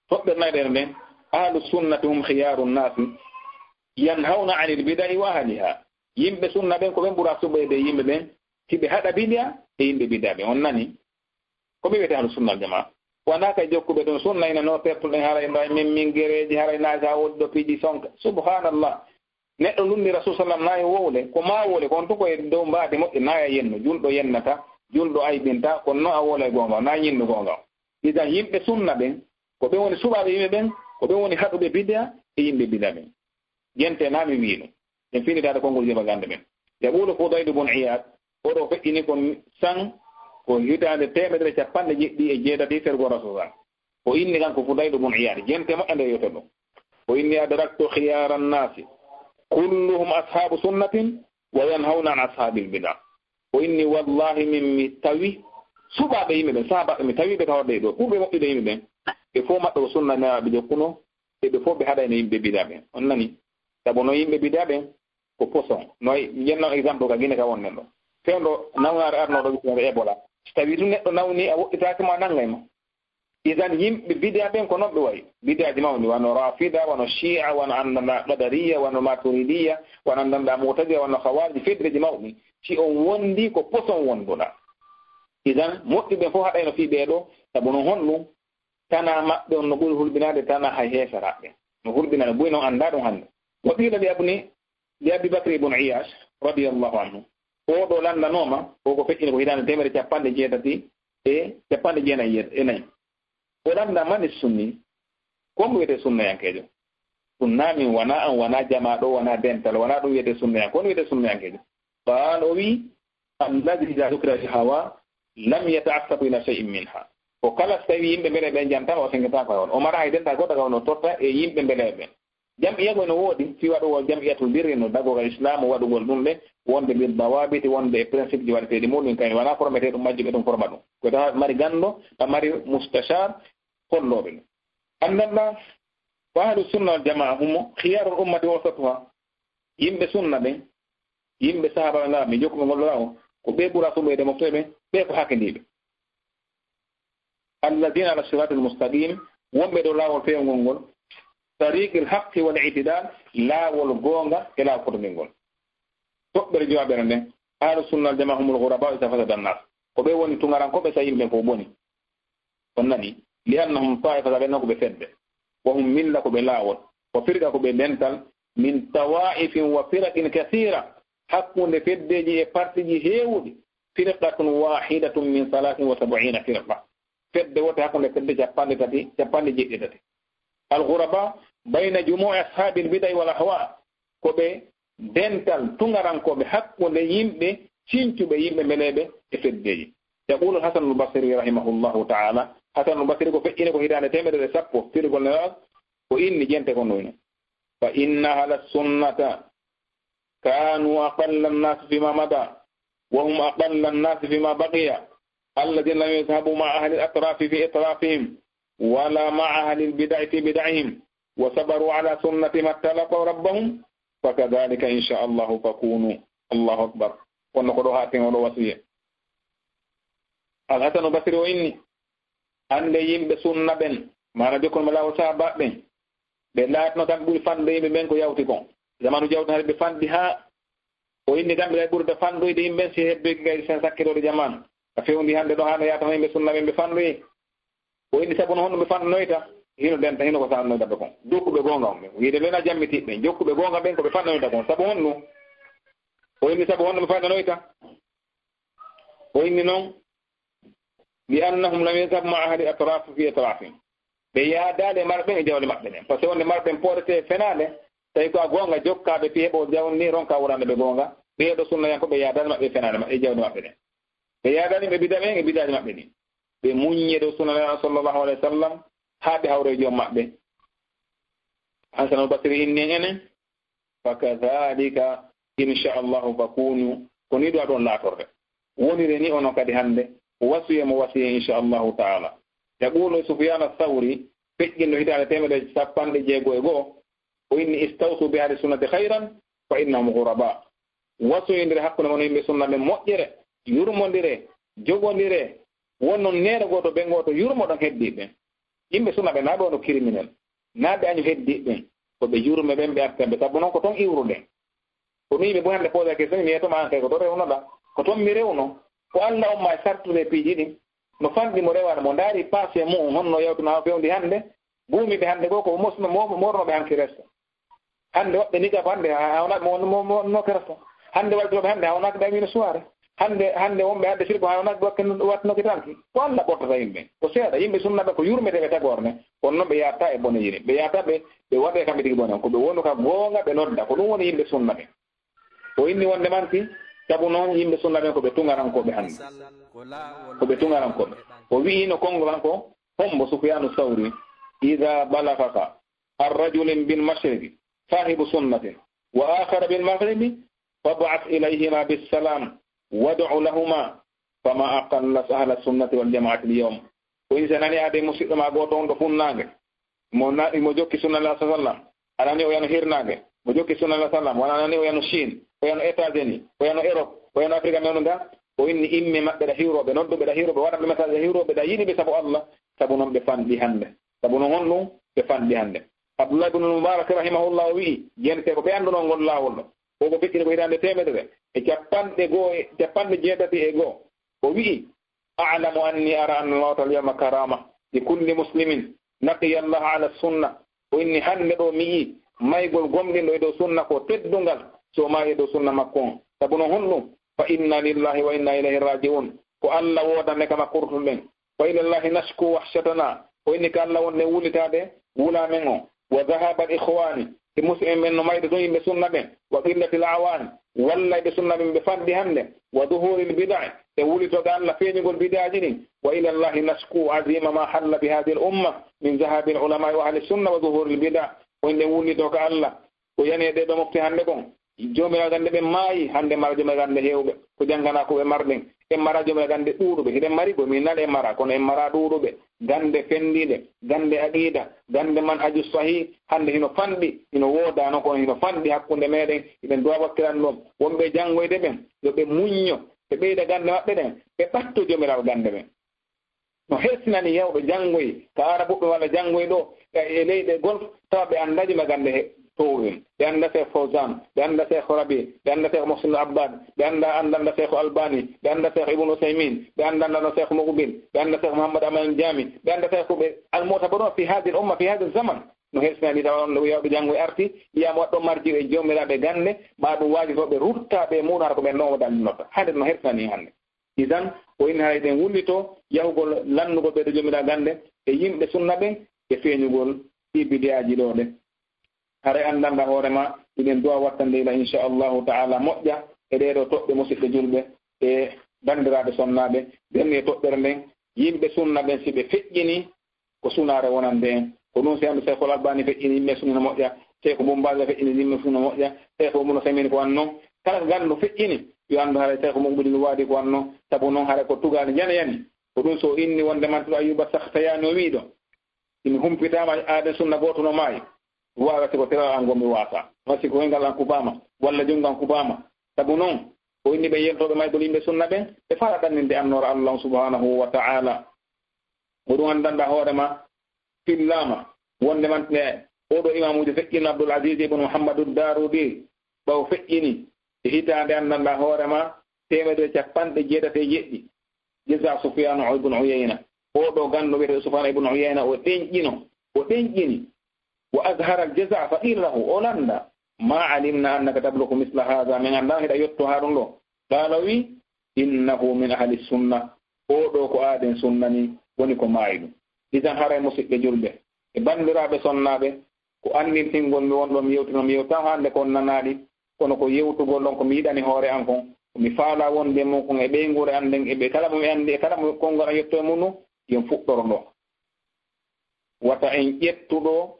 Toɓɓere nayi ɗen nden, ahlu sunnati hum khiyaru nnasi, yanhawna anil bida'i wa ahliha. Yimɓe sunna ɓen ko ɓen ɓura suɓeede e yimɓe ɓen, si ɓe haɗa bidiya e yimɓe bidiya ɓen. On nani? Ko ɓe wiyete ahlu sunna wal jamaa. Wonaa kay jokkuɓe ɗum sunna ina no pertuɗen haray mbawi min min gereeji haray naaka woɗɗo piiji sonka. Subhanallah. Neɗɗo lundi Rasul sallam nayi wowle, ko ma wowle, ko on tun ko e dow mbaadi moƴƴi naya yenno, julɗo yennata, julɗo aybinta, kono no a wowla e goonga, na ñinnu goonga. Idan yimɓe sunna ɓen, ko ɓen woni suɓaaɓe yimɓe ɓen, ko ɓen woni haɗuɓe bidiya e yimɓe bidiya ɓen. Jente na mi wiino. En finitaade konngol jebagande men. Yaqulu Fudayl bun Iyad, oɗo feƴƴini ko san ko hitaande teemedere capanɗe jeɗɗi e jeetati fergo Rasul san. O inni kanko Fudayl bun Iyad, jente moƴƴa nde yewte ɗo. O inni adraktu khiyara nnasi, kulluhum ashabu sunnatin wa yanhawna an ashabil bida. O inni wallahi min mi tawi suɓaaɓe yimɓe ɓen, sahabaɓe mi tawi ɓe ka hoɗde ɗo, ɓurɓe moƴƴude yimɓe ɓen. Ɓe fof maɓɓe ko sunna newaaɓe jokkuno, e ɓe fof ɓe haɗayno yimɓe bida ɓen. On nani? Sabu no yimɓe bida ɓen, ko poson. No mi ƴennan exemple ka Gine ka wonnen ɗo. Fewndo nawnaare arnooɗo wiyeteende Ebola. Si tawii tun neɗɗo nawni, a woɗɗitaaki mo, a nanngay mo. Idan yimɓe bidiya ɓen ko non ɓe wayi. Bidiyaaji mawɗi, wano Rafida, wano Shia, wano anndanɗa Qadariya, wano Maturidiya, wano anndanɗa Mu'tazila, wano Khawarij, feddereeji mawɗi. Si on wondi ko poson wonduɗa. Idan moƴƴuɓe fof haɗayno fii ɓee ɗo, sabu non honɗum? Tana maɓɓe on no ɓuri hulɓinaade tana hay heeferaaɓe. No hulɓinaade buy non anndaa ɗum hannde. Wa qiila li abni, li Abi Bakr ibn Iyash, radiyallahu anhu. Oo ɗo lanndanooma, o ko feƴƴini ko hitaande teemedere capanɗe jeetati e capanɗe jeenayi e nayi. O lannda mani sunni, ko mo wiyetee sunnayankeejo? Sunna min wonaa an, wonaa jamaa ɗo, wonaa dental, wonaa ɗum wiyetee sunnayan-, ko on wiyetee sunnayankeejo? Qaal o wii, alladi iza dukira al hawa lam yata'assab ila shay'in minha. Ko kala so tawi yimɓe mbele ɓe jantama, o sengetaako hay on. O mara hay dental goɗɗo ka on o totta e yimɓe mbele ɓe. Jam'iya ko ene woodi, fii waɗugol jam'iyatul birri no dagoo ka Islaam, waɗugol ɗum ɗe, wonde bil dawabiti, wonde e principe ji waɗeteeɗi muɗum, kañum wonaa formeteeɗum majjum e ɗum forma ɗum. Ko tawa mari ganndo, tawa mari mustashar, hollooɓe ɗum. Anndanɗa, ko ahlu sunna wal jamaa humo khiyarul ummati wa wasatuha. Yimɓe sunna ɓen, yimɓe sahaaba ɓe ngara, ɓe jokkuɓe ngol laawol, ko ɓe ɓura suɓeede mofte ɓe, ɓe ko hakindiiɓe. Alladina ala siratil mustaqim, wonɓe dow laawol feewngol ngol, tariqil haqqi wal i'tidal, laawol goonga e laawol fotongol ngol. Toɓɓere jowaaɓere nden, ahlu sunna wal jamaa humul ghuraba iza fasada nnas. Ko ɓe woni tungarankooɓe so yimɓe fof boni. On nani? Li annahum ta'ifa, sabu ɓen ko ɓe fedde. Wa hum milla, ko ɓe laawol. Wa firqa, ko ɓe dental. Min tawaifin wa firaqin kathira, hakkunde feddeeji e partiji heewuɗi. Firqatun wahidatun min salasin wa sab'ina firqa. Fedde wote hakkunde fedde capanɗe tati, capanɗe jeeɗiɗi e tati. Al ghuraba bayna jumu'i ashabil bidai wal ahwa. Ko ɓe dental tungarankooɓe hakkunde yimɓe cincuɓe, yimɓe mbeleeɓe e feddeeji. Yaqulu Hasanul Basri rahimahullahu ta'ala. Hasanul Basri ko feƴƴini ko hitaande teemedere e sappo, firgol ne o inni jente kon no wino. Fa inna ahla sunnata kanu aqalla nnasi fima mada, wa hum aqalla nnasi fima baqiya, alladina lam yadhhabu ma'a ahli al-atrafi fi itrafihim, wala ma'a ahli al-bida'i fi bida'ihim, wa sabaru ala sunnatihim hatta laqaw rabbahum, fakadhalika in sha Allahu fakunu. Allahu akbar. Kono ko ɗo haa ten oɗo wasiya. Al-Hasanu Basri o inni, hannde yimɓe sunna ɓen, maana jokkol ma laawol sahaaba ɓen, ɓe laatno tan ɓuri fanɗude yimɓe ɓen ko yawti kon. Zamanu jawdi hari ɓe fanɗi haa o inni kamɓe kay ɓurde fanɗoyde yimɓe si heddoyki kay sen sakkitooɗo jamaanu. Ka fewndi hannde ɗo haa no yaatano yimɓe sunna ɓen ɓe fanɗoyi. O inni sabu no honno ɓe fanɗanoyta, hino denta, hino ko sannoyta ɓe kon. Jokkuɓe goonga on ɓen. Wiide ɓen a jammitiiɓe ɓen. Jokkuɓe goonga ɓen ko ɓe fanɗanoyta kon. Sabu honno? O inni sabu honno ɓe fanɗanoyta? O inni non, li annahum lam yazhab ma ahli atraf fi atrafihim. Ɓe yaadaali e marɓe ɓen e jawle maɓɓe ɗen. Par ce que wonde marɓe ɓen pooɗete e fenaande, tawi ko a goonga jokkaaɓe piye ɓo jawni ronka wonande ɓe goonga. Ɓee ɗo sunnayanko ɓe yaadaali maɓɓe e fenaande maɓɓe e jawle maɓɓe ɗen. Ɓe yaadaali ɓe bida ɓen e bidaaji maɓɓe ɗin. Ɓe muññi e dow sunna Nulaaɗo sallallahu alayhi wa sallam haa ɓe hawra e joom maɓɓe. Hasan al Basri inni en enen, fa kadhalika, insha Allahu, fa kunu, ko ni ɗo aɗon laatorde. Wonire ni onon kadi hannde, wasuye mo wasiye, insha Allahu ta'ala. Yaqulu Sufyan ath-Thawri, feƴƴinɗo hitaande teemedde e capanɗe jeego e go'o, o inni, "Istawsu bi ahli sunnati khayran, fa innahum ghuraba." Wasoyondire hakkunde mon yimɓe sunna ɓen moƴƴere, yurmondire, jogondire, wonnon neene gooto, ɓen gooto, yurmoɗon heddiiɓe ɓen. Yimɓe sunna ɓe naa ɓe wano criminel, naa ɓe añu heddiiɓe ɓen. Ko ɓe yurme ɓen, ɓe arta ɓe. Sabu non ko ton iwruɗen. Ko mi yimɓe bo hannde poosa question, mi yeetoma an kay ko to rewnoɗa. Ko ton mi rewno. Ko Alla umma e sartude piiji ɗin. No fanɗi mo rewana mo ndaari passé mu'un honno yawtuna o fewndi hannde. Buumi ɓe hannde goo ko mosno mo-, morno ɓe hanki resta. Hannde woɓɓe niqab hannde ha-, hawnaaki mo, mo, mo, no kerata. Hannde waltooɓe hannde hawnaaki ɗa wino suwaare. Hannde, hannde wonɓe hannde sirko hawnaaki wakke-, watnoki tanki. Ko Alla ɓortata yimɓe. Ko seeɗa. Yimɓe sunna ɓe ko yurmeteeɓe tagorne. Kono noon ɓe yaata e bone yiri. Ɓe yaata ɓe, ɓe waɗe kamɓe tigi bone. Ko ɓe wonu ka goonga ɓe nodda. Ko ɗum woni yimɓe sunna ɓe. O inni wonde manti, sabu noon yimɓe sunna ɓen ko ɓe tuŋarankooɓe hannde. Ko ɓe tuŋarankooɓe. O wi'i no konngol an ko, hombo Sufyaanu Sawri, "Idaa balagaka ar-rajulin bil mashriqi saahibu sunnatin wa aakhara bil maghribi, fab'ath ilayhima bis salaam wad'u lahuma, fama aqalla ahla sunnati wal jamaa'ati al yawm." Ko in si a nani aade musiɗɗo ma gooto on ɗo funnaange, mo na-, mo jokki sunna Nulaaɗo sallam, a nani o yano hirnaange, mo jokki sunna Nulaaɗo sallam, wano a nani o yano Chine, o yano États-Unis, o yano Europe, o yano Afrique men nga, o inni imme maɓɓe ɗa hiwroɓe, nodduɓe ɗa hiwroɓe, waɗanɓe message ɗa hiwroɓe, ɗa yiɗi ɓe sabu Allah, sabu non ɓe fanɗi hannde. Sabu non honɗum ɓe fanɗi hannde? Abdullah ibn Mubarak rahimahullah o wi'i, jente ko ɓe annduno ngol laawol ɗo. Ko ko feƴƴini ko hitaande teemedere e capanɗe goo e, capanɗe jeetati e goo. O wi'i, "A'lamu anni ara anna al-mawta al-yawma karama li kulli muslimin laqiya Allah ala sunna." O inni, "Hannde ɗo mi yi'i maygol gomɗinɗo e dow sunna ko teddungal, so o maayi e dow sunna makko on. Sabu no honɗum? Fa inna lillahi wa inna ilayhi raji'un." Ko Allah woodande kama kurtuɗen. "Wa ila Allahi nashku wahshatana." O inni, "Ka Allah wonde wulitaade wula men o. Wa dhahaba al-ikhwani." E musidɓe men no mayde ɗon yimɓe sunna ɓen. "Wa qillatil awani." Walla ɓe sunna ɓen ɓe fanɗi hannde. "Wa dhuhuril bid'a." E wulitooɓe Allah feeñugol bid'aaji ɗin. "Wa ila Allahi nashku azima ma halla bi hadhihi al-umma min dhahabil ulama'i wa ahli sunna wa dhuhuril bid'a." O inni ɗen wullitoo ka Allah. Ko yani e ɗee ɗoo mofte hannde kon, joomiraaɓe gannde ɓen maayi, hannde mara joomiraaɓe gannde heewɓe. Ko jannganaa ko ɓe marɗen. En mara joomiraaɓe gannde ɗuuɗuɓe. Hiɗen mari ko min nan en mara, kono en mara ɗuuɗuɓe. Gannde fenndiinde, gannde aqiida, gannde manhaju sahih, hannde hino fanɗi, hino woodaano kono hino fanɗi hakkunde meɗen. Hiɗen duwa wakkilan ɗum. Wonɓe janngoyde ɓen, yo ɓe muñño, ɓe ɓeyda gannde maɓɓe ɗen, ɓe ɓatto joomiraaɓe gannde ɓen. No hersinani yawɓe janngoyi ka Arabuɓe walla janngoyi ɗo e, e leyɗe Golf, tawa ɓe anndaa joomiraaɓe gannde he towɗen. Ɓe anndaa Seekh Fawzan, ɓe anndaa Seekh Rabi, ɓe anndaa Seekh Mohsin Abbad, ɓe anndaa, anndaa Seekh Albani, ɓe anndaa Seekh Ibn Usaymin, ɓe anndaa, anndaa Seekh Mukbil, ɓe anndaa Seekh Muhammad Aman Jami, ɓe anndaa Seekh ɓe al-mu'tabarun fi hadhihi al-umma, fi hadha al-zaman. No hersinani tawa on ɗo yawɓe janngoyi arti, wi'aama waɗɗo marji'u e joomiraaɓe gannde, ma ɗum waajotooɓe ruttaaɓe e muɗum hara ko ɓen ɗon o danninoto. Hannde no hersinani hannde. Idan, ko ina hay ɗen wullito yahugol lannugol ɓe ɗo joomiraaɓe gannde e yimɓe sunna ɓen e feeñugol ɗii bidiyaaji ɗoo ɗe. Haray anndanɗaa hoore ma, hiɗen duwa wattande ila, insha Allahu ta'ala, moƴƴa e ɗee ɗoo toɓɓe, musiɓɓe julɓe e banndiraaɓe sonnaaɓe. Nden e toɓɓere nden, yimɓe sunna ɓen, si ɓe feƴƴini, ko sunaare wonande en. Ko ɗum Seex Albani feƴƴini yimɓe sunna no moƴƴa, Seeku Bun Baaz feƴƴini yimɓe sunna no moƴƴa, Seeku Ibnu Usaymin ko wanno. Kala ko ganndo feƴƴini, yo anndu haray Seeku Mukbil Waadi ko wanno, sabu noon haray ko tugaale jana yani. Ko ɗum so inni wonde Mansuur Ayyuuba Saxtiyaani o wi'i ɗo, si mi humpitaama aaden sunna gooto no maayi, waawete ko teral an ngoo mi waasa. Wasi ko hoyngal an kubaama, walla junngo an kubaama. Sabu noon, o inni ɓe yeltooɓe maygol yimɓe sunna ɓen, ɓe faala ɗanninde annoora Allah on subhaanahu wa ta'ala. Ko ɗum anndanɗaa hoore ma, fillaama, wonde man ne Oo ɗoo imaamuujo feƴƴino Abdul Aziz ibn Muhammadu Daarudi, ɓawo feƴƴini e hitaande anndanɗaa hoore ma teemedere e capanɗe jeetati e jeɗɗi. Jeza Sufyaanu ibn Uyayna. Oo ɗoo ganndo wiyetee Sufyaanu ibn Uyayna, o ɗenƴino, o ɗenƴini. Wa azhara al-jaza, fa qila lahu, o lannda, ma alimna annaka tablugu misla hadha, min anndaa hiɗa yotto haa ɗum ɗo. Qala, o wi, innahu min ahli sunna, oo ɗoo ko aaden sunna ni, woni ko maayi ɗum. Idan haray musidɓe julɓe e banndiraaɓe sonnaaɓe, ko anndintingol mi won ɗoo mi yewtino, mi yewtaama hannde ko on nanaali, kono ko yewtugol ɗon ko mi yiɗani hoore an kon, ko mi faalaa wonde e mum kon e ɓeynguure an nden, e ɓe kala mo mi anndi, e kala mo konngol an yetto e mum ɗum, yo en fuɗɗoro ɗoo. Wata en ƴettu ɗoo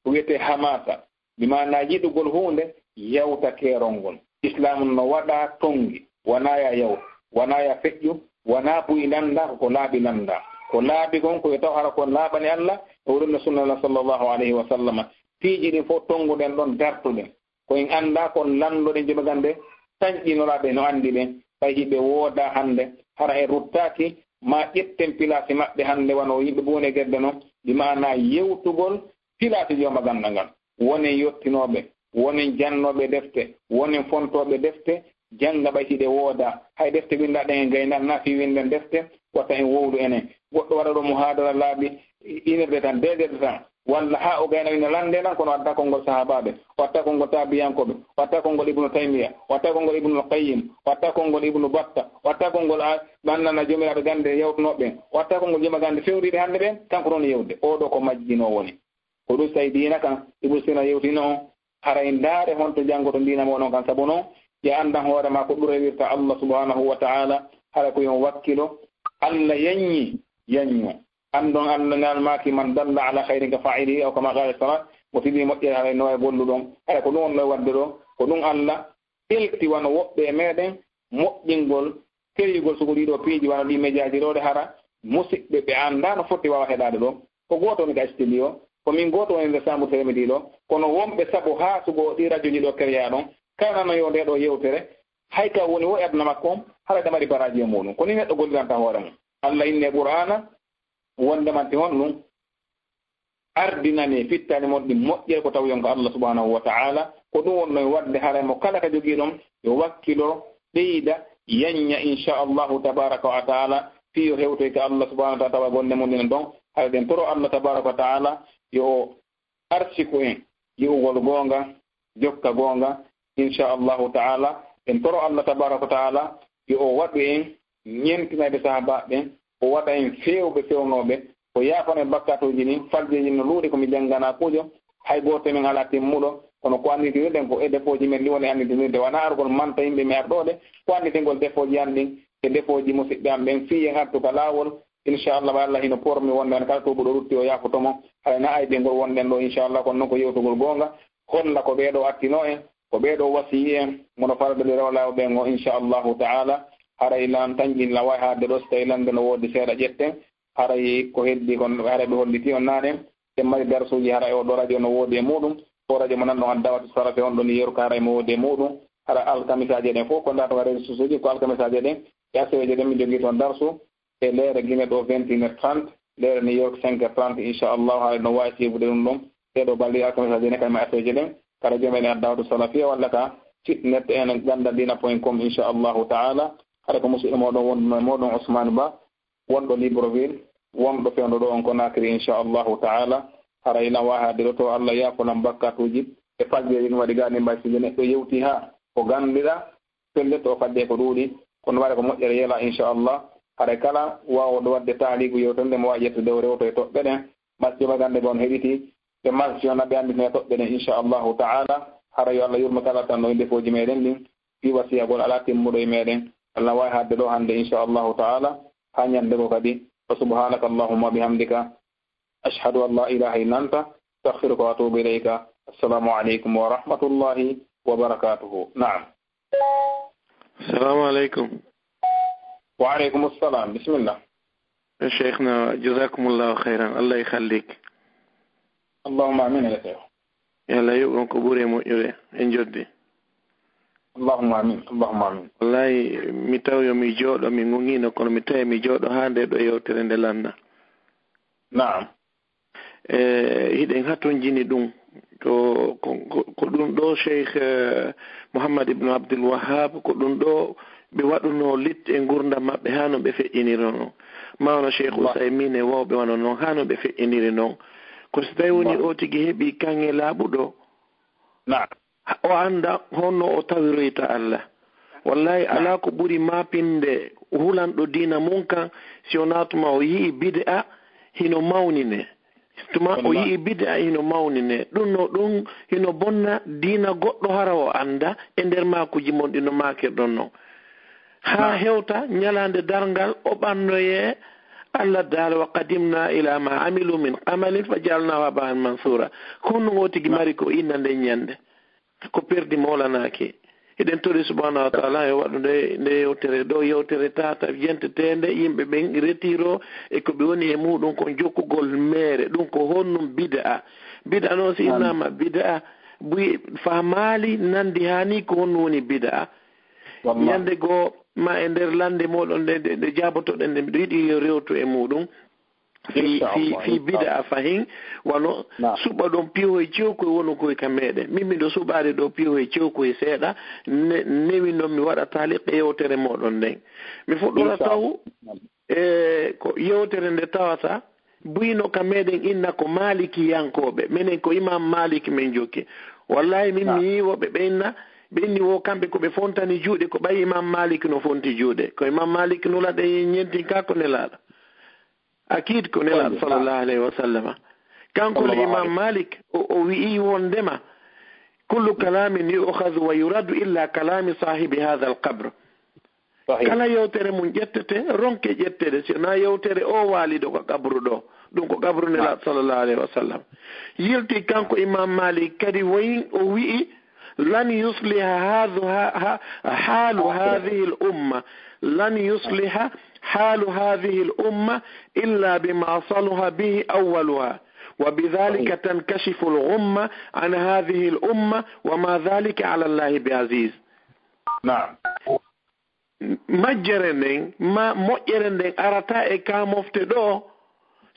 ko wiyetee hamaasa, bi maanaa yiɗugol huunde yawta keerol ngol. Islaamu no waɗaa tonngi, wanaa ya yawtu, wanaa ya feƴƴu, wanaa buy lannda, ko ko laaɓi lannda. Ko laaɓi kon, ko yo taw hara ko laaɓani Alla, e o ɗum no sunna Alla sallallahu alayhi wa sallama. Piiji ɗin fof tonnguɗen ɗon, dartuɗen. Ko en anndaa kon lanndoɗen Joomi gannde, tanƴinoraaɓe no anndi ɓen, ɓay hiɓe woodaa hannde, hara en ruttaaki, ma ƴetten pilaasi maɓɓe hannde, wano yimɓe buune gedde non, bi maanaa yewtugol pilaasi Jooma gannda ngal. Wonen yottinooɓe, wonen jannooɓe defte, wonen fontooɓe defte, jannga ɓay hiɗe woodaa. Hay defte winndaɗen e gaynaaka na fii winnden defte, wata en wowlu enen. Goɗɗo waɗa ɗo muhaadara laabi une heure de temps, deux heures de temps. Walla haa o gayna ina lannde ɗan, kono o addaa konngol sahaabaaɓe, o addaa konngol taabiyankooɓe, o addaa konngol Ibnu Taymiya, o addaa konngol Ibnul Qayyim, o addaa konngol Ibnu Batta, o addaa konngol a-, ɓe annana joomiraaɓe gannde yawtunooɓe ɓen, o addaa konngol jooma gannde fewriiɓe hannde ɓen, kanko ɗon yewde. Oo ɗoo ko majjinoo woni. Ko ɗum sa'i diina kan, Ibnu Sina yewtino on, haray ndaare honto janngoto diina mooɗon kan. Sabu non, ɓe anndan hoore maa ko ɗum rewirta Allah subhanahu wa ta'ala, hara ko yon wakkilo, Allah yanyi, yanyo. Anndon Allah ngal maaki, "Man dalla ala khairin ka fa'ilihi," aw kama qala salat, mo tigi moƴƴere haray no wayi golluɗon. Hara ko ɗum on no wadde ɗo, ko ɗum Allah elti wano woɓɓe e meɗen moƴƴingol, keriyugol sugu ɗiɗo piiji wano ɗi mejaaji ɗo, ɗe hara musiɓɓe ɓe anndaa no foti waawa heɗaade ɗo. Ko gooto woni ka studio, ko min gooto woni nder saambu termediiɗo, kono wonɓe sabu haa sugu o ɗi rajoji ɗo kereyaa ɗon, kala nano yo nde ɗo yewtere, hay ka woni wo e aduna makko on, hara ɗe mari baraaji e muɗum. Ko ni neɗɗo golliranta hoore mum. Allah inni e Qur'aana, wonde manti honɗum ardinani e fittaani mon ɗi moƴƴere ko tawi on ko Allah subhanahu wa ta'ala. Ko ɗum wonno e waɗde haray mo kala ka jogii ɗon yo wakkilo, ɓeyda, yanña, inchallahu tabaraka wa ta'ala, fii yo hewtoy ka Allah subhanahu wa ta'ala tawa golle mum ɗen ɗon. Haray ɗen toro Allah tabaraka wa ta'ala yo o arsiku en yi'ugol goonga, jokka goonga, inchallahu ta'ala. En toro Allah tabaraka wa ta'ala yo o waɗu en ñentinayɓe sahaabaaɓe ɓen, o waɗa en feewɓe fewnooɓe, o yaafana en bakkatuuji ɗin, faljeeji no luuɗi ko mi jannganaa kuujo, hay gooto men alaa timmuɗo, kono ko annitinirɗen ko e defooji men ɗin woni annitinirde, wanaa argol manta yimɓe mi arɗoode, ko annitingol defooji an ɗin e defooji musiɓɓe an ɓen, fii en artu ka laawol, inchallah, wa Allah hino pormi wonde on kala tuubuɗo rutti o yaafoto mo, haray na aybe ngol wonɗen ɗo, inchallah, kono non ko yewtugol goonga, holla ko ɓee ɗo attinoo en, ko ɓee ɗo wasiyi en, mono farde ɓe rewlaaɓe ɓen o, inchallahu ta'ala. Haray lan tanƴin lan wawi haalde ɗo, si tawi lande no woodi seeɗa ƴetten. Haray ko heddi kon, haray ɓe holliti on naane, en mari darsuuji hara e o ɗo radio no woodi e muɗum. O radio mo nanɗon Addawatu Salafi on ɗon New York, haray mo woodi e muɗum. Hara alkamisaaje ɗen fof ko ndaa to réseaux sociaux ji, ko alkamisaaje ɗen e aseweeje ɗen mi jogii toon darsu. E leere Gine ɗo vingt et une heures trente, leere New York cinq heures trente, inchallahu, haray no wawi suivre ɗum ɗon. Ɗee ɗo balɗe alkamisaaje ɗen kay ma aseweeje ɗen, kala joom en e Addawatu Salafiya walla ka site net en ganda dina point com, inchallahu ta'ala. Haray ko musidɗo moɗon wonduno e moɗon Ousmane Ba, wonɗo Libreville, wonɗo fewndo ɗo on Conakry, inchallahu ta'ala. Haray ina wawi haalde ɗo to Allah yaafo lan bakkatuuji e faljeeji ɗum waɗi gani mbay siji neɗɗo yewti ha o gandira, pellet o fadde ko ɗuuɗi, kono waɗa ko moƴƴere yela, inchallah. Haray kala waawɗo waɗde taaligu yewtere nde mo wawi ƴettude o rewto e toɓɓe ɗen. Masjid Bagande gon heɗiti, ɓe masjid on ɓe annditino e toɓɓe ɗen, inchallahu ta'ala. Hara yo Allah yurmo kala tan no e defooji meɗen ɗin, fii wasiyagol alaa timmuɗo e meɗen. Allah wawi haalde ɗo hannde, inchallahu ta'ala, haa ñannde goo kadi. Wa subhanaka Allahumma wa bihamdika. Ashhadu an la ilaha illa anta, astaghfiruka wa atubu ilayka. Assalamu aleykum wa rahmatullahi wa barakatuhu. Naam. Assalamu aleykum. Wa aleykum assalam. Bisimilla. Cheikhna, jazakumullahu khairan. Allah yakhallik. Allahumma amin, ya Cheikh. Yo Allah yoɓ on ko ɓuri e moƴƴude e jodde. Allahumma amin, Allahumma amin. Wallahi, mi taw yo mi jooɗo, mi ŋoŋiino, kono mi tawi mi jooɗo haa nde ɗo yewtere nde lannda. Naam. E, hiɗen hatonjini ɗum, To ko, ko, ko ɗum ɗo Cheikh, eh, Mouhammad ibn Abdul Wahhab, ko ɗum ɗo ɓe waɗuno lit e ngurndam maɓɓe haa no ɓe feƴƴiniri noon. Mawno Cheikh Usaymin e wawɓe wano noon haa no ɓe feƴƴiniri noon. Ko si tawi woni o tigi heɓi kaŋŋe laaɓuɗo, o annda honno o tawiroyta Allah. Wallahi, alaa ko ɓuri maapinde hulanɗo diina mum kan, si wonaa tuma o yi'i bid'a hino mawnine. Tuma o yi'i bid'a hino mawnine. Ɗum no ɗum hino bonna diina goɗɗo hara o annda e nder maakuuji mon ɗi no maakirɗon non. Haa hewta ñalaande darngal o ɓannoyee Allah daala, "Wa qadimna ila ma amilu min amalin fa jaalnaahu haba'an mansuura." Honno o tigi mari ko inna nden ñande? Ko perdi mawlanaaki. Eɗen tori subhanahu wa taala e waɗude nde yewtere ɗo, yewtere tata jenteteende, yimɓe ɓen retiro e ko ɓe woni e muɗum kon jokkugol meere. Ɗum ko honɗum bid'a? Bid'a noon si innama bid'a, buy famaali nandi hani ko honɗum woni bid'a. Ñande goo ma e nder lande moɗon nde, nde, nde jaabotoɗen nde, miɗo yiɗi yo rewtu e muɗum. Fii, fii, fii bida a fahin, wano suɓa ɗon piyohoy cewkoy wonu koy ka meɗen. Min miɗo suɓaade ɗo piyohoy cewkoy seeɗa, ne, newi non mi waɗa taaliq e yewtere moɗon nden. Mi fuɗɗora taw, e, ko yewtere nde tawata, buyno ka meɗen inna ko Maalikiyankooɓe. Menen ko Imam Maalik men jokki. Wallahi min mi yii woɓɓe ɓe inna, ɓe inni wo kamɓe ko ɓe fontani juuɗe, ko ɓay Imam Maalik no fonti juuɗe. Ko Imam Maalik nula ɗe ñentin ka ko nelaaɗo. Akid ko Nelaaɗo sallallahu alayhi wa sallama. Kanko le Imam Malik, o, o wi'i wondema, "Kullu kalamin yu'khadhu wa yuraddu illa kalami sahibi hadha al-qabr." Kala yewtere mum ƴettete, ronke ƴettede, si wonaa yewtere o waaliɗo ko qabru ɗo. Ɗum ko qabru Nelaaɗo sallallahu alayhi wa sallam. Yilti kanko Imam Malik kadi woyin o wi'i, "Lan yusliha hadhu-, ha-, ha-, halu hadhihi al-umma." "Lan yusliha halu hadhihi al-umma illa bima saluha bihi awwaluha. Wa bidhalika tankashifu al-ghumma an hadhihi al-umma wa ma dhalika ala Allahi bi aziz." Naam. Majjere nden, ma moƴƴere nden arata e ka mofte ɗo,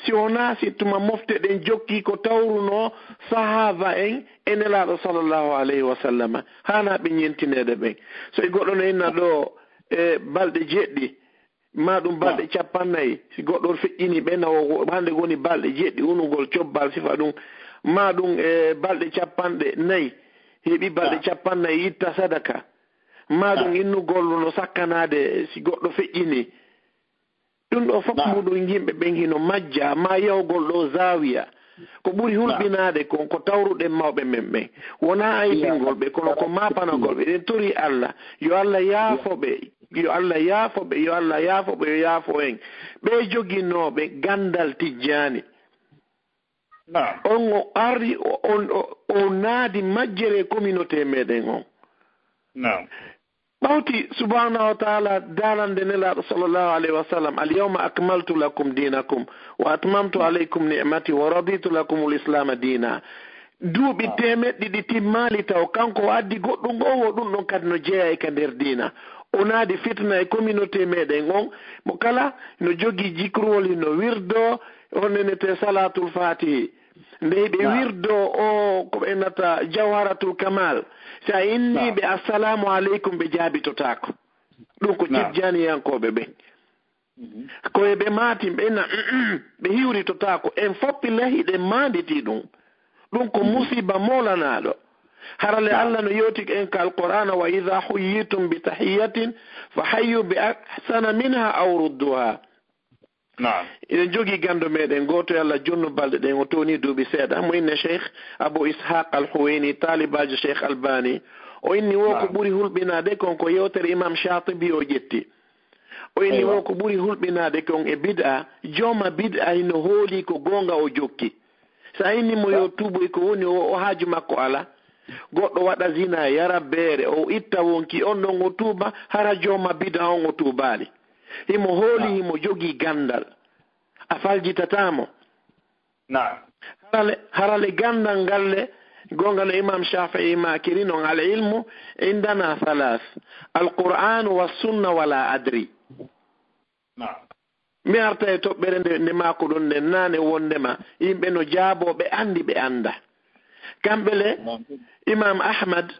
si wonaa si tuma mofte ɗen jokki ko tawruno sahaaba en e Nelaaɗo sallallahu alayhi wa sallama, haanaa ɓe ñentineede ɓen. So e goɗɗo no inna ɗo e balɗe jeɗɗi, maa ɗum balɗe cappannayi, si goɗɗo feƴƴini ɓe, na o, hannde woni balɗe jeɗɗi unugol cobbal sifa ɗum, maa ɗum e balɗe cappanɗe nayi, heɓi balɗe cappannayi itta sadaka, maa ɗum innugol no sakkanaade si goɗɗo feƴƴini. Ɗum ɗo fof muɗum yimɓe ɓen hino majja, maa yahugol ɗo zaawiya. Ko ɓuri hulɓinaade kon ko tawruɗen mawɓe men ɓen. Wonaa aybingol ɓe, kono ko maapanagol ɓe. Eɗen torii Allah, yo Allah yaafo ɓe, yo Allah yaafo ɓe, yo Allah yaafo ɓe, yo yaafo en. Ɓe joginooɓe ganndal Tijjaani. Naam. On o arri, o, on, o, o naadi majjere communauté meɗen on. Naam. Ɓawti subhanahu wa taala daalande Nelaaɗo sallallahu alayhi wa sallam, "Al yawma akmaltu lakum dinakum wa atmamtu alaykum ni'mati wa raditu lakum al islama dina." Duuɓi teemeɗɗe ɗiɗi timmaali taw kanko o addi goɗɗum, o wo ɗum ɗon kadi no jeyaa e ka nder diina. O naadi fitna e communauté meɗen on, mo kala no jogii jikruwol, hino wirdo, on nenete Salatul Fatihi. Ndey ɓe wirdo o, ko ɓe innata Jawharatul Kamal. Si a innii ɓe, "Assalamu aleykum," ɓe jaabitotaako. Ɗum ko tijjaaniyankooɓe ɓen. Ko e ɓe maatin, ɓe inna, "Mm-mm," ɓe hiwritotaako. En fof ɓe lahi, ɗen maanditii ɗum. Ɗum ko musiba moolanaaɗo. Harale Allah no yewti en ka Alqur'aana, "Wa idha huyyitum bi tahiyyatin fa hayyu bi ahsana minha aw rudduha." Naam. Eɗen jogii ganndo meɗen gooto, yo Allah jonnu balɗe ɗen, o townii duuɓi seeɗa, mo inne Cheikh Abu Ishaq Al-Huwayni, taalibaajo Cheikh Albani. O inni wo ko ɓuri hulɓinaade kon ko yewtere Imam Shatibi o ƴetti. O inni wo ko ɓuri hulɓinaade kon e bid'a, jooma bid'a hino hoolii ko goonga o jokki. Si a inni mo yo tuuboy ko woni o, o haaju makko alaa. Goɗɗo waɗa zina, yara beere, o itta wonki, on ɗon o tuuba, hara jooma bid'a on o tuubaali. Himo hooli, himo jogii ganndal. A faljitataa mo. Naam. Harale, harale ganndal ngal le, goonga no Imam Shafi'i maakiri non, "Al ilmu indana thalath, al Qur'an wa sunna wa la adri." Naam. Mi arta e toɓɓere nde, nde maako ɗon nden naane wondema yimɓe no jaaboo ɓe anndi ɓe annda. Kamɓe le, Imam Ahmad,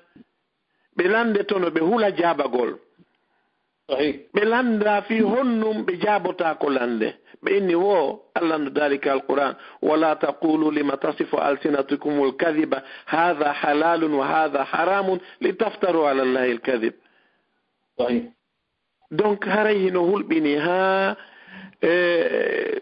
ɓe lande tono ɓe hula jaabagol. Ɓe landa fii honnum ɓe jaabotaako lande. Ɓe inni wo, Allah no daali ka Alquran, "Wala taqulu lima tasifu alsinatukumul kadhiba, hadha halalun wa hadha haramun, litaftaru ala Allahi alkadhib." Donc, haray hino hulɓini haa, e,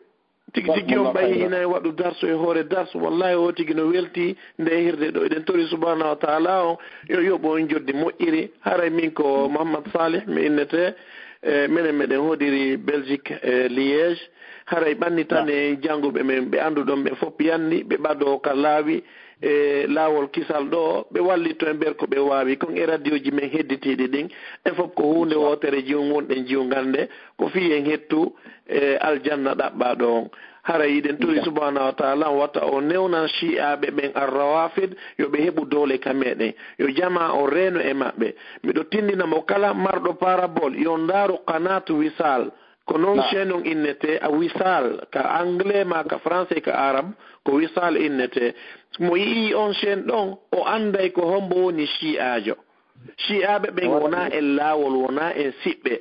tigi tigi on ɓayi hina e waɗu darsu e hoore darsu. Wallahi, o tigi no welti nde hirde ɗo. Eɗen tori subhanahu wa ta'ala on, yo yoɓu on joddi moƴƴiri. Haray min ko Muhammad Salih mi innete, e, menen meɗen hoɗiri Belgique, e, Liège. Haray ɓanni tan e jannguɓe men, ɓe annduɗon ɓe fof yanni, ɓe ɓadoo ka laawi, e laawol kisal ɗo, ɓe wallitto en ɓer ko ɓe waawi kon e radioji men hedditiiɗi ɗin, e fof ko huunde wootere jiw ngonɗen jiwgal nde, ko fii en hettu, e, aljanna ɗaɓɓaaɗo on. Hara yiɗen tori subhanahu wa ta'ala on wata o newnan shi'aaɓe ɓen arrawafid, yo ɓe heɓu doole ka meɗen, yo jamaa o reeno e maɓɓe. Miɗo tindina mo kala marɗo parabole, yo ndaaru qanaatu Wisal. Ko non chaîne on innete a Wisal, ka anglais ma ka français ka arabe, ko Wisal innete. Mo yi'i on chaîne ɗon, o anday ko hombo woni shi'aajo. Shi'aaɓe ɓen wonaa en laawol, wonaa en siɓɓe.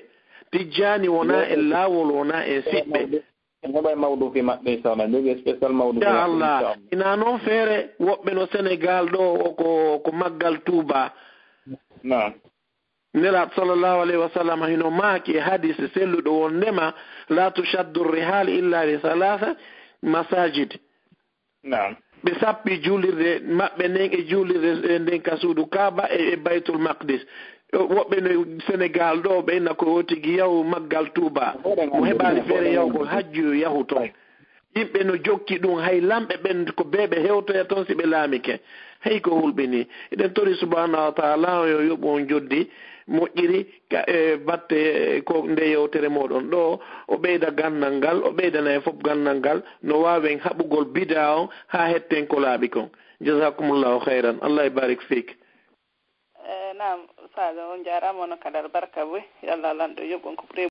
Tijjaani wonaa en laawol, wonaa en siɓɓe. En heɓay mawdu fi maɓɓe, inchallah. Jogi spécial mawdu fi maɓɓe, inchallah. Ina non feere, woɓɓe no Sénégal ɗo, o ko, ko Maggal Touba. Naam. Nelaaɗo sallallahu alayhi wa sallam hino maaki e hadis selluɗo wondema, "La tushaddu rihal illa li thalatha masajid." Naam. Ɓe sappi juulirde maɓɓe nden e juulirde nden ka suudu Kaaba e, e Baytul Maqdis. Woɓɓe no Senegal ɗo, ɓe inna ko o tigi yahu Maggal Tuuba. Mo heɓaali feere yahugol hajju yo yahu ton. Yimɓe no jokki ɗum, hay lamɓe ɓen ko bee ɓe hewtoya ton si ɓe laamike. Hey, ko hulɓini. Eɗen tori subhanahu wa ta'ala on yo yoɓu on joddi moƴƴiri ka, e batte, e ko nde yewtere moɗon ɗo, o ɓeyda gandal ngal, o ɓeydana en fof gandal ngal, no waawen haɓugol bidaa on haa hetten ko laaɓi kon. Jazakumullahu khairan. Allah barik fik. Eh, naam, Ustaaz, on jaaraama, on kadi albarka buy. Yo Allah lanɗo yoɓ on ko